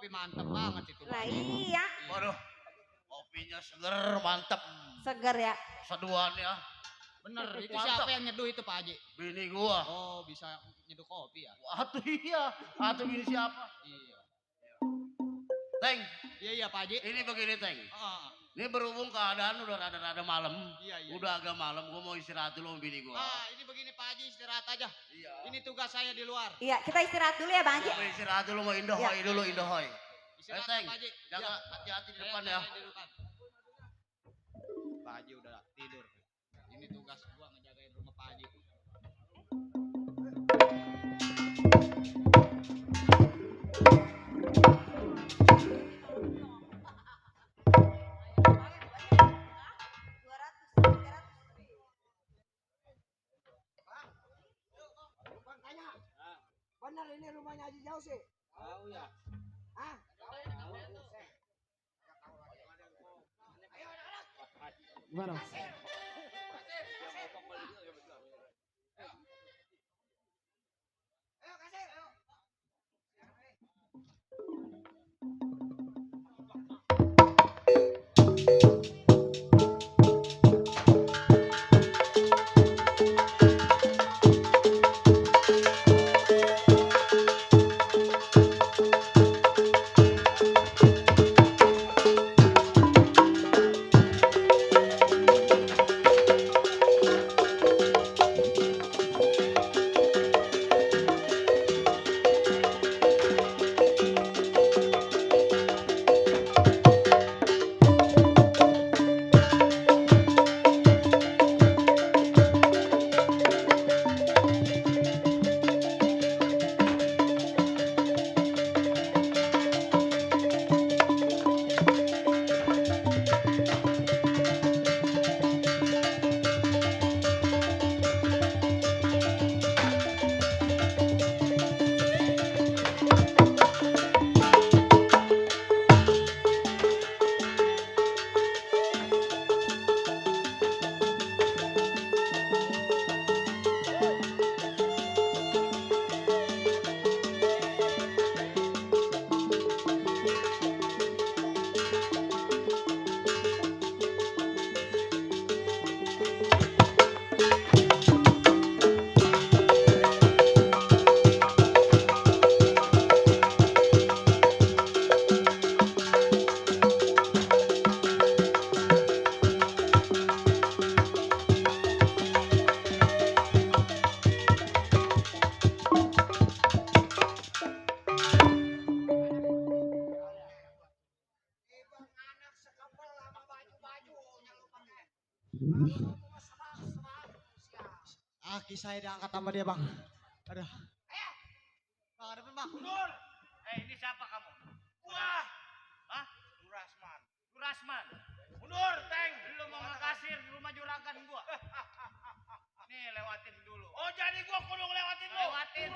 kopi mantep banget itu. Lah iya, Waduh, kopinya seger, mantep. seger ya. Seduhan ya. Bener, itu Mantap. siapa yang nyeduh itu Pak Haji? Bini gua. Oh, bisa nyeduh kopi ya? Atuh iya. Atuh bini siapa? Iya. Teng, Iya Pak Haji. ini begini Teng. Ah, Ini berhubung keadaan udah rada-rada malam. iya. Udah agak malam, gua mau istirahat dulu sama bini gua. Ini begini Pak Haji, istirahat aja. Iya. Ini tugas saya di luar. Iya, kita istirahat dulu ya Bang Haji. Mau istirahat dulu, mau indohoy dulu, indohoy. Istirahat Teng, Pak Haji. jaga Iya. hati-hati di Saya depan ada ya. di depan. Pak Haji udah tidur. Ini tugas gua ngejagain rumah Pak Haji. Benar ini rumahnya Haji Jauh sih. Tahu ya. Hah? Gimana? Saya diangkat sama dia bang. Aduh. Bang, ada bang. Nur. Ini siapa kamu? Wah. Hah? Nurasman. Nurasman. Mundur, Teng. Lu mau ngekasir di rumah juragan gua. Nih, lewatin dulu. Oh, jadi gua kudu ngelewatin lu. Lewatin.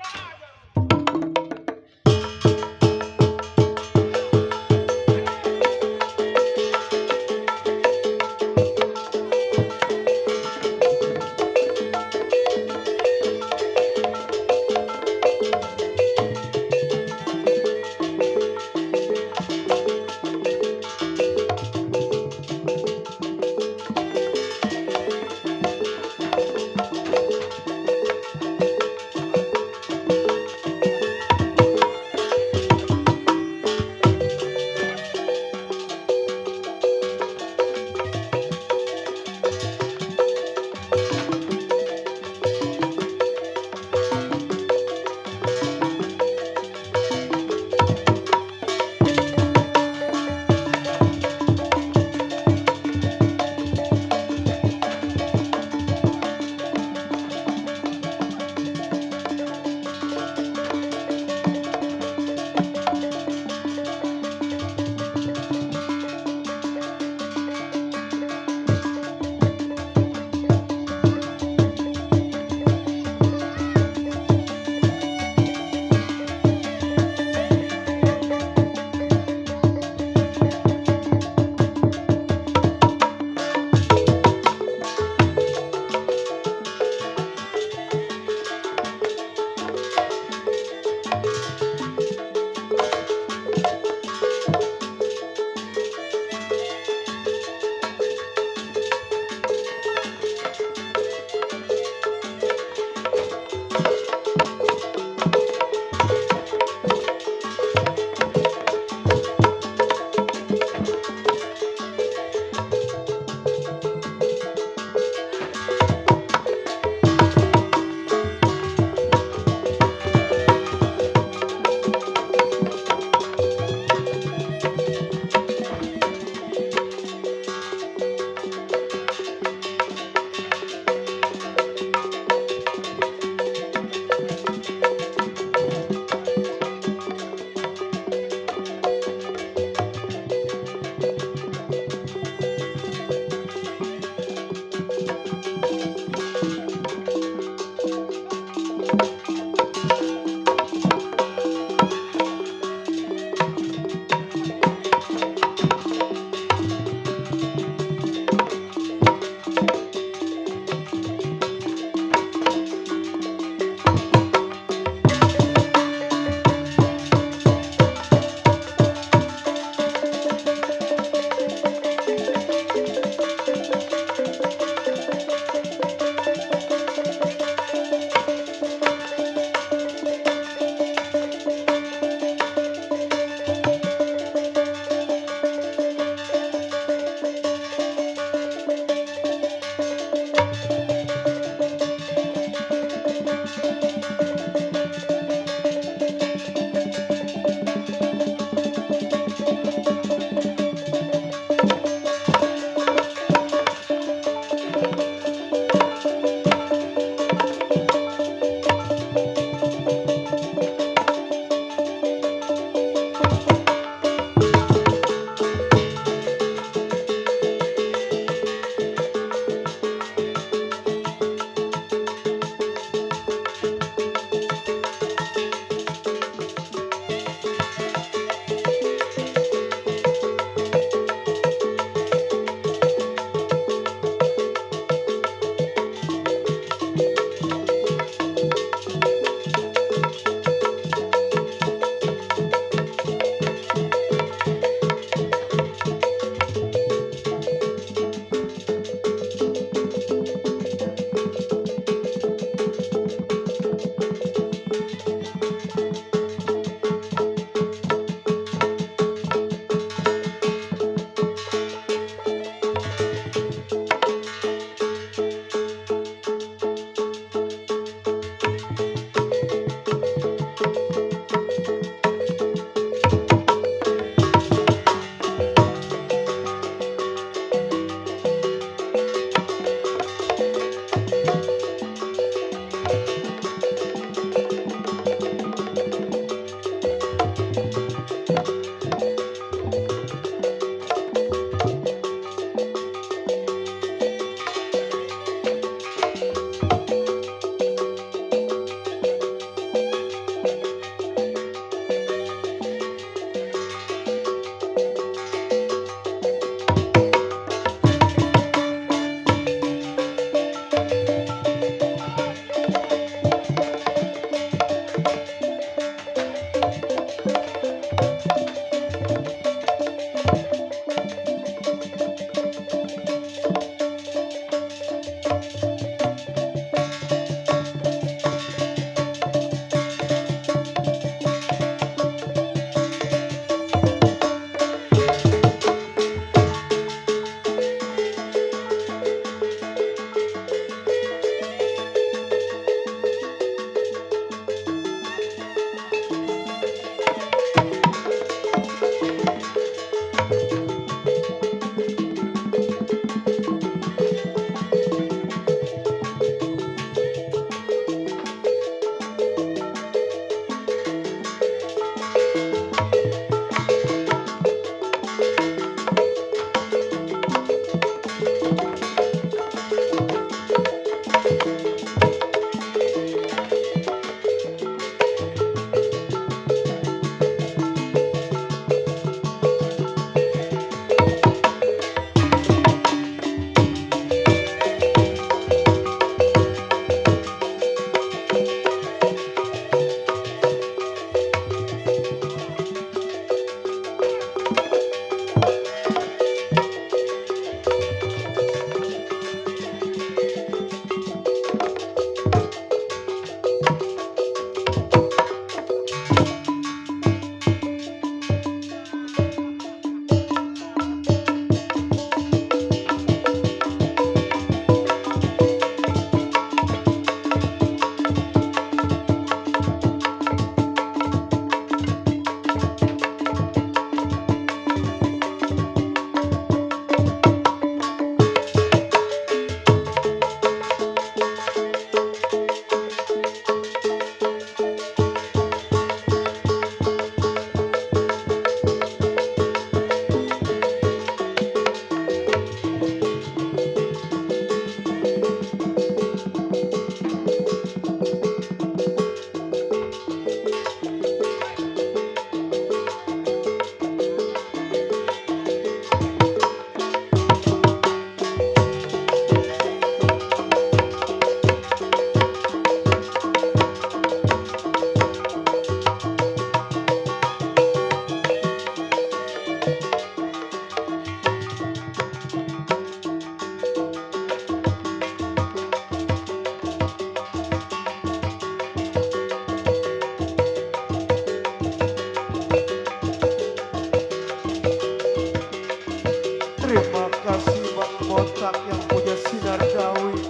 Terima kasih Bang Botak yang punya sinar dawi.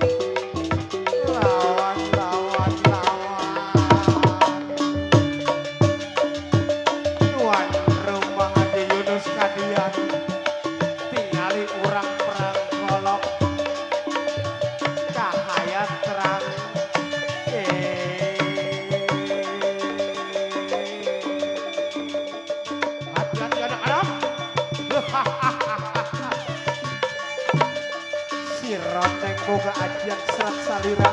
Lawan, lawan, lawan. Tuan rumah Haji Yunus Kadian. Tingali urang perang kolok. Cahaya terang. Hati-hati anak-anak. Si Roteng boga ajian serat salira.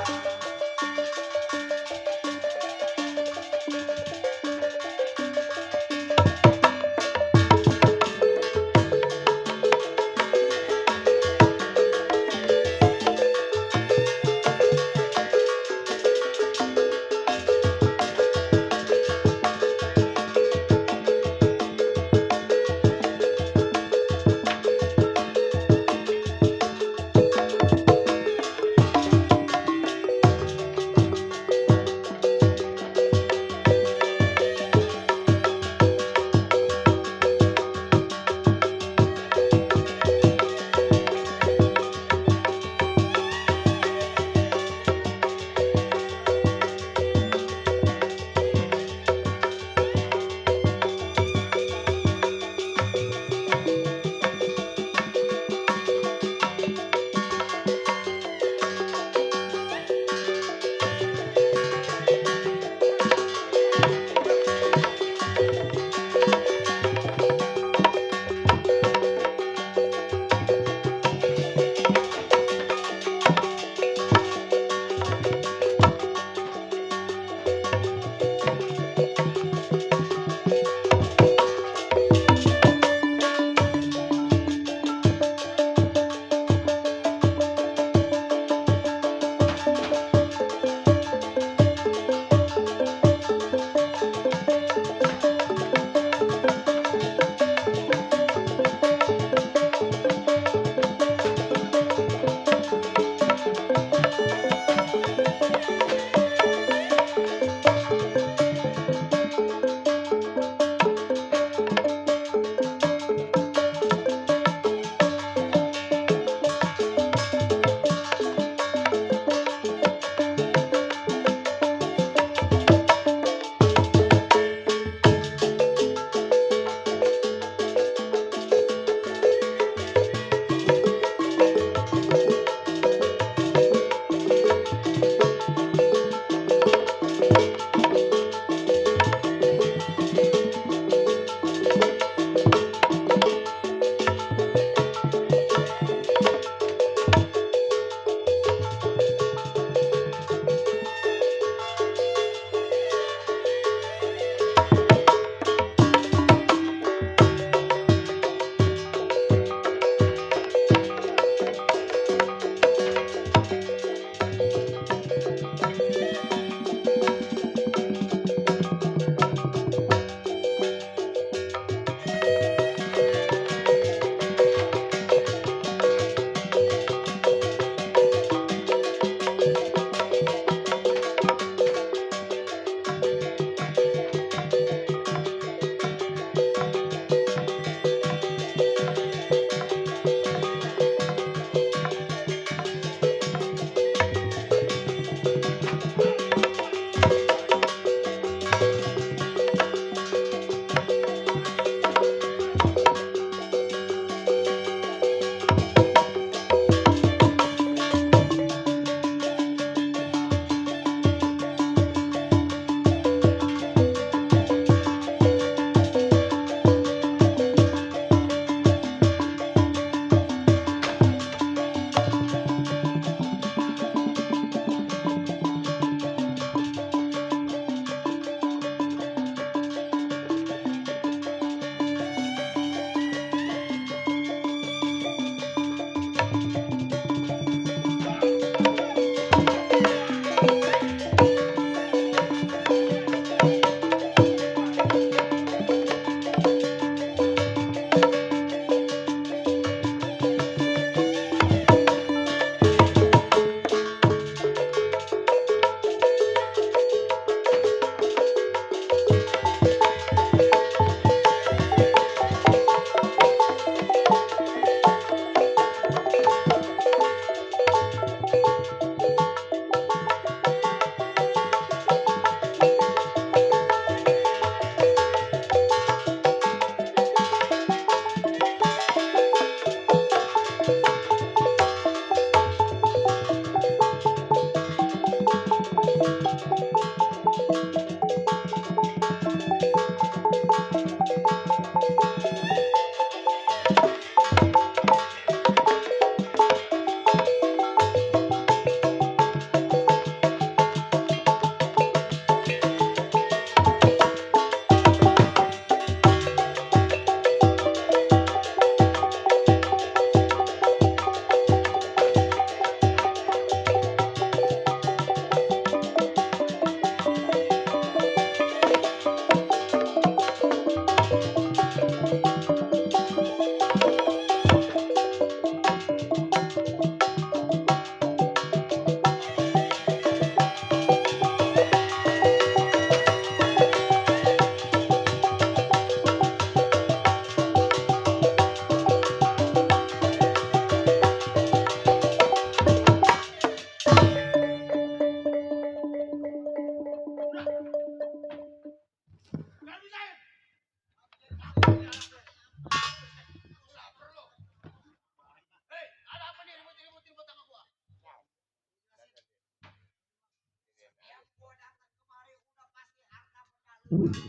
Orangnya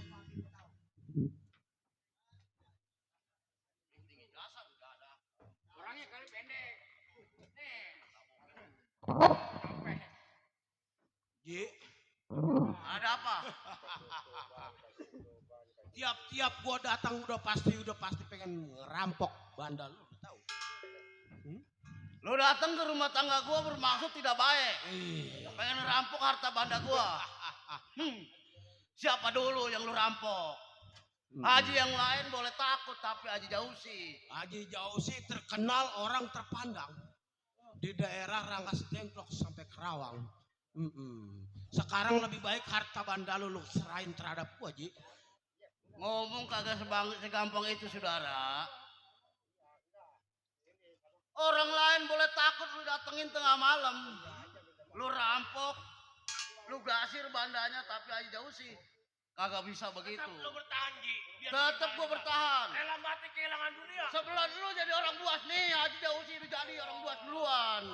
kali pendek. Nih. Ji, Ada apa? tiap-tiap gua datang udah pasti pengen ngerampok bandal lu, udah tahu. Lu datang ke rumah tangga gua bermaksud tidak baik. Pengen rampok harta banda gua. Siapa dulu yang lu rampok? Haji yang lain boleh takut, tapi Haji Jausi. Haji Jausi terkenal orang terpandang di daerah Rangkas Dengklok sampai Kerawang. Sekarang lebih baik harta banda lu serahin terhadap gua, Ji. Ngomong kagak segampang itu, saudara. Orang lain boleh takut lu datengin tengah malam. Lu rampok, lu gasir bandanya, tapi Haji Jausi kagak bisa begitu. Tetap lu bertahan, Ji. Tetap gua bertahan. Rela mati kehilangan dunia. Sebelum lu jadi orang buas nih, Haji Jausi itu jadi orang buas duluan.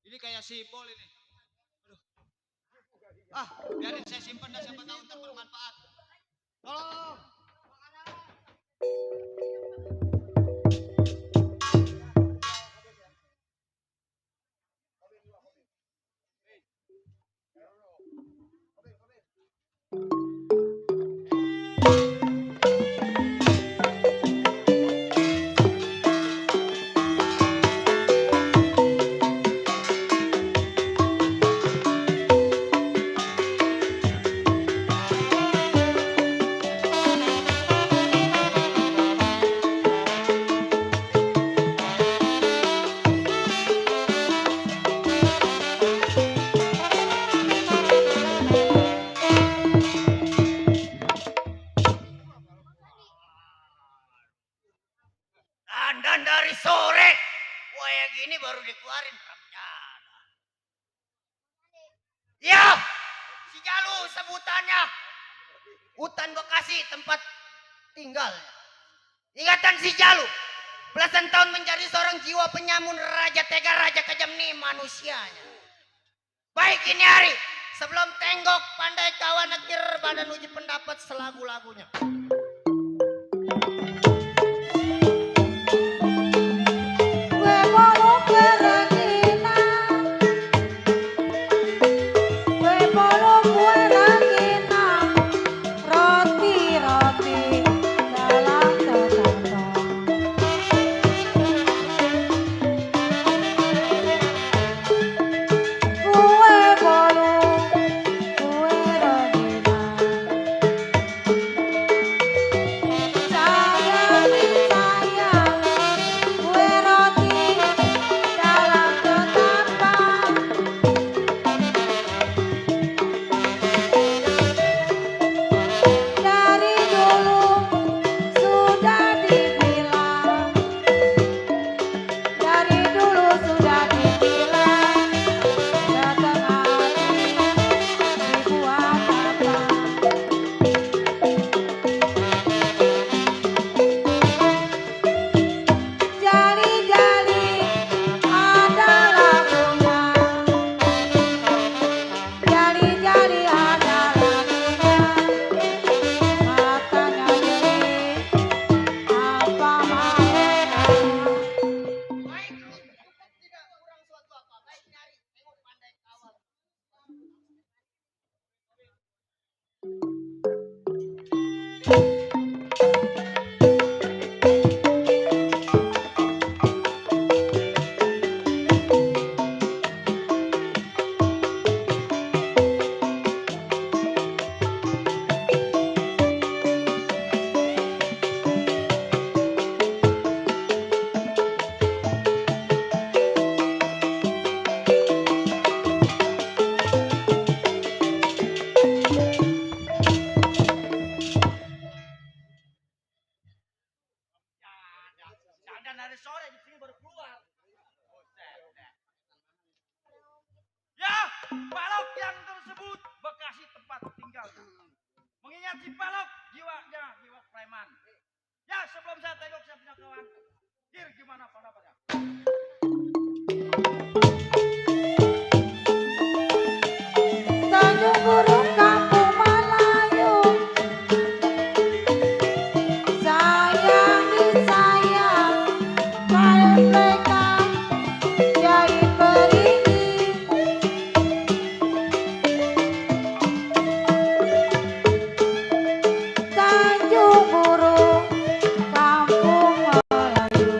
Ini kayak sipol ini. Aduh. Biarin saya simpan dah, siapa tahu ntar bermanfaat. Tolong. Dan dari sore, kayak gini baru dikeluarin Ramjana. Ya, si Jalu sebutannya. Hutan Bekasi tempat tinggalnya. Ingatan si Jalu, belasan tahun menjadi seorang jiwa penyamun, raja tega, raja kejam nih manusianya. Baik ini hari, sebelum tenggok pandai kawan akhir badan uji pendapat selagu-lagunya. Balok yang tersebut Bekasi tempat tinggal. Mengingat si Balok jiwanya jiwa preman. Ya sebelum saya tengok saya punya kawan. Kir gimana pendapatnya? Tanjung Burung Kampung Melayu, sayang disayang, mereka jadi peringgi. Tanjung Burung Kampung Melayu.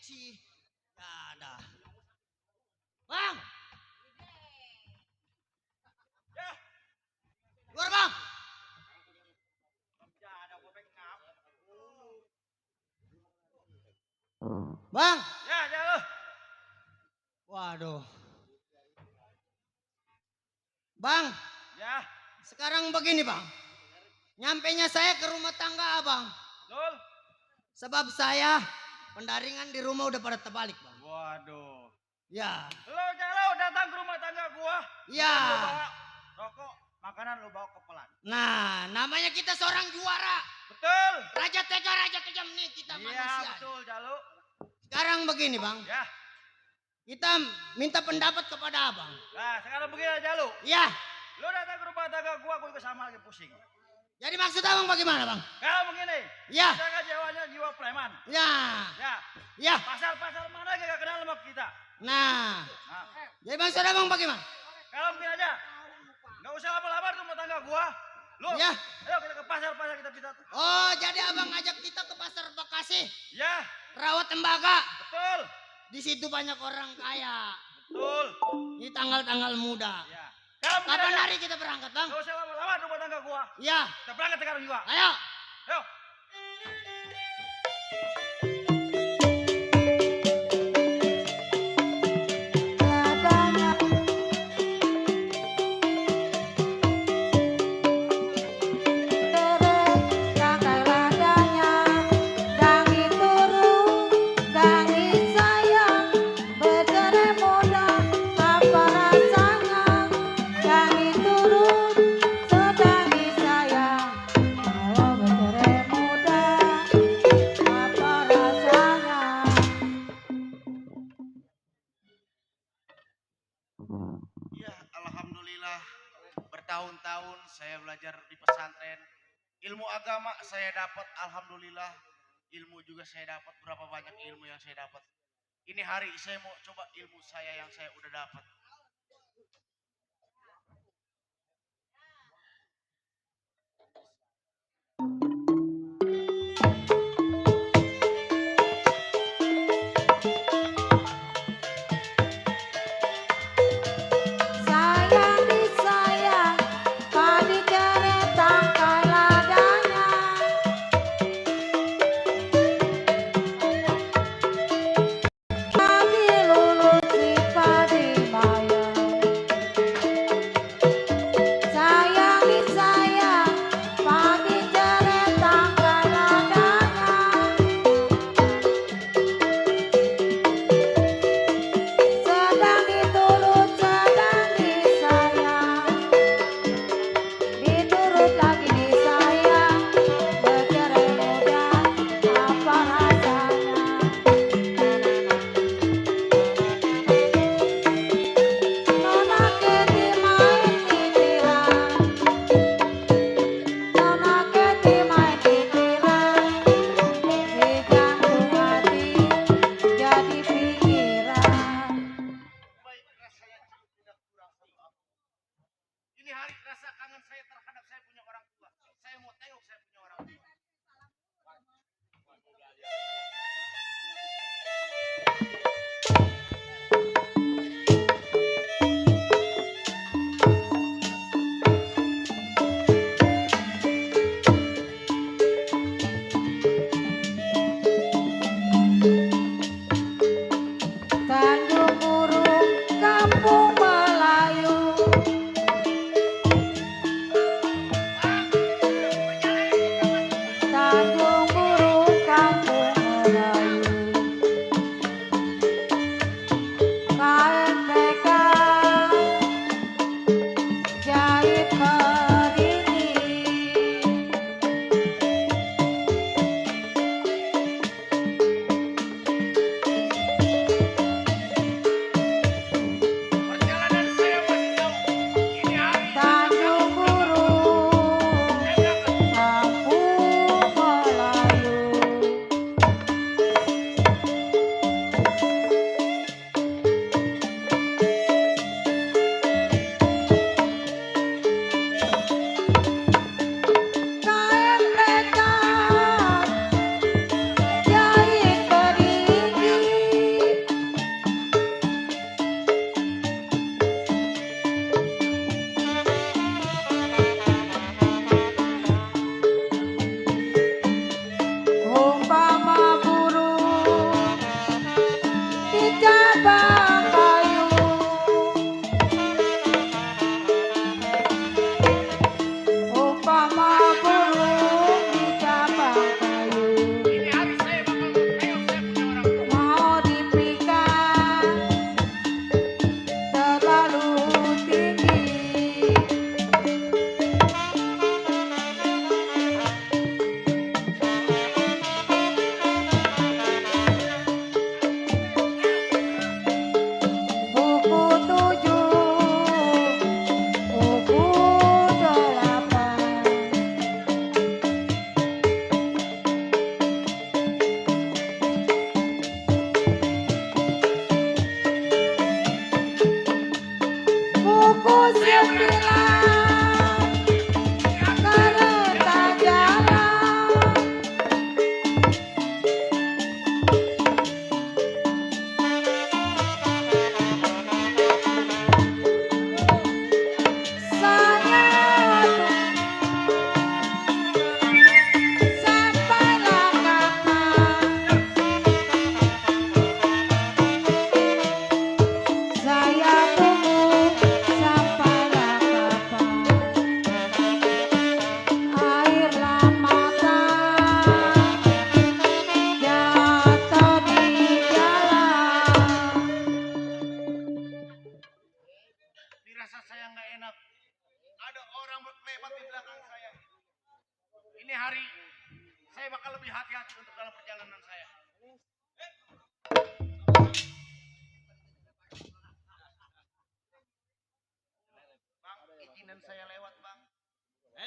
sih. Ya dah. Bang. Ya. Keluar bang. Bang. Ya, jauh. Waduh. Bang. Ya. Sekarang begini bang. Nyampenya saya ke rumah tangga abang. Lul. Sebab saya pendaringan di rumah udah pada terbalik bang. Waduh. Ya. Lo jauh datang ke rumah tangga gua. Ya. Lu bawa rokok, makanan lu bawa ke pelan. Nah, namanya kita seorang juara. Betul. Raja tega, raja kejam nih kita Iya, manusia. betul, Jalu. Sekarang begini bang. Ya. Kita minta pendapat kepada abang. Nah, sekarang begini Jalu. Ya. Lu datang ke rumah tangga gua juga sama lagi pusing. Jadi maksud abang bagaimana bang? Kalau begini. Ya. Kita kan jiwanya jiwa preman. Ya. Ya. Ya. Pasar-pasar mana yang gak kenal sama kita. Nah. Nah. Jadi maksud abang bagaimana? Kalau begini aja. Gak usah lama-lama di rumah tangga gua. Lu. Ya. Ayo kita ke pasar-pasar kita bisa. Oh, jadi abang ngajak kita ke pasar Bekasi. Ya. Rawat tembaga. Betul. Di situ banyak orang kaya. Betul. Di tanggal-tanggal muda. Ya. Kalau begini Kapan aja. hari kita berangkat bang? Gak usah lama-lama di rumah tangga gua. Ya. Kita berangkat sekarang juga. Ayo. Ayo. Ya, alhamdulillah bertahun-tahun saya belajar di pesantren. Ilmu agama saya dapat, alhamdulillah. Ilmu juga saya dapat, berapa banyak ilmu yang saya dapat. Ini hari saya mau coba ilmu saya yang saya udah dapat. Sayang disayang, padi keret tangkai ladanya. Padi lulus si padi mau.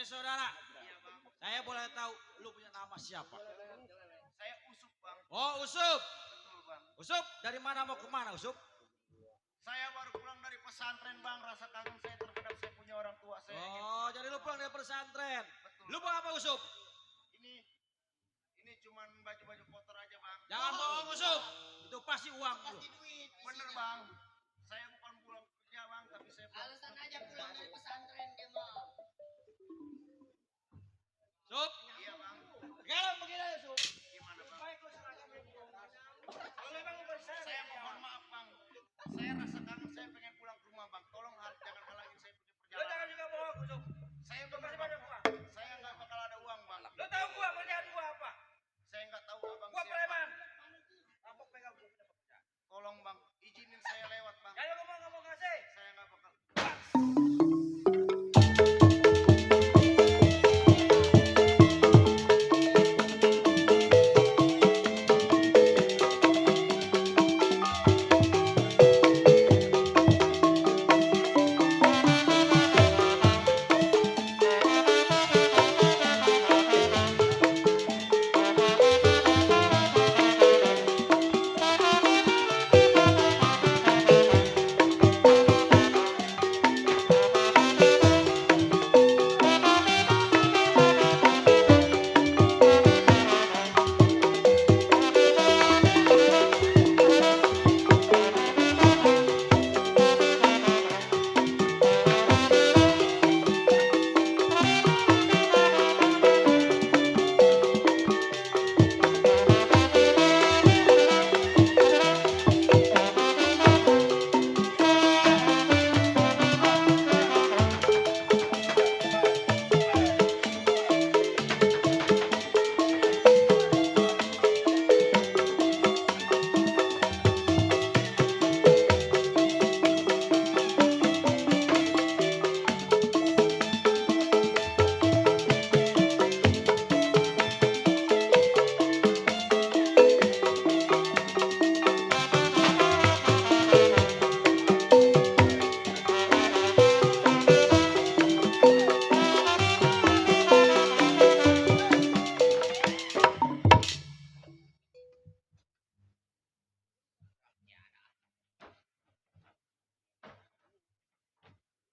saudara. Saya boleh tahu lu punya nama siapa? Saya Usup, Bang. Oh, Usup. Betul, Bang. Usup, dari mana mau ke mana, Usup? Saya baru pulang dari pesantren, Bang. Rasa kangen saya terhadap saya punya orang tua saya. Oh, jadi lu pulang dari pesantren. Betul. Lu bawa apa, Usup? Ini cuman baju-baju kotor aja, Bang. Jangan bohong, Usup. Itu pasti uang lu. Bener, Bang. Saya bukan pulang kerja, Bang, tapi saya pulang. Alasan aja pulang dari pesantren dia mah. Sup, Iya, Bang. sekarang begini aja, Sup. Gimana, Bang? Baik lu seragam ini. Kalau memang lu bersama, Saya mohon maaf, Bang. Saya rasa kangen, saya pengen pulang ke rumah, Bang. Tolong jangan halangin saya punya lu perjalanan. jangan juga bohong, Sup. Saya Lu bener, masih Bang. banyak uang. Saya nggak bakal ada uang, Bang. Lu tahu gua kerjaan gua apa? Saya nggak tahu abang Gua siapa. preman. Rampok pegang gua punya pekerjaan. Tolong, Bang, izinin saya lewat, Bang. Kalau lu nggak mau kasih, Saya nggak bakal.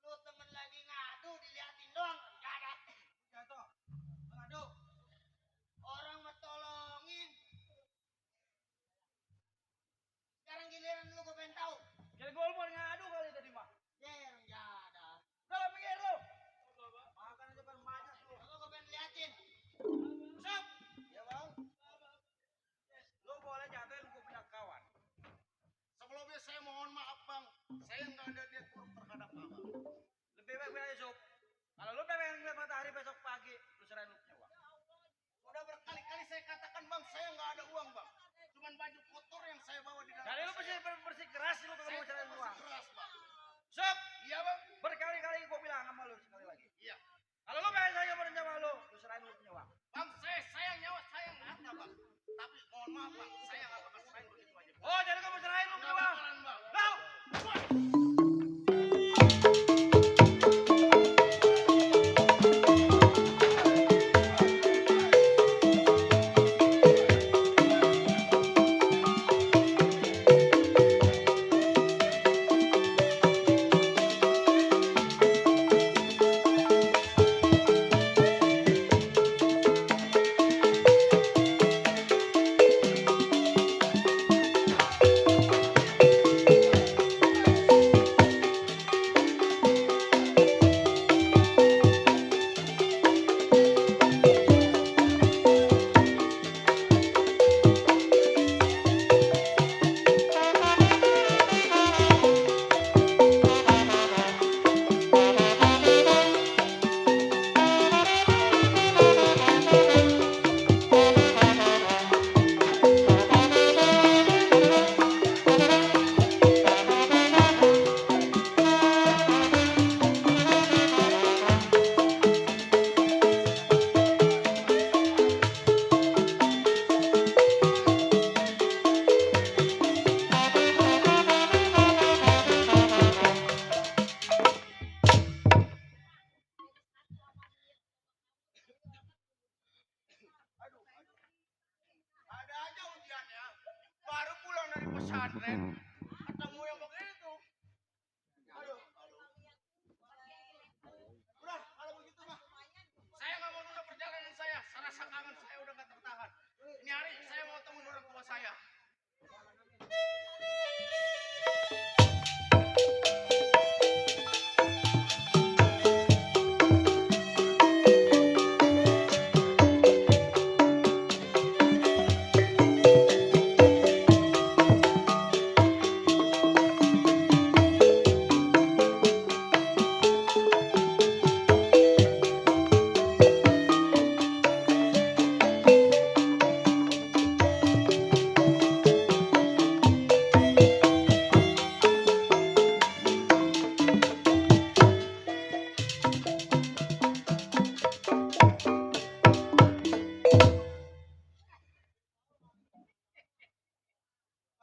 Lu temen lagi ngadu diliatin doang. Gak ada. jatuh. Aduh, Orang mah tolongin. Sekarang giliran lu gue pengen tahu. jadi gua mau ngadu kali tadi mah. Yang gak ada. Kalau pikir lu. Makan aja kan banyak lu. Apa gue pengen liatin? Sup, Ya, Bang. lu boleh jatuhin gua punya kawan. Sebelumnya saya mohon maaf, Bang. Saya nggak ada niat buruk terhadap abang. Lebih baik aja, Sup. Kalau lu pengen ngeliat matahari besok pagi, lu serahin lu punya uang. Sudah berkali-kali saya katakan, Bang, saya nggak ada uang, Bang. Cuman baju kotor yang saya bawa di dalam. Jadi lu saya. bersih keras lu kalau Saya mau serahin tidak uang. keras, Bang. Sup, Iya, Bang. berkali-kali gua bilang sama lu sekali lagi. Iya. Kalau lu pengen saya mau sama lu serahin lu punya uang. Bang, saya nyawa saya nggak ada, Bang. Tapi mohon maaf, Bang, saya nggak bakal serahin begitu aja. Bang. Oh, jadi kamu serahin lu punya Nggak uang. bakalan, Bang. Tahu? pesantren. Ketemu yang begitu. Aduh. Udah, kalau begitu mah. Saya nggak mau nunda perjalanan saya. Rasa kangen saya udah nggak tertahan. Ini hari saya mau temuin orang tua saya.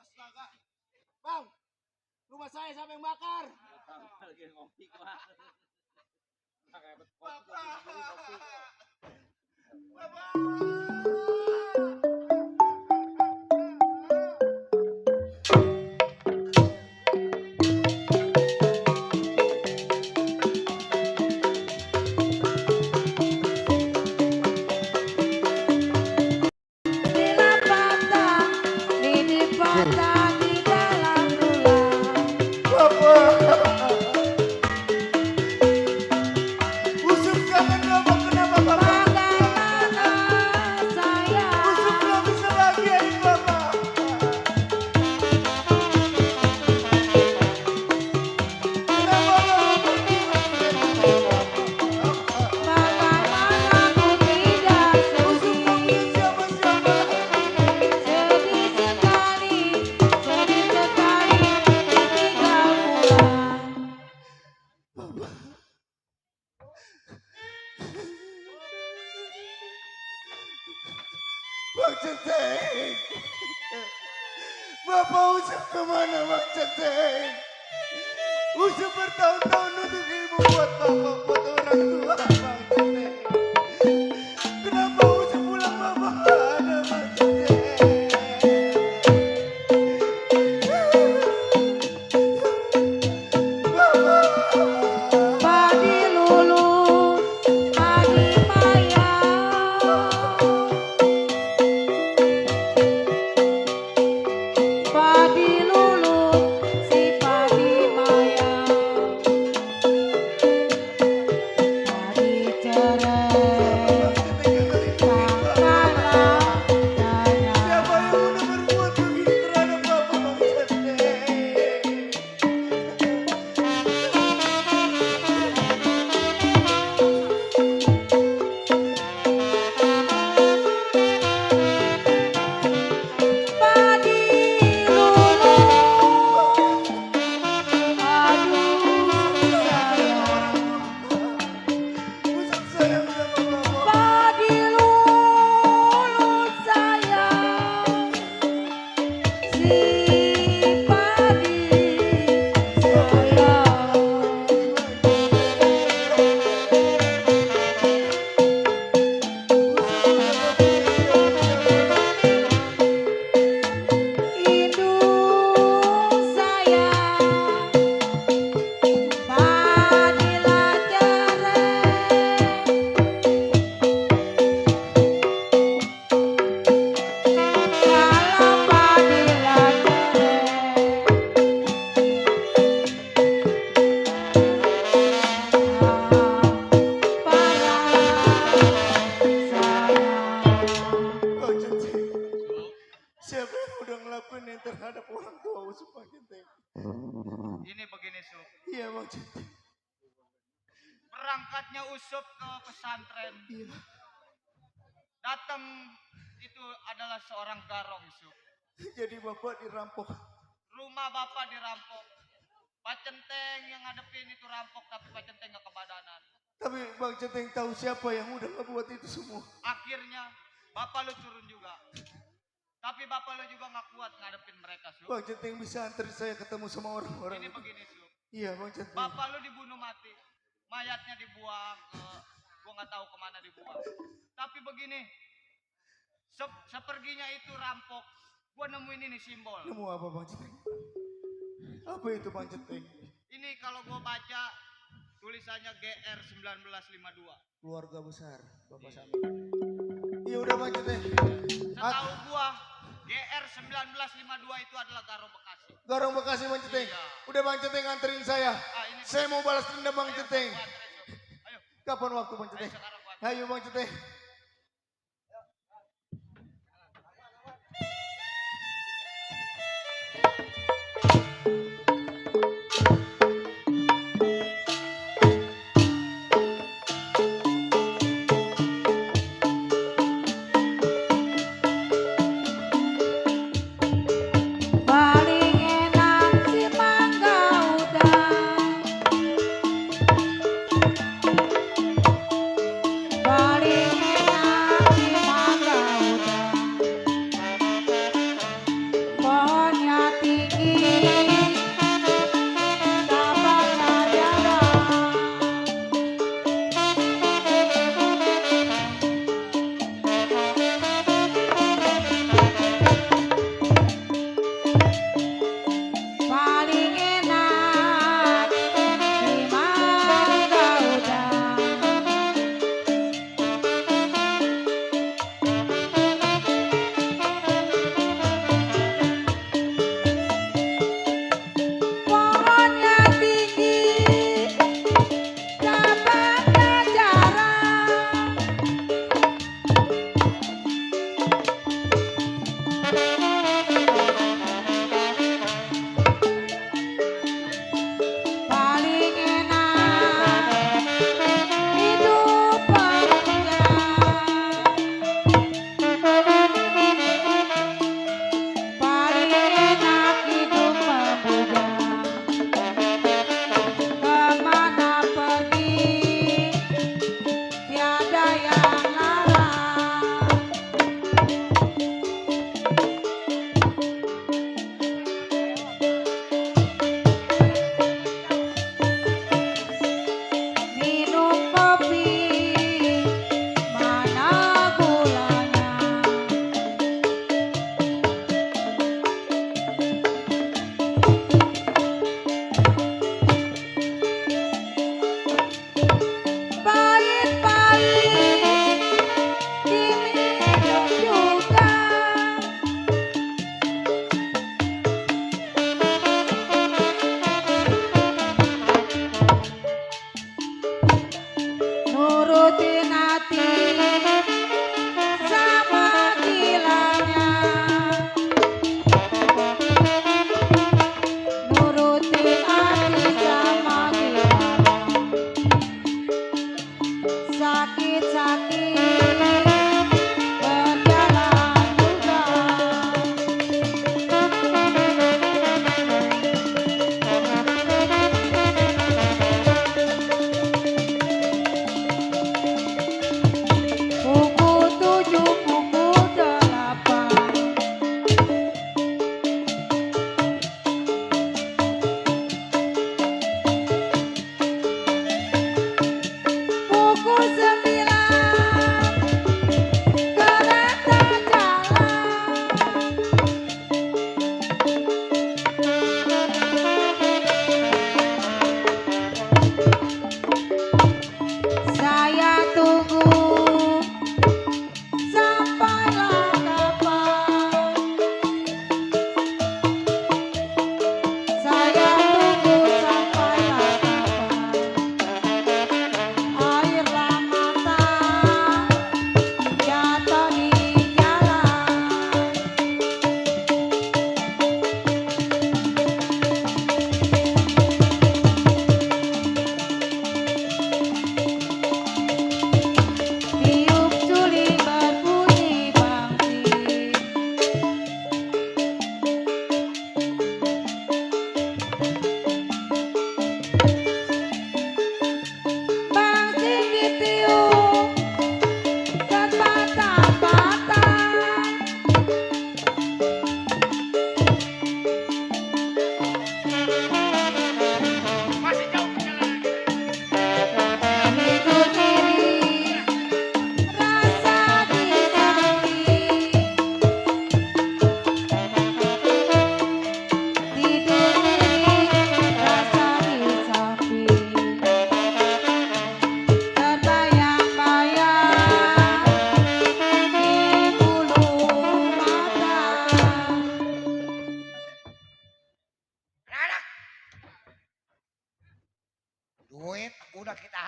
Astaga. Bang, rumah saya siapa yang bakar? Lagi ngopi gua. Bila patah, lidi patah di dalam tulang. Usum kangen Bapak, kenapa Bapak? Bagaimana saya? Usum belum bisa bahagiain Bapak. Kenapa Bapak pergi Bagaimana aku tidak Usum sedih? belum punya siapa-siapa lagi. Sedih sekali ditinggal pulang. Bang Centeng. Bapak Usum kemana Bang Centeng? Usum bertahun-tahun nuntut ilmu buat Bapak, buat orang tua Bang Centeng. Kenapa Usum pulang Bapak nggak ada Bang Centeng? Bapak. Padi lulu, padi maya. Padi lulu, si padi maya. Padi cerai, tanganlah daya. Siapa yang udah berbuat begini terhadap Bapak Bang Centeng? Padi lulu, aduh sayang. Usum sayang sama Bapak. Padi lulu sayang, si padi indung sayang, padilah kalau padilah Bang Centeng, siapa yang udah ngelakuin yang terhadap orang tua Usum Bang Centeng? Ini begini Sup. Iya Bang Centeng. Berangkatnya Usup ke pesantren. Iya. Datang itu adalah seorang garong Sup. Jadi Bapak dirampok. Rumah bapak dirampok. Pak Centeng yang ngadepin itu rampok tapi Pak Centeng gak kebadanan. Tapi Bang Centeng tahu siapa yang udah ngebuat itu semua. Akhirnya bapak lu turun juga. Tapi bapak lu juga gak kuat ngadepin mereka Sup. Bang Centeng bisa antar saya ketemu sama orang-orang Ini itu. begini Sup. Iya Bang Centeng. Bapak lu dibunuh mati. Mayatnya dibuang ke gua nggak tahu kemana dibuang. Tapi begini, seperginya itu rampok, Gua nemuin ini simbol. Nemu apa Bang Ceteng? Apa itu Bang Ceteng? Ini kalau gua baca tulisannya GR 1952. Keluarga besar Bapak Sami. Iya udah Bang Ceteng. Setahu gua GR 1952 itu adalah Garong Bekasi. Garong Bekasi Bang Ceteng. Udah Bang Ceteng anterin saya. Saya mau balas dendam Bang Ceteng. Kapan waktu Bang Ceteng? Ayo Bang Ceteng. Paling enak si mangga udang, paling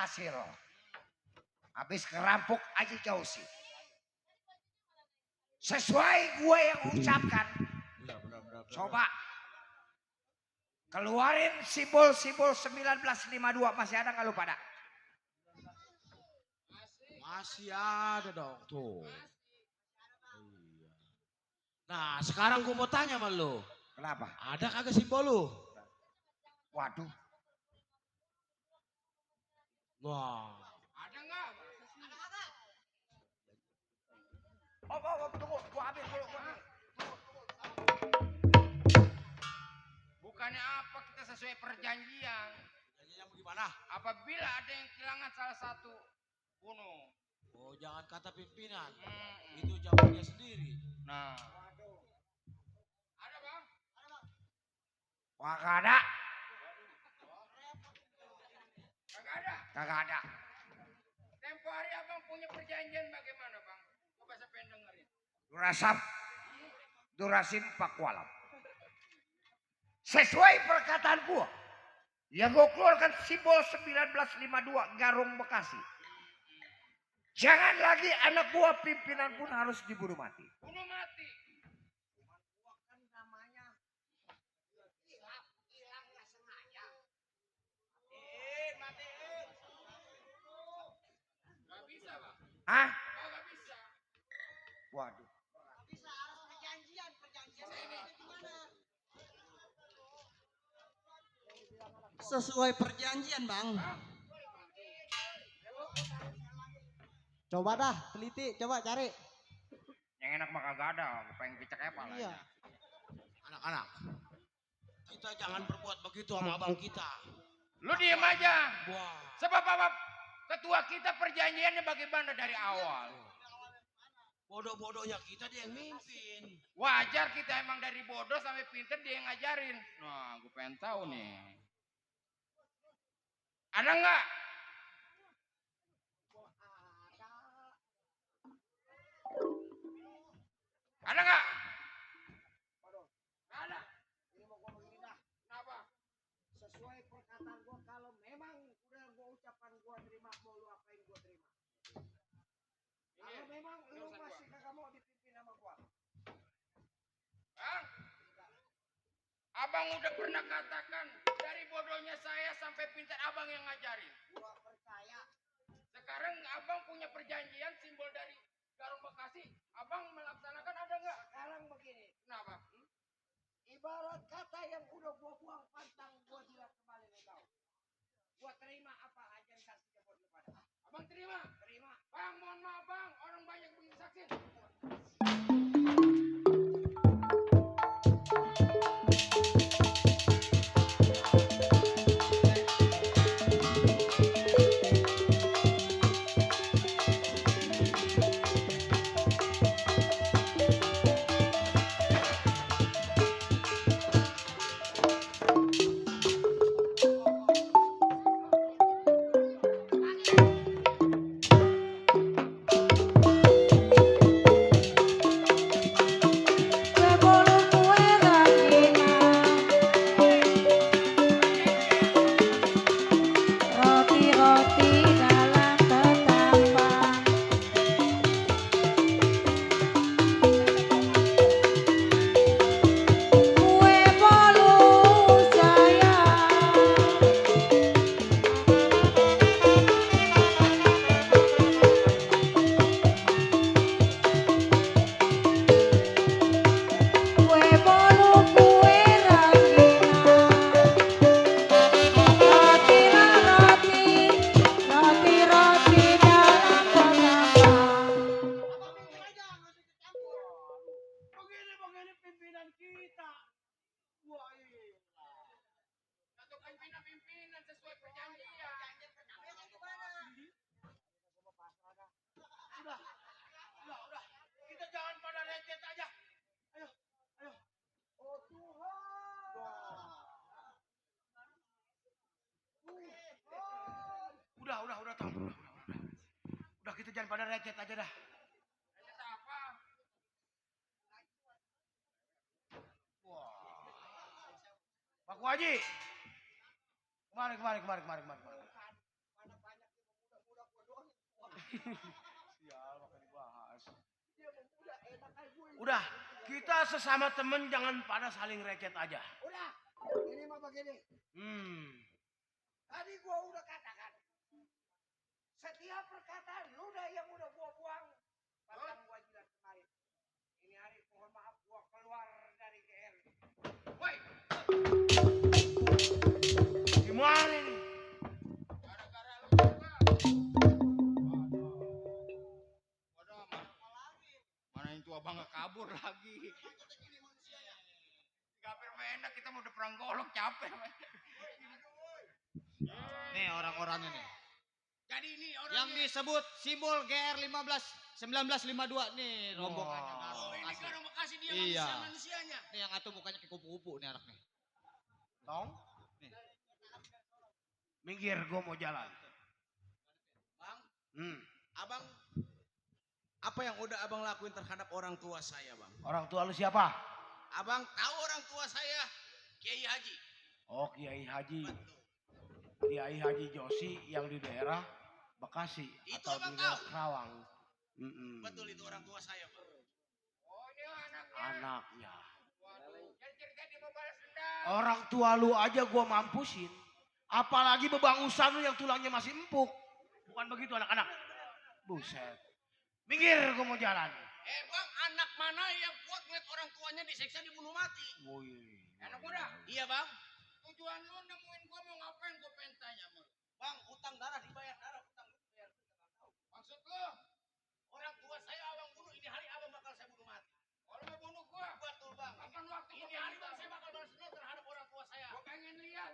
berhasil. Habis kerampok Haji Jausi. Sesuai gue yang ucapkan. Coba keluarin simbol-simbol 1952. Masih ada nggak lu pada? Masih ada dong tuh. Iya. Nah sekarang gue mau tanya sama lu. Kenapa? Ada kagak simbol lu? Waduh. Wah. Ada nggak? Oh, tunggu, gua ambil dulu. Bukannya apa kita sesuai perjanjian. Perjanjian bagaimana? Apabila ada yang kehilangan salah satu, bunuh. Oh jangan kata pimpinan. Itu jawab dia sendiri. Nah. Ada bang? Wah, kagak ada. Kagak ada. Tempo hari abang punya perjanjian bagaimana bang? Coba saya pengen dengerin. Durasim Pakualam. Sesuai perkataan gua. Yang gua keluarkan simbol 1952 Garung Bekasi. Jangan lagi anak buah pimpinan pun harus dibunuh mati. Bunuh mati. Gak bisa bang. Hah? Oh, gak bisa. Waduh. Bisa harus perjanjian gimana? Sesuai perjanjian bang. Coba dah, teliti, coba cari. Yang enak mah kagak ada. Gue pengen picek apa lah. Iya. Anak-anak. Kita jangan berbuat begitu sama abang kita. Lu diem aja. Wah. Sebab apa? Ketua kita perjanjiannya bagaimana dari awal. Bodoh-bodohnya kita dia yang mimpin. Wajar kita emang dari bodoh sampai pinter dia yang ngajarin. Nah, gue pengen tahu nih. Ada nggak? Ada nggak? Nggak ada. Ini mau gua begini dah. Kenapa? Sesuai perkataan gua kalau memang udah gua ucapkan gua terima, mau lu apain gua terima. Kalau memang lu masih kagak mau dipimpin sama gua. Bang, abang udah pernah katakan dari bodohnya saya sampai pintar abang yang ngajarin. Gua percaya. Sekarang abang punya perjanjian simbol dari Garung Bekasi. Abang melaksanakan ada nggak? Sekarang begini. Kenapa? Ibarat kata yang udah gua buang pantang gua jilat kembali lu tahu. Gua terima apa aja yang saksinya buat lu pada. Abang terima? Terima. Bang, mohon maaf bang, orang banyak begini saksi. Udah tahu. Udah kita jangan pada recet aja dah. Recet apa? Pak Haji. Kemari. Udah, kita sesama temen jangan pada saling recet aja. Udah, ini mah begini. Tadi gua udah katakan. Setiap perkataan ludah yang udah gua buang, bahkan gua jilat kemarin. Ini hari mohon maaf gua keluar dari GR. Woi. Gimana ini? Mana itu abang nggak kabur lagi. Gapir enak kita mau udah perang golok capek. Nih orang-orangnya nih. Jadi ini orang Yang disebut simbol GR 1952 nih rombongannya. Oh, ini Garong Bekasi dia Iya. manusianya. Nih yang atuh mukanya kayak kupu-kupu nih anak nih. Tong? Minggir, gua mau jalan. Bang, abang, apa yang udah abang lakuin terhadap orang tua saya, bang? Orang tua lu siapa? Abang tahu orang tua saya, Kiai Haji. Oh, Kiai Haji. Betul. Kiai Haji Josi yang di daerah Bekasi Itu atau abang di daerah tahu? Kerawang. Betul itu orang tua saya, bang. Oh, ini anaknya. Anaknya. Yang cerita dia mau balas dendam. Orang tua lu aja gua mampusin. Apalagi bebangusan lu yang tulangnya masih empuk. Bukan begitu anak-anak. Buset. Minggir gua mau jalan. Bang, anak mana yang kuat ngeliat orang tuanya disiksa dibunuh mati? Woi. Anak muda? Iya, bang. Tujuan lu nemuin gua mau ngapain gua pengen tanya sama lu. Bang, utang darah dibayar darah, utang dibayar. Maksud lu? Orang tua saya abang bunuh, ini hari abang bakal saya bunuh mati. Kalau mau bunuh gua? Betul, bang. Kapan waktu gua Ini hari bang saya bakal balas dendam terhadap orang tua saya. Gua pengen lihat.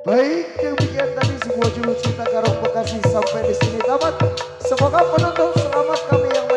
Baik, demikian tadi sebuah judul cerita Garong Bekasi sampai di sini tamat. Semoga penonton selamat kami yang